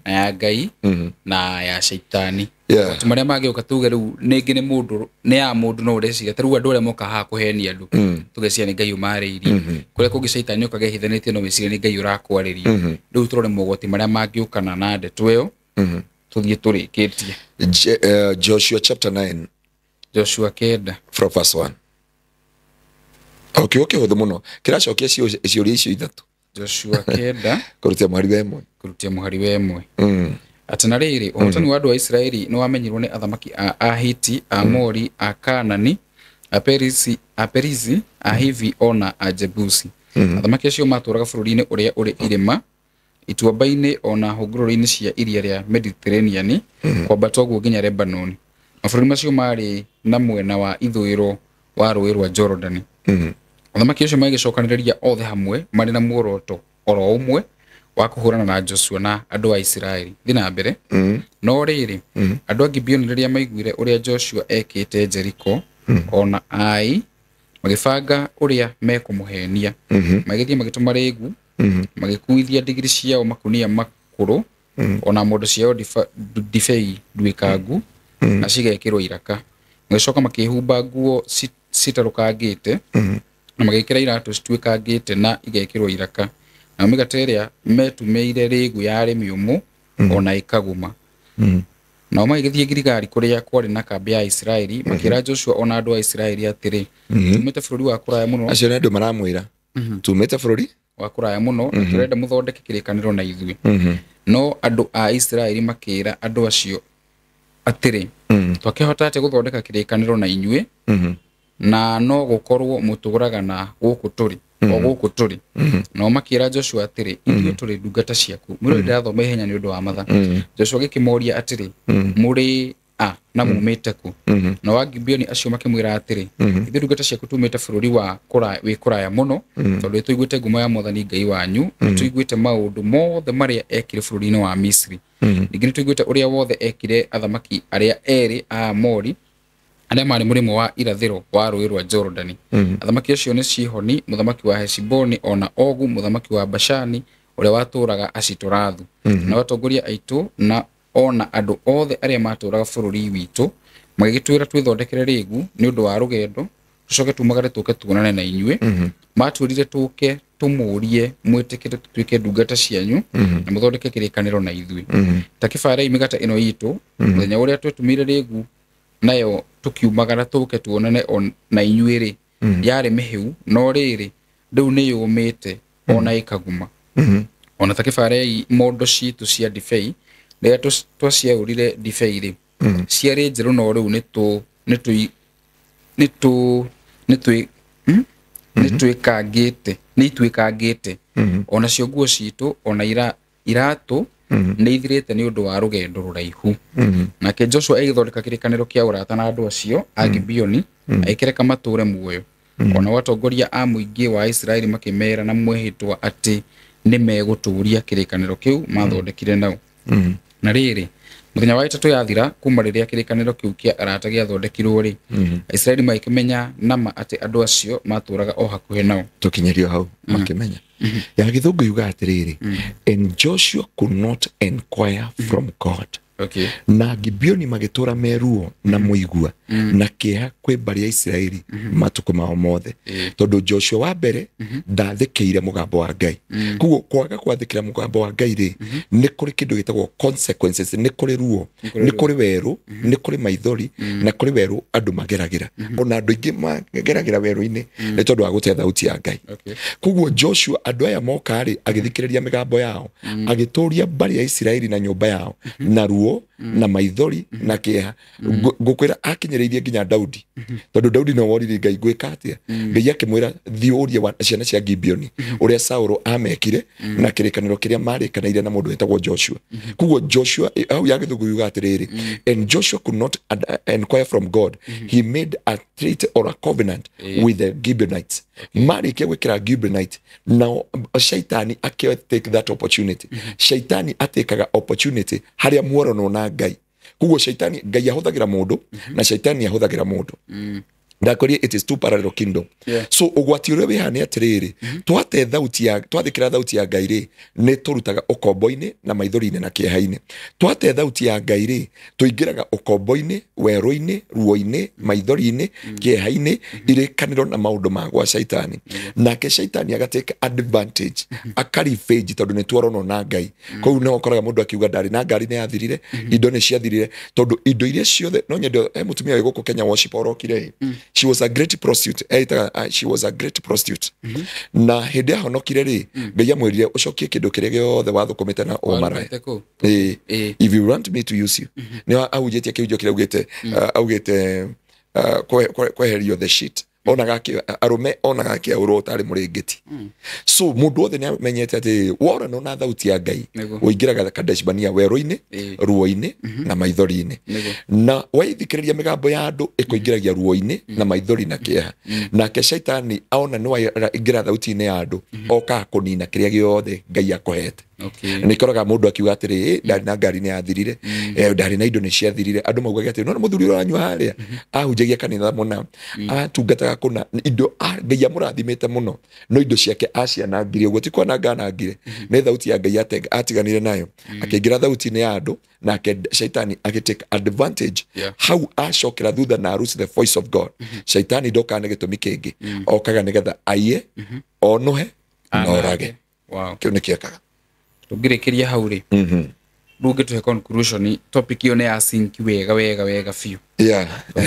[SPEAKER 2] na ya Ngai na ya caitani. Mogwati marĩa mangĩũka, tuge rĩu nĩngĩ nĩ mũndũ, nĩ ya mũndũ, no ũreciria ta rĩu andũ arĩa moka haha kũhenia andũ, tũgeciria nĩ Ngai ũmarĩirie. Kũrĩa kũngĩ caitani ũkaga ĩhithanĩtie, no wĩcirie nĩ Ngai ũrakwarĩria. Rĩu tũrore mogwati marĩa mangĩũkana na ndeto ĩyo, tũthiĩ tũrĩkĩtie.
[SPEAKER 1] Joshua chapter 9
[SPEAKER 2] Joshua 9.
[SPEAKER 1] From verse 1, o kiugo kĩhũthũ mũno kĩracokia ciũria icio ithatũ.
[SPEAKER 2] Joshua 9.
[SPEAKER 1] Kũrutia mũhari wa 1.
[SPEAKER 2] Kũrutia mũhari wa 1. Atĩ na rĩrĩ, ũhotani wa andũ a Isiraeli nĩ wamenyirwo nĩ athamaki a Ahiti, Aamori, Akaanani, Aperisi, Aperizi, Ahivi ona Ajebusi. Athamaki acio matũũraga bũrũri-inĩ ũrĩa ũrĩ irĩma, ituamba-inĩ ona hũngũrũrũ-inĩ cia iria rĩa Mediterranean, kwambata ũguo nginya Lebanon. Mabũrũri macio maarĩ na mwena wa ithũĩro wa rũũĩ rwa Jorodani. Athamaki acio magĩcokanĩrĩria othe hamwe marĩ na muoroto oro ũmwe wa kũhũrana na Joshua na andũ a Isiraeli. Thiĩ na mbere. No rĩrĩ, andũ a Gibeoni rĩrĩa maiguire ũrĩa Joshua ekĩte Jeriko ona Ai, magĩbanga ũrĩa mekũmũheenia. Magĩthiĩ magĩtũma rĩĩgu, magĩkuithia ndigiri ciao makunia makũrũ, ona mondo ciao ndibei nduĩkangu, na cigekĩrwo iraka. Magĩcoka makĩĩhumba nguo citarũkangĩte, na magĩkĩra iratũ cituĩkangĩte na igekĩrwo iraka. Nayo mĩgate ĩrĩa metumĩire rĩĩgu yarĩ mĩũmũ ona ĩkaguma. Nao magĩgĩthiĩ Giligali kũrĩa kwarĩ na kambĩ ya Isiraeli, makĩra Joshua ona andũ a Isiraeli atĩrĩ, tumĩte bũrũri wa kũraya mũno,
[SPEAKER 1] Acio nĩ andũ maramwĩra tumĩte bũrũri
[SPEAKER 2] wa kũraya mũno, na tũrenda mũthondeke kĩrĩkanĩro na ithuĩ. No andũ a Isiraeli makĩra andũ acio atĩrĩ, twakĩhota atĩa gũthondeka kĩrĩkanĩro na inyuĩ, na no gũkorwo mũtũũraga na gũkũ tũrĩ, o gũkũ tũrĩ. Nao makĩra Joshua atĩrĩ, ithuĩ tũrĩ ndungata ciaku. Mwĩrĩ ndĩrathoma ihenya nĩ ũndũ wa matha. Joshua agĩkĩmoria atĩrĩ, mũrĩ a na mumĩte kũ? Nao Agibeoni acio makĩmwĩra atĩrĩ, ithuĩ ndungata ciaku tumĩte bũrũri wa kũraya, wĩ kũraya mũno, tondũ nĩtũiguĩte ngumo ya Mwathani Ngai wanyu, nĩtũiguĩte maũndũ mothe marĩa ekire bũrũri-inĩ wa Misiri. Ningĩ nĩtũiguĩte ũrĩa wothe ekire athamaki arĩa erĩ a Amori, arĩa marĩ mũrĩmo wa irathĩro wa rũũĩ rwa Jorodani. Athamaki acio nĩ Sihoni mũthamaki wa Heshiboni, ona Ogu mũthamaki wa Bashani ũrĩa watũũraga Ashitorathu. Nao atongoria aitũ na ona andũ othe arĩa matũũraga bũrũri witũ magĩgĩtwĩra twĩthondekere rĩĩgu nĩ ũndũ wa rũgendo, tũcoke tumagare tũke tuonane na inyuĩ. Matwĩrire tũke tũmũrie mwĩtĩkĩre tũtuĩke ndungata cianyu na mũthondeke kĩrĩkanĩro na ithuĩ. Ta kĩbarei mĩgate ĩno itũ mũthenya ũrĩa twetumire rĩĩgu nayo tũkiumagara tũke tuonane na inyuĩ rĩ, yarĩ mĩhĩu, no rĩrĩ rĩu nĩ yũmĩte ona ĩkaguma. Ona ta kĩbarei mondo citũ cia ndibei rĩrĩa twaciaũrire ndibei rĩ, ciarĩ njerũ, no rĩu nĩtwĩkangĩte, nĩituĩkangĩte. Ona cio nguo citũ ona iratũ nĩ ithirĩte nĩ ũndũ wa rũgendo rũraihu. Nake Joshua agĩthondeka kĩrĩkanĩro kĩa ũrata na andũ acio a Gibeoni, agĩkĩreka matũũre muoyo. Ona atongoria a mũingĩ wa Isiraeli makĩmera na mwĩhĩtwa atĩ nĩ megũtũũria kĩrĩkanĩro kĩu mathondekire nao. Na rĩrĩ, mũthenya wa ĩtatũ yathira kuma rĩrĩa kĩrĩkanĩro kĩu kĩa arata gĩathondekirwo rĩ, Aisiraeli magĩkĩmenya nama atĩ andũ acio matũũraga o hakuhĩ nao.
[SPEAKER 1] Tũkinyĩrio hau makĩmenya. Ya gĩthũngũ yuga atĩrĩrĩ, and Joshua could not inquire from God. Na Gibeoni magĩtũũra meruo na mũigua na kĩeha kwĩ mbarĩ ya Isiraeli matukũ mao mothe, tondũ Joshua wa mbere ndathĩkĩire mũgambo wa Ngai. Koguo kwaga gwathĩkĩra mũgambo wa Ngai rĩ, nĩ kũrĩ kĩndũ gĩtagwo consequences, nĩ kũrĩ ruo, nĩ kũrĩ werũ, nĩ kũrĩ maithori, na kũrĩ werũ andũ mageragĩra. Ona andũ aingĩ mageragĩra werũ-inĩ nĩ tondũ wa gũte thauti ya Ngai. Koguo Joshua andũ aya moka rĩ, agĩthikĩrĩria mĩgambo yao, agĩtũria mbarĩ ya Isiraeli na nyũmba yao na ruo na maithori na kĩeha. Ngũkwĩra akinyĩrĩirie nginya Daudi, tondũ Daudi no woririe Ngai ngwĩka atĩa. Ngai akĩmwĩra thiĩ ũrie ciana cia Gibeoni ũrĩa Saũlũ amekire na kĩrĩkanĩro kĩrĩa marĩkanĩire na mũndũ wetagwo Joshua. Koguo Joshua hau ya gĩthũngũ yuga atĩrĩrĩ, and Joshua could not inquire from God, he made a treaty or a covenant with the Gibeonites. Marĩkia gwĩkĩra Gibeonite, nao Shaitani akĩoya take that opportunity. Shaitani atĩkaga opportunity harĩa muoronwo na Ngai. Koguo Shaitani, Ngai ahũthagĩra mũndũ na Shaitani ahũthagĩra mũndũ. Ndakũria it is two parallel kingdom. So ũgwati ũrĩa wĩ haha nĩ atĩrĩrĩ, twate thauti ya twathĩkĩra thauti ya Ngai rĩ, nĩ tũrutaga ũkombo-inĩ na maithori-inĩ na kĩeha-inĩ. Twate thauti ya Ngai rĩ, tũingĩraga ũkombo-inĩ, werũ-inĩ, ruo-inĩ, maithori-inĩ, kĩeha-inĩ, irĩkanĩro na maũndũ ma gwa Shaitani. Nake Shaitani agatake advantage, akaribĩnji tondũ nĩ tuoronwo na Ngai. Kũu nĩho ũkoraga mũndũ akiuga ndarĩ na ngari nĩ yathirire, indo nĩ ciathirire, tondũ indo iria ciothe no nyende mũtumia wĩ gũkũ Kenya worship orokire ĩ. She was a great prostitute. Eitaga she was a great prostitute. Na hĩndĩ ahonokire rĩ, Ngai amwĩrire ũcokie kĩndũ kĩrĩa gĩothe wathũkũmĩte na ũmaraya.
[SPEAKER 2] Warumĩte kũ?
[SPEAKER 1] Eh,
[SPEAKER 2] Ĩĩ.
[SPEAKER 1] if you want me to use you, nĩ ahunjĩtie kĩhunjio kĩrĩa augĩte, augĩte kweherio the shit, onaga arũme onaga akĩaũrwo ũtarĩ mũrĩngĩti. So mũndũ wothe nĩ amenyete atĩ woranwo na thauti ya Ngai,
[SPEAKER 2] Nĩguo.
[SPEAKER 1] ũingĩraga Kadesh Barnea werũ-inĩ,
[SPEAKER 2] Ĩĩ.
[SPEAKER 1] ruo-inĩ na maithori-inĩ.
[SPEAKER 2] Nĩguo.
[SPEAKER 1] Na waithikĩrĩria mĩgambo ya andũ ĩkũingĩragia ruo-inĩ na maithori na kĩeha. Nake shaitani aona nĩ waingĩra thauti-inĩ ya andũ, okaga kũnina kĩrĩa gĩothe Ngai akũhete.
[SPEAKER 2] Okay.
[SPEAKER 1] Nä koraga må ndå akiuga atä rä ndarä na ngari nä yathirire, ndarä na indo nä ciathirire. Andå maugaga atä no må thuri å ranyua harä a ahunjagia kanitha må na atungataga kå na indo, Ngai amå rathimä te må no, no indo ciake acianangire. Å guo ti kwananga anangire, nä thauti ya Ngai atiganire nayo, akä ingä ra thauti-inä ya andå, nake shaitani agä take advantage.
[SPEAKER 2] Yeah.
[SPEAKER 1] Hau acokera thutha na aruci the voice of God, shaitani ndokaga nä gä tå mi kä ngä, okaga nä getha aiye, onohe na orage.
[SPEAKER 2] Wow.
[SPEAKER 1] Kä u nä kä ekaga.
[SPEAKER 2] Tũngĩrĩkĩria hau rĩ, rĩu ũngĩtũhe conclusion, topic ĩyo nĩ ya sink wega wega wega biũ.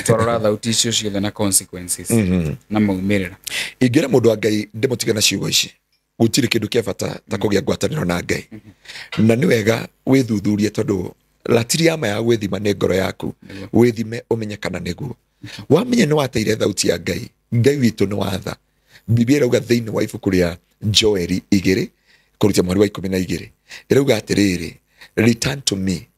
[SPEAKER 2] Twarora thauti icio ciothe na consequences na maumĩrĩra.
[SPEAKER 1] Ingĩra mũndũ wa Ngai ndĩmũtige na ciugo ici: gũtirĩ kĩndũ kĩa bata ta kũgĩa ngwatanĩro na Ngai, na nĩ wega wĩthuthurie, tondũ ratiri ya ma ya gwĩthima nĩ ngoro yaku. Wĩthime ũmenye kana nĩguo wamenya nĩ wateire thauti ya Ngai. Ngai witũ nĩ watha. Biblia ĩrauga thĩinĩ wa ibuku rĩa Joeli 2 kũrutia mweri wa 12, ĩrauga atĩrĩrĩ, "Return to me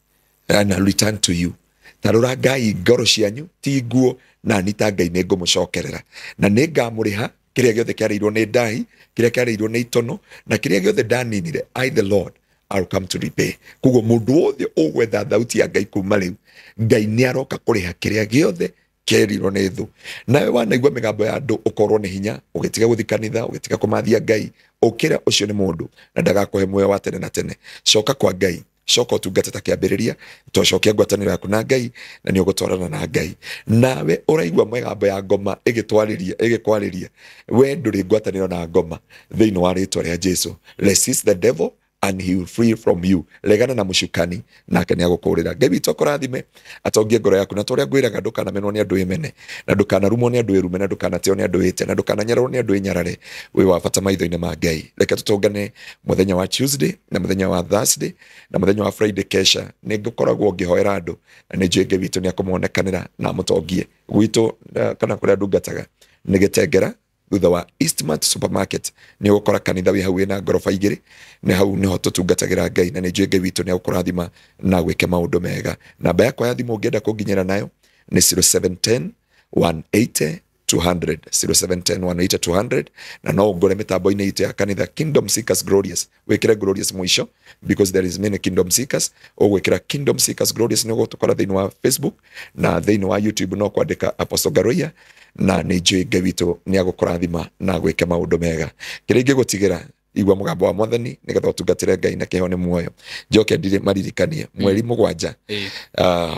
[SPEAKER 1] and I'll return to you." Tarora ngai ngoro cianyu ti nguo, na ni ta Ngai nĩ ngũmũcokerera na nĩ ngamũrĩha kĩrĩa gĩothe kĩarĩirwo nĩ ndahi, kĩrĩa kĩarĩirwo nĩ itono, na kĩrĩa gĩothe ndaninire. I the Lord I'll come to repay. Koguo mũndũ wothe ũgwetha thauti ya Ngai kuma rĩu, Ngai nĩ aroka kũrĩha kĩrĩa gĩothe kĩerirwo nĩ thũ. Nawe wanaigua mĩgambo ya andũ ũkorwo nĩ hinya, ũgĩtiga gũthiĩ kanitha, ũgĩtiga kũmathia Ngai, ũkĩra ũcio nĩ mũndũ na ndagakũhe muoyo wa tene na tene. Coka kwa Ngai, coka ũtungate ta kĩambĩrĩria, tocokia ngwatanĩro yaku na Ngai na nĩ ũgũtwarana na Ngai. Nawe ũraigua mĩgambo ya ngoma ĩgĩtwarĩria, ĩgĩkwarĩria, we ndũrĩ ngwatanĩro na ngoma thĩinĩ wa rĩtwa rĩa Jesu. Resist the devil and he will flee from you. Regana na mũcukani nake nĩ agũkũrĩra. Ngai witũ akũrathime, atongie ngoro yaku, na ta ũrĩa ngwĩraga, ndũkanamenwo nĩ andũ ĩmene, na ndũkanarumwo nĩ andũ ĩrume, na ndũkanateo nĩ andũ ĩte, na ndũkananyararwo nĩ andũ ĩnyarare. Wĩ wa bata maitho-inĩ ma Ngai. Reke tũtũngane mũthenya wa Tuesday na mũthenya wa Thursday na mũthenya wa Friday. Kesha nĩ ngũkoragwo ngĩhoera andũ, na nĩ njũĩ Ngai witũ nĩ akũmonekanĩra na amũtongie. Gwitũ kana kũrĩa ndungataga nĩ Gĩtengera, thutha wa Eastmart Supermarket, nĩ ũgũkora kanitha wĩ hau wĩna ngoroba 2. Nĩ hau nĩho tũtungatagĩra Ngai, na nĩ njũĩ Ngai witũ nĩ agũkũrathima na gwĩke maũndũ mega. Namba yakwa ya thimũ ũngĩenda kũnginyĩra nayo nĩ 0710 180 200, 0710 180 200. Na no ũngore mĩtambo-inĩ itũ ya kanitha, Kingdom Seekers Glorious. Wĩkĩre Glorious mũico because there is many Kingdom Seekers. Ũgwĩkĩra Kingdom Seekers Glorious nĩ ũgũtũkora thĩinĩ wa Facebook na thĩinĩ wa YouTube no kwandĩka Apostle Ngaruiya, na nĩ njũĩ Ngai witũ nĩ agũkũrathima na gwĩke maũndũ mega. Kĩrĩa ingĩgũtigĩra, igua mũgambo wa Mwathani nĩgetha ũtungatĩre Ngai na kĩheo nĩ muoyo. Njoke ndire maririkanie mweri 7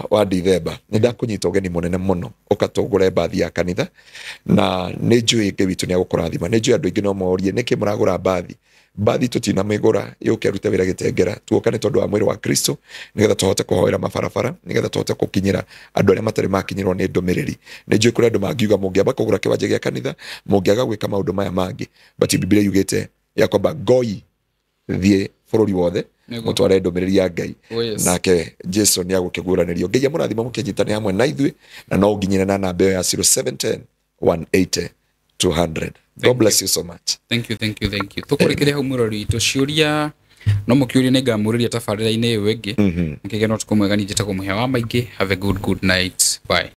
[SPEAKER 1] wa Dithemba nĩ ndakũnyita ũgeni mũnene mũno ũkatũgũre mbathi ya kanitha, na nĩ njũĩ Ngai witũ nĩ agũkũrathima. Nĩ njũĩ andũ aingĩ no morie nĩkĩ mũragũra mbathi. Mbathi tũtinamĩgũra yũke arute wĩra Gĩtengera, tuoka nĩ tondũ wa mwĩrĩ wa Kristo, nĩgetha tũhote kũhoera mabarabara, nĩgetha tũhote gũkinyĩra andũ arĩa matarĩ makinyĩrwo nĩ ndũmĩrĩri. Nĩ njũĩ kũrĩ andũ mangiuga mũngĩamba kũgũra kĩwanja gĩa kanitha, mũngĩaga gwĩka maũndũ maya mangĩ, but Biblia yugĩte ya kwamba ngoi thiĩ bũrũri wothe mũtware ndũmĩrĩri ya Ngai.
[SPEAKER 2] Oh, yes.
[SPEAKER 1] Nake Jesu nĩ agũkĩguũranĩrio. Ngai amũrathima mũkĩnyitanĩra hamwe na ithuĩ, na no nginyĩre na namba ĩyo ya 0710 180 200. God bless you so much.
[SPEAKER 2] Thank you, thank you, thank you. Tũkũrĩkĩria hau, mwĩrori witũ, ciũria no mũkĩũrie, nĩ ngamũrĩria tabarĩra-inĩ ĩyo ĩngĩ. Mũkĩgĩa na ũtukũ mwega. Niĩ njĩtagwo Mũhĩa wa Maingĩ. Have a good, good night. Bye.